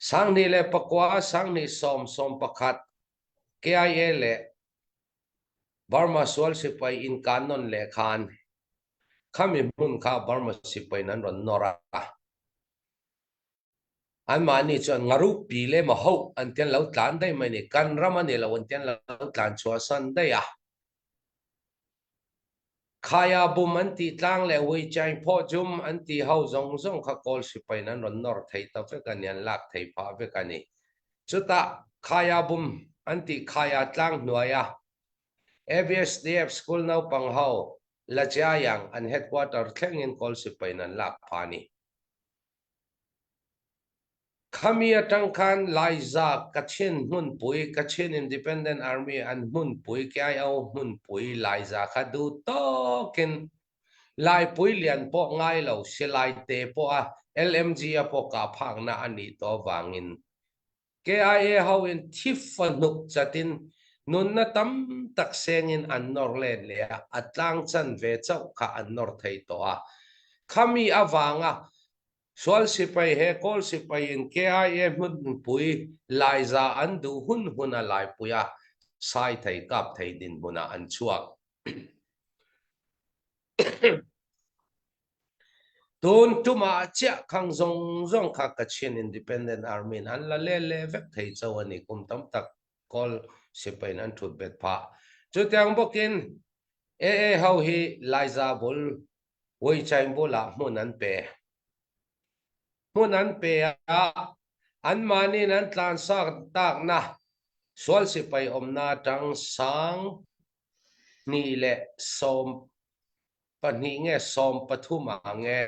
2009, 2011 KIA leh Burma sual sipai inkan nawn leh khan khami hmun kha Burma sipaiin an rawn nawr a. Anmahni chuan ngarup pi leh maw hoh an ti an lo tlan daih mai ni. Kan ram a ni lo an ti an lo tlan chhuahsan daih a. Khaia bum an tih tlang leh Uichain phawh zum an tih ho zawng zawng kha Kawl sipaiin an rawn nawr thei ta vek a ni, an lak thei phah vek a ni. Chutah Khaia bum an tih Khaia tlang hnuaia ABSDF school naupang ho Lajiayang an headquarter thlengin Kawl sipaiin an lak phah a ni. Khami atang khan Laiza, Kachin hmunpui, Kachin Independent Army an hmunpui, KIO hmunpui Laiza kha duh tawkin Laipui lian pawh ngai lo, silai te pawha LMG a pawh kah phakna a nih tawh avangin KIA ho in thi fahnuk chatin nunna tam tak sengin an nawr let leh a, a tlang chan ve chauh kha an nawr thei tawh a. Khami avanga Sual sipai he Kawl sipai in KIA hmunpui Laiza an duh hun hun a laipui a, sai thei kap thei dinhmunah an chhuak. Tun tumah chiah khang zawng zawng kha Kachin Independent Army in an la let leh vek thei cho a ni. Kum tam tak Kawl Sipaiin an thut bet phah. Chutiang bawkin AA ho hi Laiza bul, Weichain bulah hmun an pe. Hmun an pe a, anmahniin an tlansak takna sual sipai awmna atang 2012 nge 13 ah nge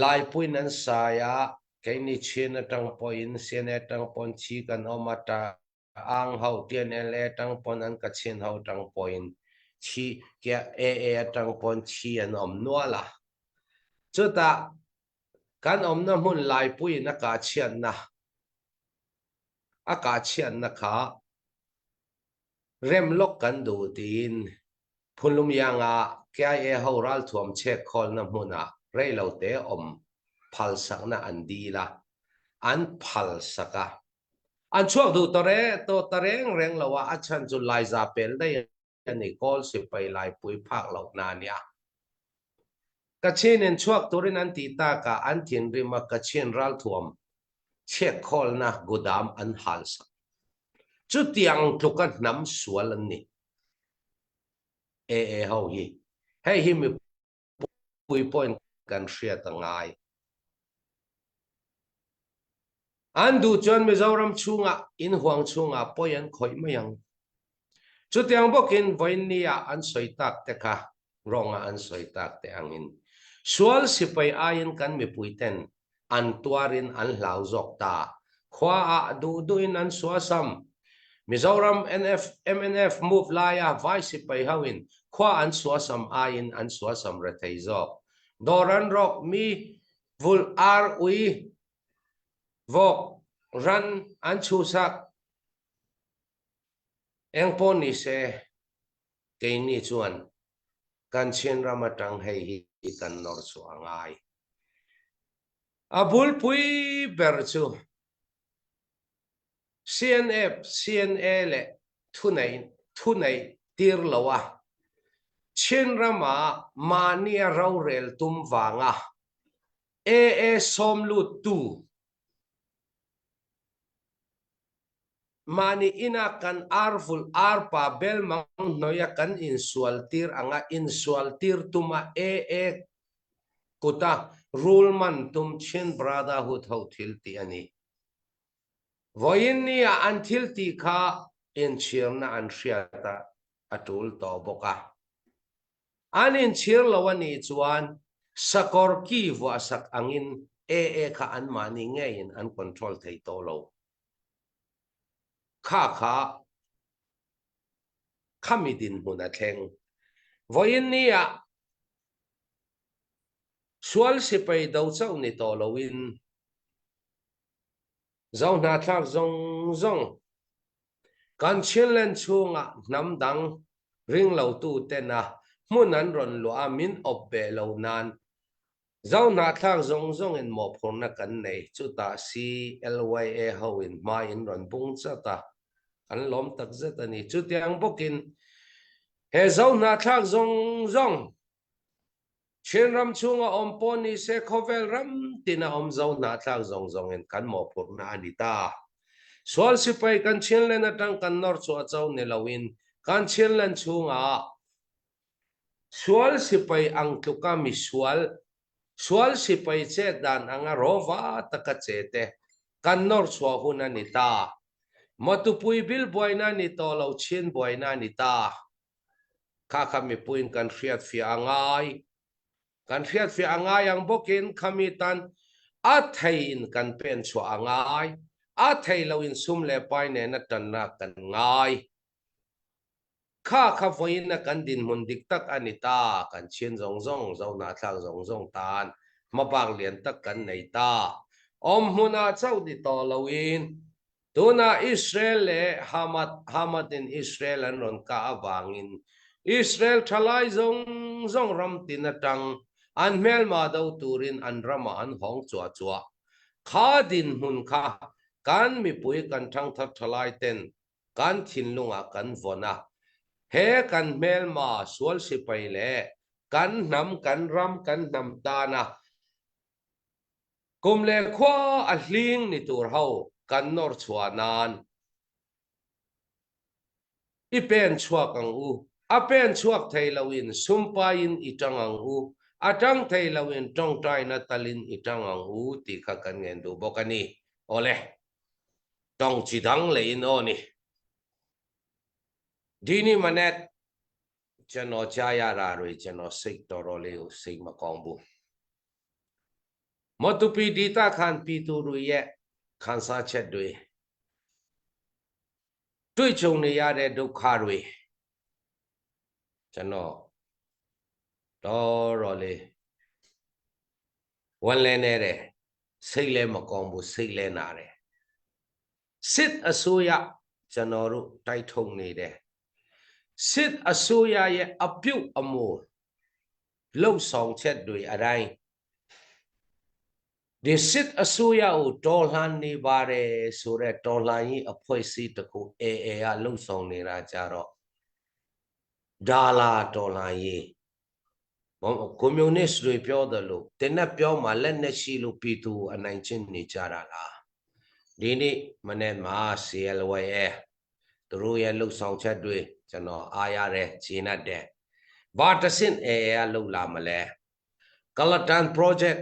Laipuiin an sai a, keini Chin atang pawhin CNA atang pawn thi kan awm a, ta ang ho TNLA atang pawn an Kachin ho atang pawhin thi AA atang pawn thi an awm nual a. Chutah kan awmna hmun Laipuiin a kah chhiatna a kah chhiatna kha Rem lawk kan duh tiin Phunlumyanga KIA ho ralthuam chhek khawlna hmunah reilote awm phalsakna an dil a, an phalsak a. An chhuak duh ta re tawh ta reng reng lo a, a chhan chu Laiza pel daih a ni, Kawl sipai laipui phak lohna a nia. Kachin in chhuak turin an tih takah an thinrim a Kachin ralthuam chhiatkhawlna gudam an halsak. Chutiang tluka hnam sual an ni. AA ho hi. Hei hi mipui pawhin kan hriat a ngai. An duh chuan Mizoram chhungah in huang chhungah pawi an khawih mai ang. Chutiang bawkin vawiinnia an sawi tak te kha rawnga an sawi tak te angin sual sipai aiin kan mipuiten an tuarin an hlau zawk ta. Khuaah duh duhin an suasam. Mizoram NF, mnf move laia vai sipai hoin khua an suasam aiin an suasam rethei zawk. Dawr an rawk mi vulh ar ui vawk ran an chhuhsak. Eng pawh ni se keini chuan kan Chin ram atang hei hi kan nawr chhuah a ngai. A bulpui ber chu CNF, CNA leh thunei thunei tir lo a Chin rama mahnia rorel tum vanga AA sawm luttu Mahni ina kan ar vulh arpa belmang hnawia kan insual tir anga insual tir tuma AA kuta rul man tum Chin Brotherhood ho thil tih a ni. Vawiin nia an thil tih kha inchhirna an hriat a a tul tawh bawk a. An inchhir lo a nih chuan sakawr ki vuahsak angin AA kha anmahni ngeiin an control thei tawh lo. Kha kha khami dinhmun a thleng. Vawiin nia sual sipai do chauh ni tawh loin Zohnahthlak zawng zawng kan Chinland chhungah hnam dang ringlotu tena hmun an rawn luah a min awp beh lo nan Zohnahthlak zawng zawngin mawhphurhna kan nei, chutah CLYA hoin hma in rawn bung chat a, kan lawm takzet a ni. Chutiang bawkin he Zohnahthlak zawng zawng Chin ram chhunga awm pawh ni se khawvel ram tina awm Zohnahthlak zawng zawngin kan mawhphurhna a ni ta. Sual sipai kan Chinland atang kan nawr chhuah cho ni loin kan Chinland chhungah Sual sipai ang tluka misual, sual sipai chet dan anga rawva taka che te kan nawr chhuah hun a ni ta. Mawtupui bil buaina ni tawh lo chhin buaina a ni ta. Kha kha mipuiin kan hriatfiah a ngai. Kan hriatfiah a ngai ang bawkin khami tan a theiin kan pen chhuah a ngai. A thei loin sum leh pai nena tanna kan ngai. Kha kha vawiina kan dinhmun dik tak a ni ta, kan chhin zawng zawng, zohnahthlak zawng zawng tan hmabak lian tak kan nei ta. Awm hmunah chauh ni tawh loin, tunah Israel leh Hamat, Hamat-in Israel an rawn kah avangin Israel thalai zawng zawng ram tin atang an hmelma do turin an ramah an hawng chuah chuah. Kha dinhmun kha kan mipui kan thangthar thalai ten kan thinlungah kan vawn a, he kan hmelma sual sipai leh kan hnam, kan ram, kan hnam tana kum leh khua a hling ni tur ho kan nawr chhuah nan. I pen chhuak ang u. A pen chhuak thei loin sumpaiin i tang ang u. A tang thei loin tawngtaina talin i tang ang u tih kha kan ngen duh bawk a ni. Awle, tawng chi dang leiin aw ni. Dini Manet, Chano Chaya Rarui Chano Sik Toroliu Sik Makong Bu. Matupi Dita Khan Pitu Rui Ye Khan Sa Chet Dui. တွေ့ကြုံနေရတဲ့ဒုက္ခတွေကျွန်တော်တော်တော်လေးဝန်လဲနေတယ်စိတ်လည်းမကောင်းဘူးစိတ်လည်းနာတယ်စစ်အစိုးရကျွန်တော်တို့တိုက်ထုံနေတယ်စစ်အစိုးရရဲ့အပြုတ်အမူလှုပ်ဆောင်ချက်တွေအတိုင်း ဒီစစ်အစိုးရကိုတော်လှန်နေပါတယ်ဆိုတော့တော်လှန်ရေးအဖွဲ့အစည်းတစ်ခု AA ကလှုပ်ဆောင်နေတာကြတော့ဒါလာတော်လှန်ရေးကွန်မြူနစ်တွေပြောတယ်လို့တင်းနဲ့ပြောမှလက်နဲ့ရှိလို့ပြည်သူအနိုင်ကျင့်နေကြတာလားဒီနေ့မနေ့မှာ CLYA သူတို့ရဲ့လှုပ်ဆောင်ချက်တွေကျွန်တော်အားရတယ်ခြေနဲ့တယ်ဘာတစင် AA ကလှုပ်လာမလဲကလတန် project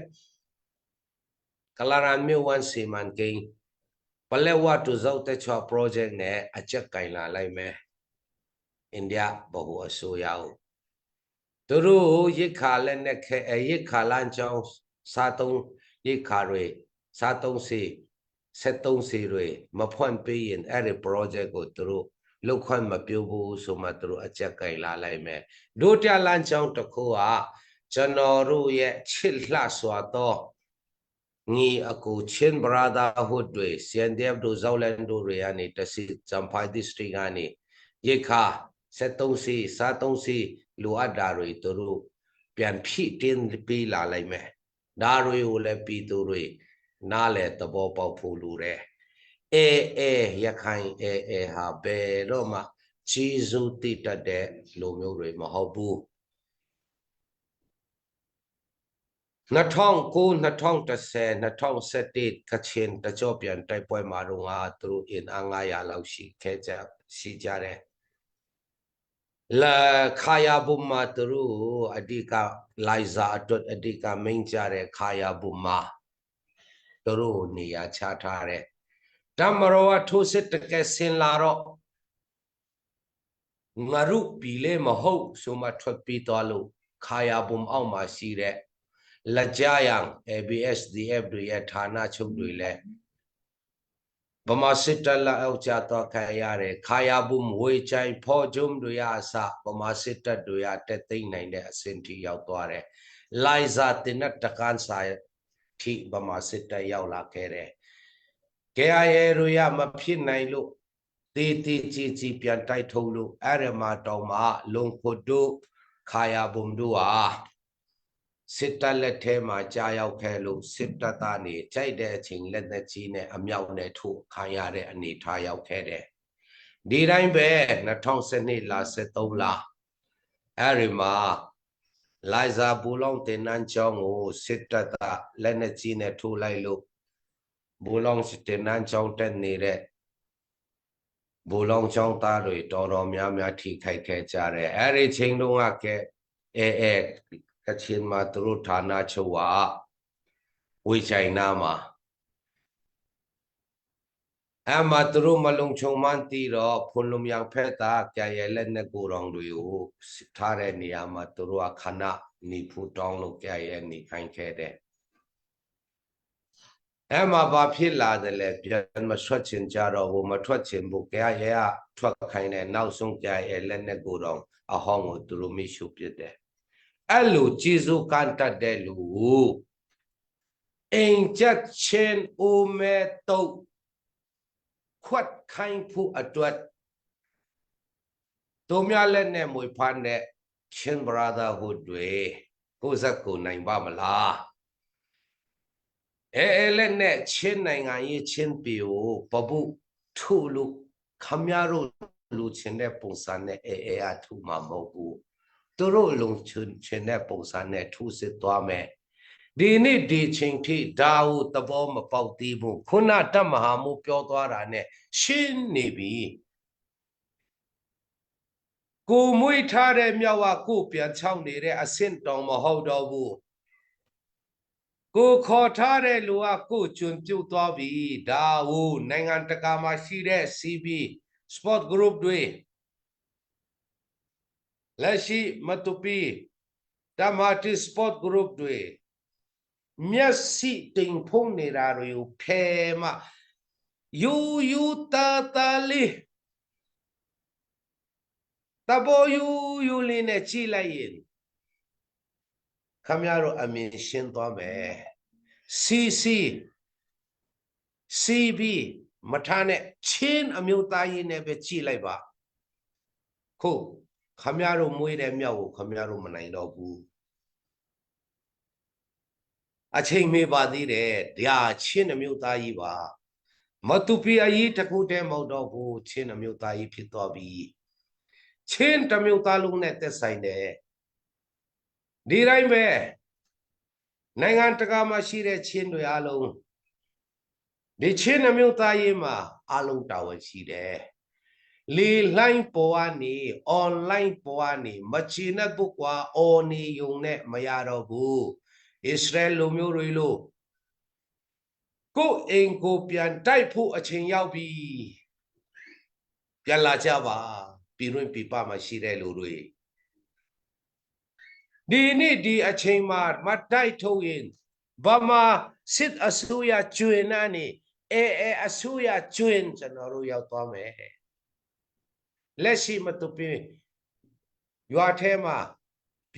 ကလာရန်မြို့ဝန်စီမံကိန်းပလက်ဝတူဇောက်တက်ချော project နဲ့အချက်ကင်လာလိုက်မယ်အိန္ဒိယဗဟိုအစိုးရကိုသူတို့ရိခါလက်နဲ့ခဲရိခါလမ်းကြောင်းစားသုံးရိခါတွေစားသုံးစီဆက်သုံးစီတွေမဖွင့်ပေးရင်အဲ့ဒီ project ကိုသူတို့လောက်ခွင့်မပြုဘူးဆိုမှသူတို့အကြက်ကင်လာလိုက်မယ်ဒုတိယလမ်းကြောင်းတစ်ခုကကျွန်တော်တို့ရဲ့ချစ်လှစွာသော ညီအကူချင်း brotherhood တွေ CNDF တို့ Zauland တို့တွေကနေတစီဇမ်ဖိုင် district ကနေရိခါ73စီစား3စီလိုအပ်တာတွေသူတို့ပြန်ဖြည့်တင်းပေးလာလိုက်မယ်ဒါတွေကိုလည်းပြည်သူတွေနားလေသဘောပေါက်ဖို့လိုတယ်အေအေရခိုင်အေအေဟာဘယ်တော့မှကြီးစိုးတည်တတ်တဲ့လူမျိုးတွေမဟုတ်ဘူး 2009 2010 2017ကချင်တကြောပြန်တိုက်ပွဲမှာတော့ငါသူတို့အင်အား900လောက်ရှိခဲ့ကြရှိကြတယ်လာခါယာဘုမာသူတို့အဓိကလိုက်ဇာအတွက်အဓိကမိန်ကြတဲ့ခါယာဘုမာသူတို့နေရာချထားတယ်တမရောထိုးစစ်တကယ်ဆင်လာတော့ငါတို့ပြီလေမဟုတ်ဆိုမှထွက်ပြီးသွားလို့ခါယာဘုံအောက်မှာရှိတဲ့ လက်ကြရန် ABSDF တွေရဲ့ဌာနချုပ်တွေလည်းဗမာစစ်တပ်လက်အောက်ကျတော့ခံရတယ်ခါယာဘုံဝေချိုင်ဖော်ဂျုံတွေအစဗမာစစ်တပ်တွေကတက်သိမ့်နိုင်တဲ့အဆင့်ထိရောက်သွားတယ်လိုက်ဇာတင်တဲ့တကန်စာထိဗမာစစ်တပ်ရောက်လာခဲ့တယ် KIA တွေရမဖြစ်နိုင်လို့တီတီချီချီပြန်တိုက်ထုတ်လို့အဲ့ရမှာတောင်မှလုံခုတို့ခါယာဘုံတို့ဟာ စစ်တပ်လက်ထဲမှာကြာရောက်ခဲ့လို့စစ်တပ်ကနေကြိုက်တဲ့အချိန်လက်နဲ့ကြီးနဲ့အမြောက်နဲ့ထို့ခံရတဲ့အနေထားရောက်ခဲ့တယ်ဒီတိုင်းပဲ2012လ73လအဲ့ဒီမှာလိုက်ဇာဘူလောင်တင်နန်းချောင်းကိုစစ်တပ်ကလက်နဲ့ကြီးနဲ့ထိုးလိုက်လို့ဘူလောင်တင်နန်းချောင်းတက်နေတဲ့ဘူလောင်ချောင်းသားတွေတော်တော်များများထိခိုက်ခဲ့ကြတယ်အဲ့ဒီချိန်တုန်းကကဲအဲအဲ ကချင်မှာသူတို့ဌာနချုပ်ကဝေချိုင်နာမှာအမသူတို့မလုံခြုံမှန်းတီတော့ဖွန်လုံမြောင်ဖက်တာကြရလက်နဲ့ကိုတော်တွေကိုထားတဲ့နေရာမှာသူတို့ကခဏနေဖို့တောင်းလို့ကြရနေခိုင်းခဲ့တယ်အဲ့မှာဘာဖြစ်လာတယ်လဲပြန်မထွက်ချင်ကြတော့ဘူးမထွက်ချင်ဘူးကြရရထွက်ခိုင်းတယ်နောက်ဆုံးကြရလက်နဲ့ကိုတော်အဟောင်းကိုသူတို့မိရှုပစ်တယ် အဲ့လိုကြည်စိုးကန်တတ်တဲ့လူကိုအိမ်ချက်ချင်းအိုမဲတုတ်ခွတ်ခိုင်းဖို့အတွက်တို့မြလက်နဲ့မွေဖမ်းတဲ့ချင်း brotherhood တွေကိုဇက်ကိုနိုင်ပါမလားအဲအဲလက်နဲ့ချင်းနိုင်ငံရေးချင်းပြည်ကိုပပုထုလို့ခမရတို့လူချင်းတဲ့ပုံစံနဲ့အဲအဲအထုမှာမဟုတ်ဘူး သူတို့လုံချင်ချင်တဲ့ပုံစံနဲ့ထုစစ်သွားမယ်ဒီနေ့ဒီချိန်ထိဒါဟုသဘောမပေါက်သေးဘူးခုနတမဟာမှုပြောသွားတာနဲ့ရှင်းနေပြီ ကိုမွေးထားတဲ့မြောက်ကကိုပြန်ချောင်းနေတဲ့အဆင့်တောင်မဟုတ်တော့ဘူးကိုခေါ်ထားတဲ့လူကကိုကျွန်းပြုတ်သွားပြီဒါဟိုနိုင်ငံတကာမှာရှိတဲ့ CB Sport Group တွေလက်ရှိမတူပီတမတီ Sport Group တွေမျက်စိတိမ်ဖုံးနေတာတွေကိုဖယ်မှယူယူတာတာလေးတဘောယူယူလေးနဲ့ကြည့်လိုက်ရင်ခမရတို့အမြင်ရှင်းသွားမယ် CC CB မထားနဲ့ချင်းအမျိုးသားရေးနဲ့ပဲကြည့်လိုက်ပါခုခမရတို့မွေးတဲ့မြောက်ကိုခမရတို့မနိုင်တော့ဘူးအချိန်မေးပါသေးတယ်ဒါချင်းအမျိုးသားကြီးပါမတူပီအရေးတခုတည်းမဟုတ်တော့ဘူးချင်းအမျိုးသားကြီးဖြစ်သွားပြီချင်းတမျိုးသားလုံးနဲ့သက်ဆိုင်တယ်ဒီတိုင်းပဲနိုင်ငံတကာမှာရှိတဲ့ချင်းတွေအလုံးဒီချင်းအမျိုးသားရေးမှာအလုံးတာဝန်ရှိတယ်လေလှိုင်းပေါ်ကနေ online ပေါ်ကနေမချီနဲ့ပုကွာအော်နေယုံနဲ့မရတော့ဘူးအစ္စရေးလူမျိုးတွေလို့ကိုယ်အိမ်ကိုပြန်တိုက်ဖို့အချိန်ရောက်ပြီပြန်လာကြပါပြည်တွင်းပြည်ပမှာရှိတဲ့လူတွေဒီနေ့ဒီအချိန်မှာမတိုက်ထုတ်ရင်ဗမာစစ်အစိုးရကျွင်နာနေအဲအဲအစိုးရကျွင်ကျွန်တော်တို့ရောက်သွားမယ်လက်ရှိမတူပင်ရွာထဲမှာ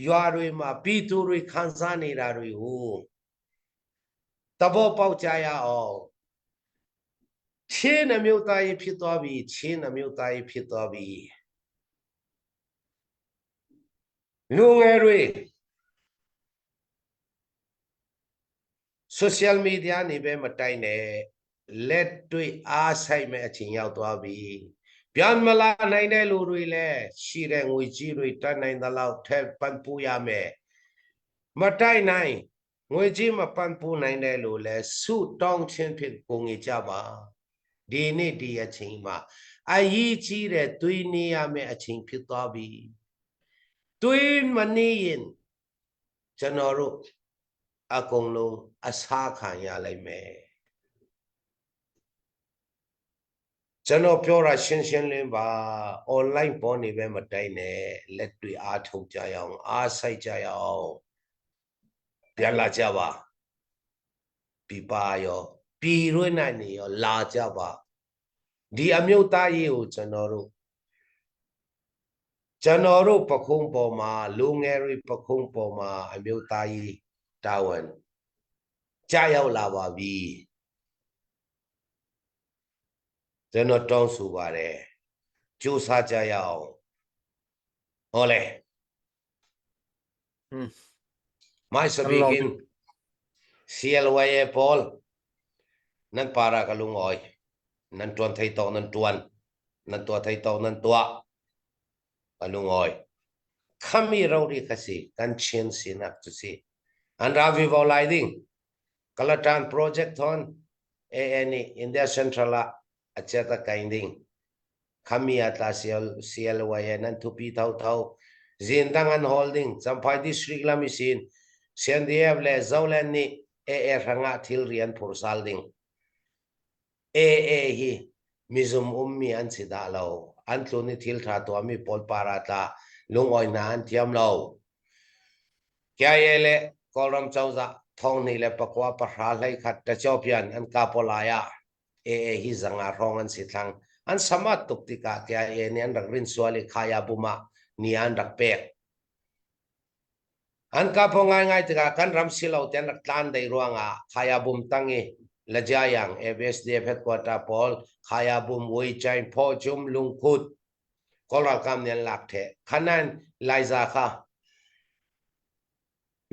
ရွာတွေမှာပြည်သူတွေခံစားနေတာတွေကိုသဘောပေါက်ကြရအောင်ချင်းအမျိုးသားရေးဖြစ်သွားပြီချင်းအမျိုးသားရေးဖြစ်သွားပြီလူငယ်တွေ social media နေပဲမတိုင်နဲ့လက်တွေ့အားဆိုင်မဲ့အချိန်ရောက်သွားပြီပြန်မလာနိုင်တဲ့လူတွေလည်းရှိတဲ့ငွေကြီးတွေတတ်နိုင်သလောက်ထက်ပံ့ပိုးရမယ်မတိုက်နိုင်ငွေကြီးမပံ့ပိုးနိုင်တဲ့လူလည်းဆုတောင်းခြင်းဖြင့်ကိုငေကြပါဒီနေ့ဒီအချိန်မှာအရေးကြီးတဲ့တွေးနေရမယ့်အချိန်ဖြစ်သွားပြီတွေးမနေရင်ကျွန်တော်တို့အကုန်လုံးအစားခံရလိမ့်မယ်ကျွန်တော်ပြောတာရှင်းရှင်းလင်းပါ online ပေါ်နေပဲမတိုင်းနဲ့လက်တွေအားထုတ်ကြရအောင်အားဆိုင်ကြရအောင်ပြန်လာကြပါပြပါရောပြည်ရွေးနိုင်နေရောလာကြပါဒီအမျိုးသားရေးကိုကျွန်တော်တို့ကျွန်တော်တို့ပခုံးပေါ်မှာလူငယ်တွေပခုံးပေါ်မှာအမျိုးသားရေးတာဝန်ကြာရောက်လာပါပြီကျွန်တော်တောင်းဆိုပါတယ်ကြိုးစားကြရအောင်ဟုတ်လေ My sabihin CLYA Paul nan para ka lungoi nan tuan thei to nan tuan nan tua thei to nan tua ka lungoi khami ro ri khasi kan chen sinak chu si an ravi vo lai ding kalatan project thon ANE India Central a acheta kainding khami atla CL CLYA nan thupi thau thau zindang an holding champhai district lami sin CNDF le Zoland ni AA ranga thil rian phur sal ding AA hi mizum ummi an si dah lo an tlun i thil tha tuahmi pawl para tla lungoi hna an thiam lo KIA le Kawlram cozah thong hnih le pakua pahra hlei khat tachopian an kapolai ah AA hi zanga hrawng an si thlang an samat tuk tikah KIA nih an rak rin sual i khaya bum ah ni an rak pek an kapo ngaingai tikah kan ram si lo te an rak tlan dei ruangah khaya bum tang i Lajayang ABSDF headquarter pawl khaya bum wei chain pho chum lungkhut Kawl ralkap nih an lak theh khanan Laiza kha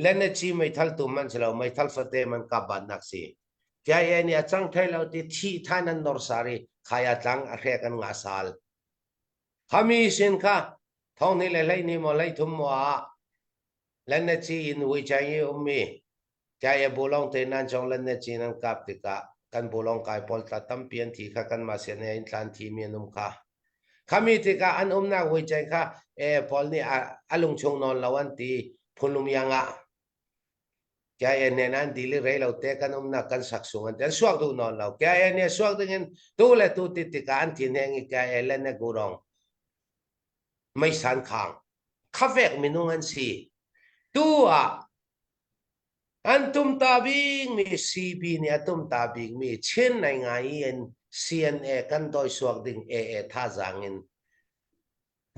Lenachi meithal tum an si lo meithal fate man kap bat nak si KIA nih a cang thai lo ti thi than an nor sari khaya tlang a hrek an nga sal khami sin kha thong ni le hlei ni mo hlei thum mo ah Lenachi in wei chai i ummi KIA bulong te nan chong Lenachi nan kap tikah kan bulong kai pawl tla tampi an thi kha kan mah sian in tlan thi mi an um kha. Khami tikah an umnak vuicen kha e Paul nih a lungchung nawn lo an ti phunlum yang ah. KIA nen an dil i rei lo te kan umnak kan sak sung an ti. An suak duh nawn lo. KIA nih suak ding in tu le tu ti tikah an thin heng i KIA le ne gurong meisan khang khavek minung an si. Tu ah An tumta bikmi CB nih a tumta bikmi Chin nai ngai in CNA kan dawisuak ding AA thazaang in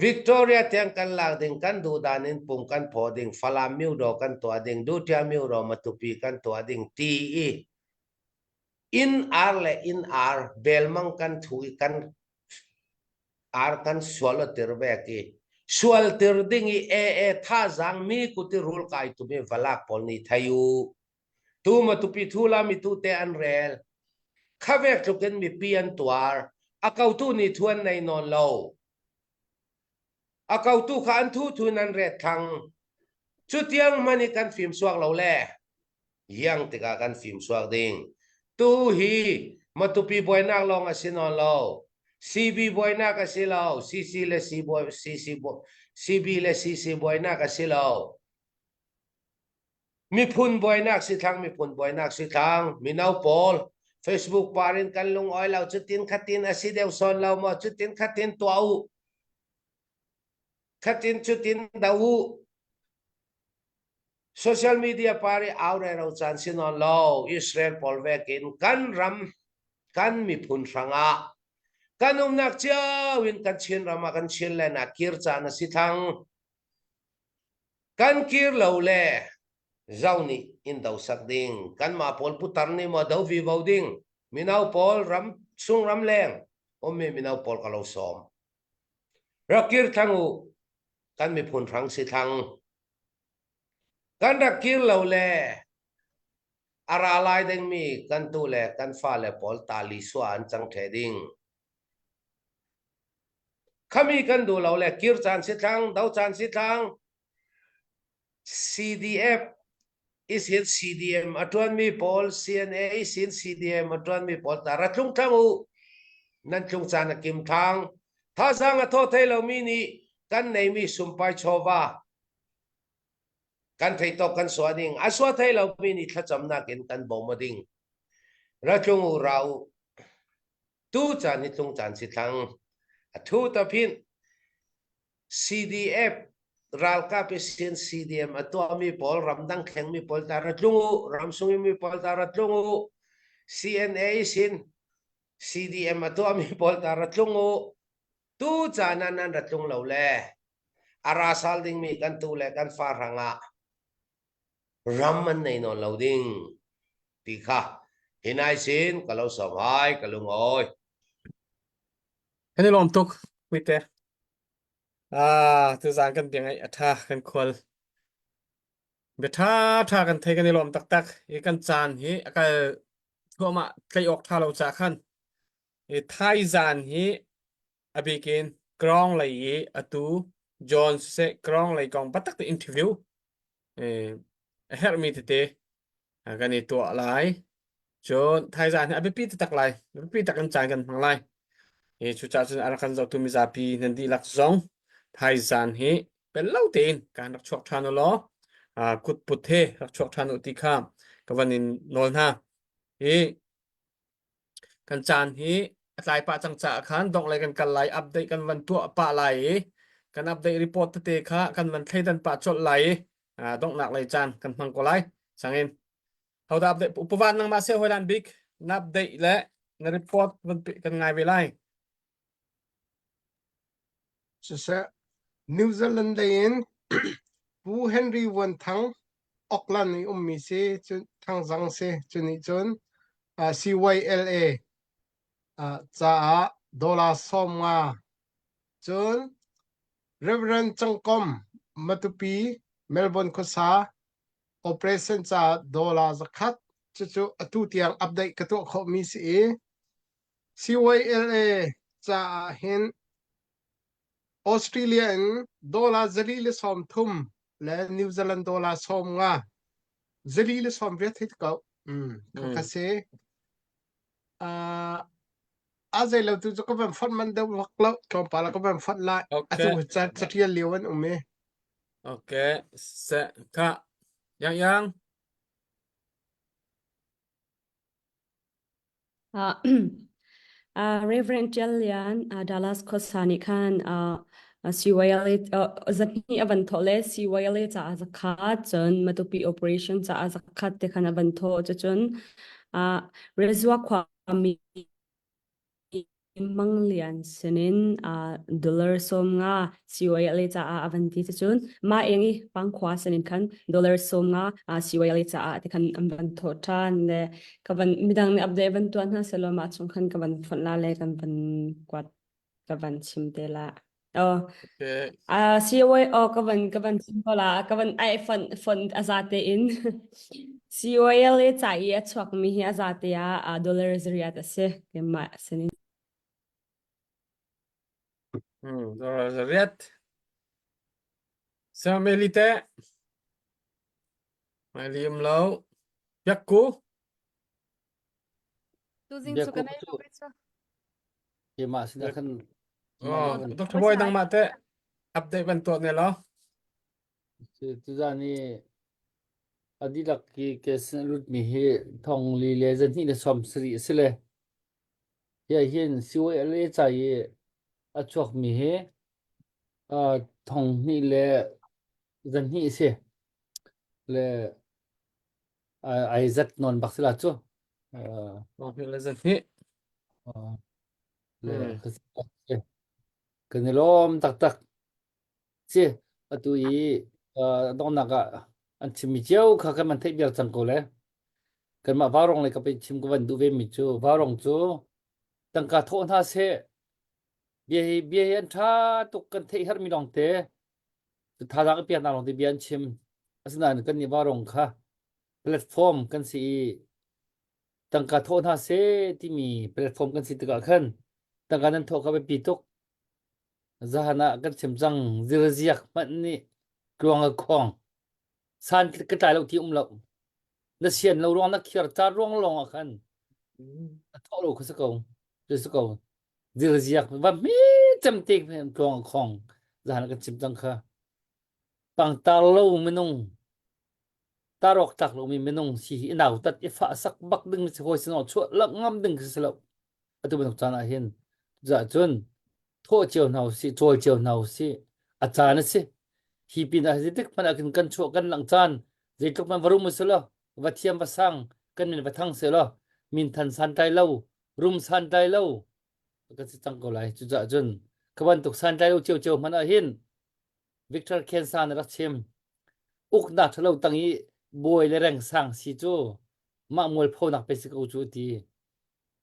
Victoria tiang kan lak ding kan duhdan in pung kan phaw ding Falam Myodaw kan tuah ding Dutia Myodaw Matupi kan tuah ding ti i in ar le in ar belmang kan thu i kan ar kan sual tir vek i sual tir ding i ee thazaang mi kuti rul kai tumi valak pawl nih thei u tu ma tupi thu la mi tu te an rel khavek tlukin mipi an tuar a kotu nih thu an nei nawn lo a kotu kha an thu thu in an ret thang cu tiang man i kan fim suak lo le Iang tikah kan fimsuak ding. Tu hi Matupi buainak lawng a si nawn lo. CB buainak a si lo. CC le C buai CC bu CB le CC buainak a si lo. Miphun buainak si thlang miphun buainak si thlang mino pawl Facebook par in kan lung oi lo cutin khatin a si deuh sawn lo maw cutin khatin tuah u khatin cutin do u Social media par i au rero caan si nawn lo Israel pawl vekin kan ram kan miphun hrangah kan umnak cio in kan Chin ram ah kan Chinland ah kir caan a si thang. Kan kir lo le zo nih in do sak ding kanmah pawl putar nih maw do vivo ding mino pawl ram chung ram leng ummi mino pawl ka lo sawm. Rak kir thang u kan miphun hrang si thlang. Kan rak kir lo le a ra lai dingmi kan tu le kan fale pawl tali sua an cang ṭhe ding. Khami kan duh lo le kir caan si thlang, do caan si thlang, CDF isin CDM a ṭuanmi pawl, CNA isin CDM a ṭuanmi pawl ta ra tlung thlang u. Nan tlung caan a kim thlang. Thazaang a thaw thei lomi nih kan neimi sumpai chawva kan thei tawk kan sua ding a sua thei lomi nih thlacamnak in kan bawm ding ra tlung u ra u tu caan hi tlung caan si thlang a thu ta phin CDF ralkap i sin CDM a tuahmi pawl ramdang thlengmi pawl ta ra tlung u ramsung mi pawl ta ra tlung u CNA sin CDM a tuahmi pawl ta ra tlung u tu caan ah nan ra tlung lo le a ra sal dingmi kan tu le kan fa hrangah ram an nei nawn lo ding ti kha hinai sin ka lo som hai ka lungawi. Kan i lawm tuk Puite. Ah, tuzaan kan bia ngaih a ṭha kan khual. Bia ṭha ṭha kan thei kan i lawm taktak. I kan caan hi a kal thluahmah tlaih awk ṭha lo ca khan. I thaizaan hi a bik in Krong lei i atu John siseh Krong lei kong biatak te interview eh, a herhmi tete kan i tuah lai. Cun thaizaan hi a biapi taktak lai. A biapi tak in caan kan hmang lai. I cucaah cun a rak kan zohtu mizapi nan dihlak zong thaizaan hi pel lo tein kan rak chuak ṭhan u law kut put he rak chuak ṭhan u ti kha ka van in nawl hna. Hi Kan caan hi a tlai pah cang caah khan donglei kan kal lai, update kan van tuah pah lai i kan update report tete kha kan van thleidan pah colh lai i donghnak lei caan kan hmang ko lai. Sangin hodah update upavan nangmah se hoi lan bik na update le na report van kan ngai ve lai. Siseh, New Zealand lei in Pu Henry Vuan Thang Auckland i ummi si, cun Thangzang si, cu nih cun CYLA caah dollar 50. Cun Reverend Cangkom Matupi Melbourne khuasa operation caah dollar 100 cucu atu tiang update ka tuah khawhmi si i CYLA caah hin Australia in dollar 130 le New Zealand dollar 50 128 hei ti ko. Khakha si. Uh, A zei lo tu cu ka van fonh man deuh vak lo. Tlawmpal ah ka van fonh lai. Okay. Atu ca catial lio an um i. Okay. Se ka yang yang. Uh, uh, Reverend Tial Lian uh, Dallas khuasa nih khan uh, CYLA uh, zahnih a van thawh le CYLA caah zakhat cun Matupi operation caah zakhat te khan a van thawh cucun uh, Rezua khua mi Mang Lian sinin uh, dollar 50 CYLA caah a van ti cucun ma eng i pangkhua sinin khan dollar 50 uh, CYLA caah te khan an van thawh ṭhan le ka van midang nih update van tuah hna selaw mah chung khan ka van fonh la le kan van kuat ka van chim te la. Oh. Okay. Uh, COA oh ka van ka van chim ko la ka van ai font font a za te in COLA ca i a chuak mi hi a za te ah dollar zariat a si keimah sinin Hmm, dollar zariat. Sa Meli te. Mai um lo. Biakku. Tuzing cu Biakku ka nei cu lo ve cu. keimah sinah khan Oh, Dr. Boy nangmah te update ban tuah ne lo. Tuzan i a dihlak i kesin a lutmi hi thong li le zahnih le 70 a si le hi ah hin CYLA ca i a chuakmi hi thong hnih le zahnih a si le ai zat nawn bak si la cu. Thong hnih le zahnih. Le kan i lawm taktak. Si, atu i donghnak ah an chimmi cio kha kan man theih viar cang ko le. Kanmah Vaurong le ka pe chim ka van duh ve mi cu Vaurong cu tangka thawh hna seh bia hi bia hi an ṭha tuk kan theih herhmi lawng te thazaang i peknak lawng te bia an chim. Asinain kan nih Vaurong kha platform kan si i tangka thawh hna seh timi platform kan si tikah khan tangka nan thawh kha biapi tuk. Zahan ah kan chim cang zirziak hmanh nih tluang a khawng. San ka tlai lo ti um lo. Na sian lo ruang na khiar car ruang lawng ah khan a thawh lo kha si ko. Cu si ko. Zirziak va hme cem te tluang a khawng. Zahan ah kan chim cang kha. Pangtar lo minung tarok tlak lomi minung si hi i nautat i fah sak bak ding si hawi sinah chuah lak ngam ding si lo atu bantuk caan ah hin cucaah cun thawh cio hna usih cawl cio hna usih a caan a si hi pin ah zeitik hmanh ah kan chuah kan langh caan zeitluk hmanh va rum usih law va thiam va sang kan min va thang seh law min than santlai lo rum santlai lo kan si cang ko lai cucaah cun ka bantuk santlai lo cio cio hmanh ah hin Victor Khensa nih rak chim. Uknak ṭhalo tang i bawi le rengsang si cu mah mualphonak pe si ko cu ti.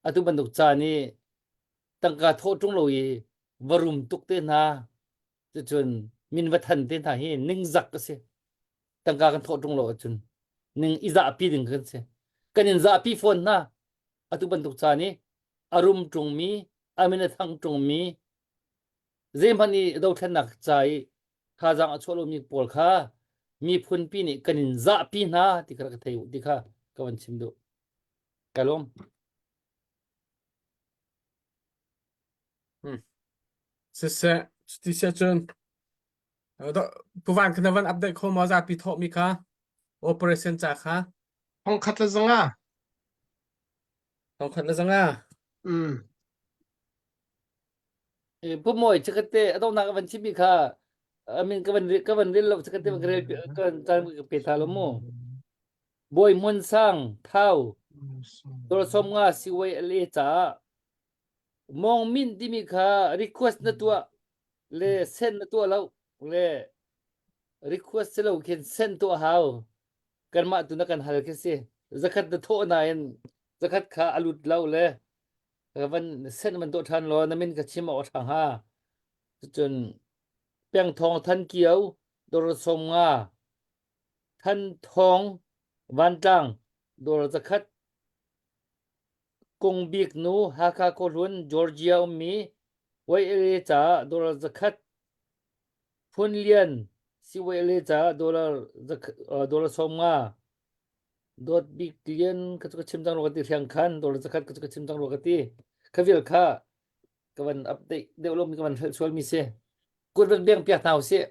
Atu bantuk caan i tangka thawh ṭung lo i va rum tuk te hna cucun min va than te hna hi ningzak a si. Tangka kan thawh ṭung lo ahcun ning i zahpi ding kan si. Kan in zahpi fawn hna. Atu bantuk caan i a rum ṭungmi, a min a thang ṭungmi Zeihmanh i dothlennak ca i thazaang a chuah lomi pawl kha miphunpi nih kan in zahpi hna ti kha ka thei u ti kha ka van chim duh. Ka lawm. Hmm. Siseh, cuti siah cun Puvan kha van update kho maw zapi thawhmi kha operation ca kha Thong khat le zanga. Thong khat le zanga. Mm. Pu Mawi chakate a donghnak van chimmi kha amin ka van ka van rel lo chakate van rel kan caan ka pe tha lo mu. Bawi Hmun Sang Thau Dol som nga CYLA caah Mong Min timi kha request na tuah le send na tuah lo le request si lo khin send tuah hau kanmah tu na kan hal khi si zakhat na thawh nain zakhat kha a lut lo le Ka van send van tuah ṭhan law na min ka chim awk a ṭha hnga. Cucun Pengthawng Than Kio, dawr 50, Than Thawng Vantlang, dawr 100, Kung Bik Nu, Hakha Khuahlun, Georgia ummi, YLA caah dawr 100, Phun Lian, CYLA caah dollar dollar 50, Dawt bik lian ka cu ka chim cang rua ka ti hriang khan dawr zakhat ka cu ka chim cang rua ka ti. Kha vial kha ka van update deuh lo mi ka van hrelh sual mi si. Kut van beng piak hna usih.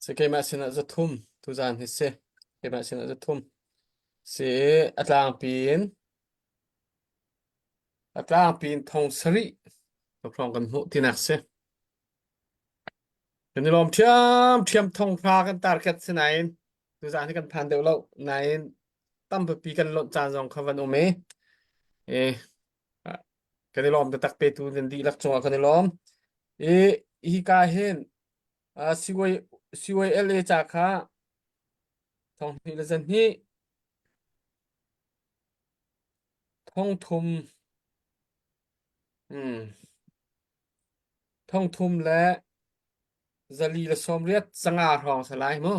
Si keimah sinah zathum tuzaan hi si. Keimah sinah zathum. Si a tlangpi in a tlangpi in thong sarih hrawng kan hmuh tinak si. Kan i lawm ṭhiam ṭhiam thong hra kan target si nain tuzaan hi kan phan deuh lo nain tampi kan lonh caan zong kha van um i e kan i lawm taktak petu nan dihlak cungah kan i lawm. I hika hin CYLA ca kha thong hnih le zan hnih thong thum hmm thong thum le zali le sawm riat zanga hrawng si lai mu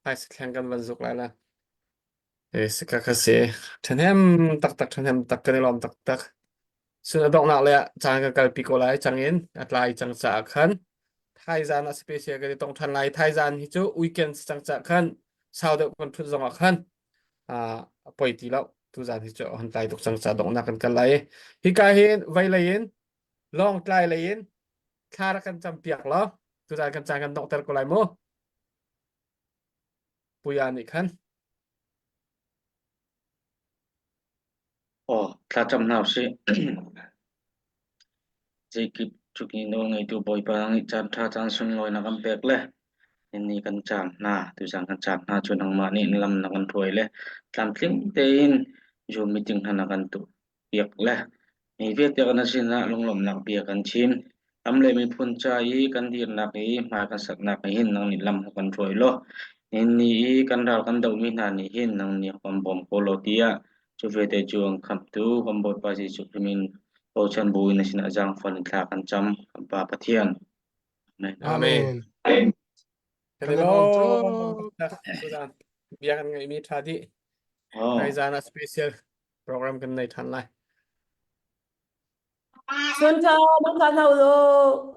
phaisa thleng kan van zuk lai la e sika kha si ṭhahnem taktak ṭhahnem tak kan i lawm taktak Cun a donghnak le ah caan kan kalpi ko lai cang in a tlai cang caah khan thaizan ah special kan i tong ṭhan lai. Thaizan hi cu weekend si cang caah khan sau deuh kan ṭhut zong ah khan a poi ti lo. Tuzan hi cu a hun tlai tuk cang caah donghnak kan kal lai. Hika hin vei in Lawngtlai lei in thla rak kan cam piak law tuzan kan caan kan donghter ko lai mu. Puya nih khan. Aw, thlacam hna usih. Zeikip cuk i nawl ngeitu Bawipa nih caan ṭha caan sunglawi na kan pek le ni kan caam hna. Tuzaan kan caam hna cu nangmah nih lam na kan hruai le tlamtling tein Zoom meeting hna na kan tuah piak le mi vialte kan sinah lunglawmhnak bia kan chim. Ram le miphun ca i kan dirnak i hmai kan saknak nih hin nang nih lam kan hruai law nihin ni i kan ral kan dohmi hna nih hin nang nih kan bawm ko law tiah cu vialte cu an khamhtu kan Bawipa Jesuh Khrih min bochan bu in na sinah zaangfah in thla kan cam. Kan Pa Pathian. Amen. Amen. Kan i lawm. Bia kan ngeihmi ṭha dih. Oh. Nai zan ah special program kan nei ṭhan lai. Chun ṭha, mangṭha hna u law.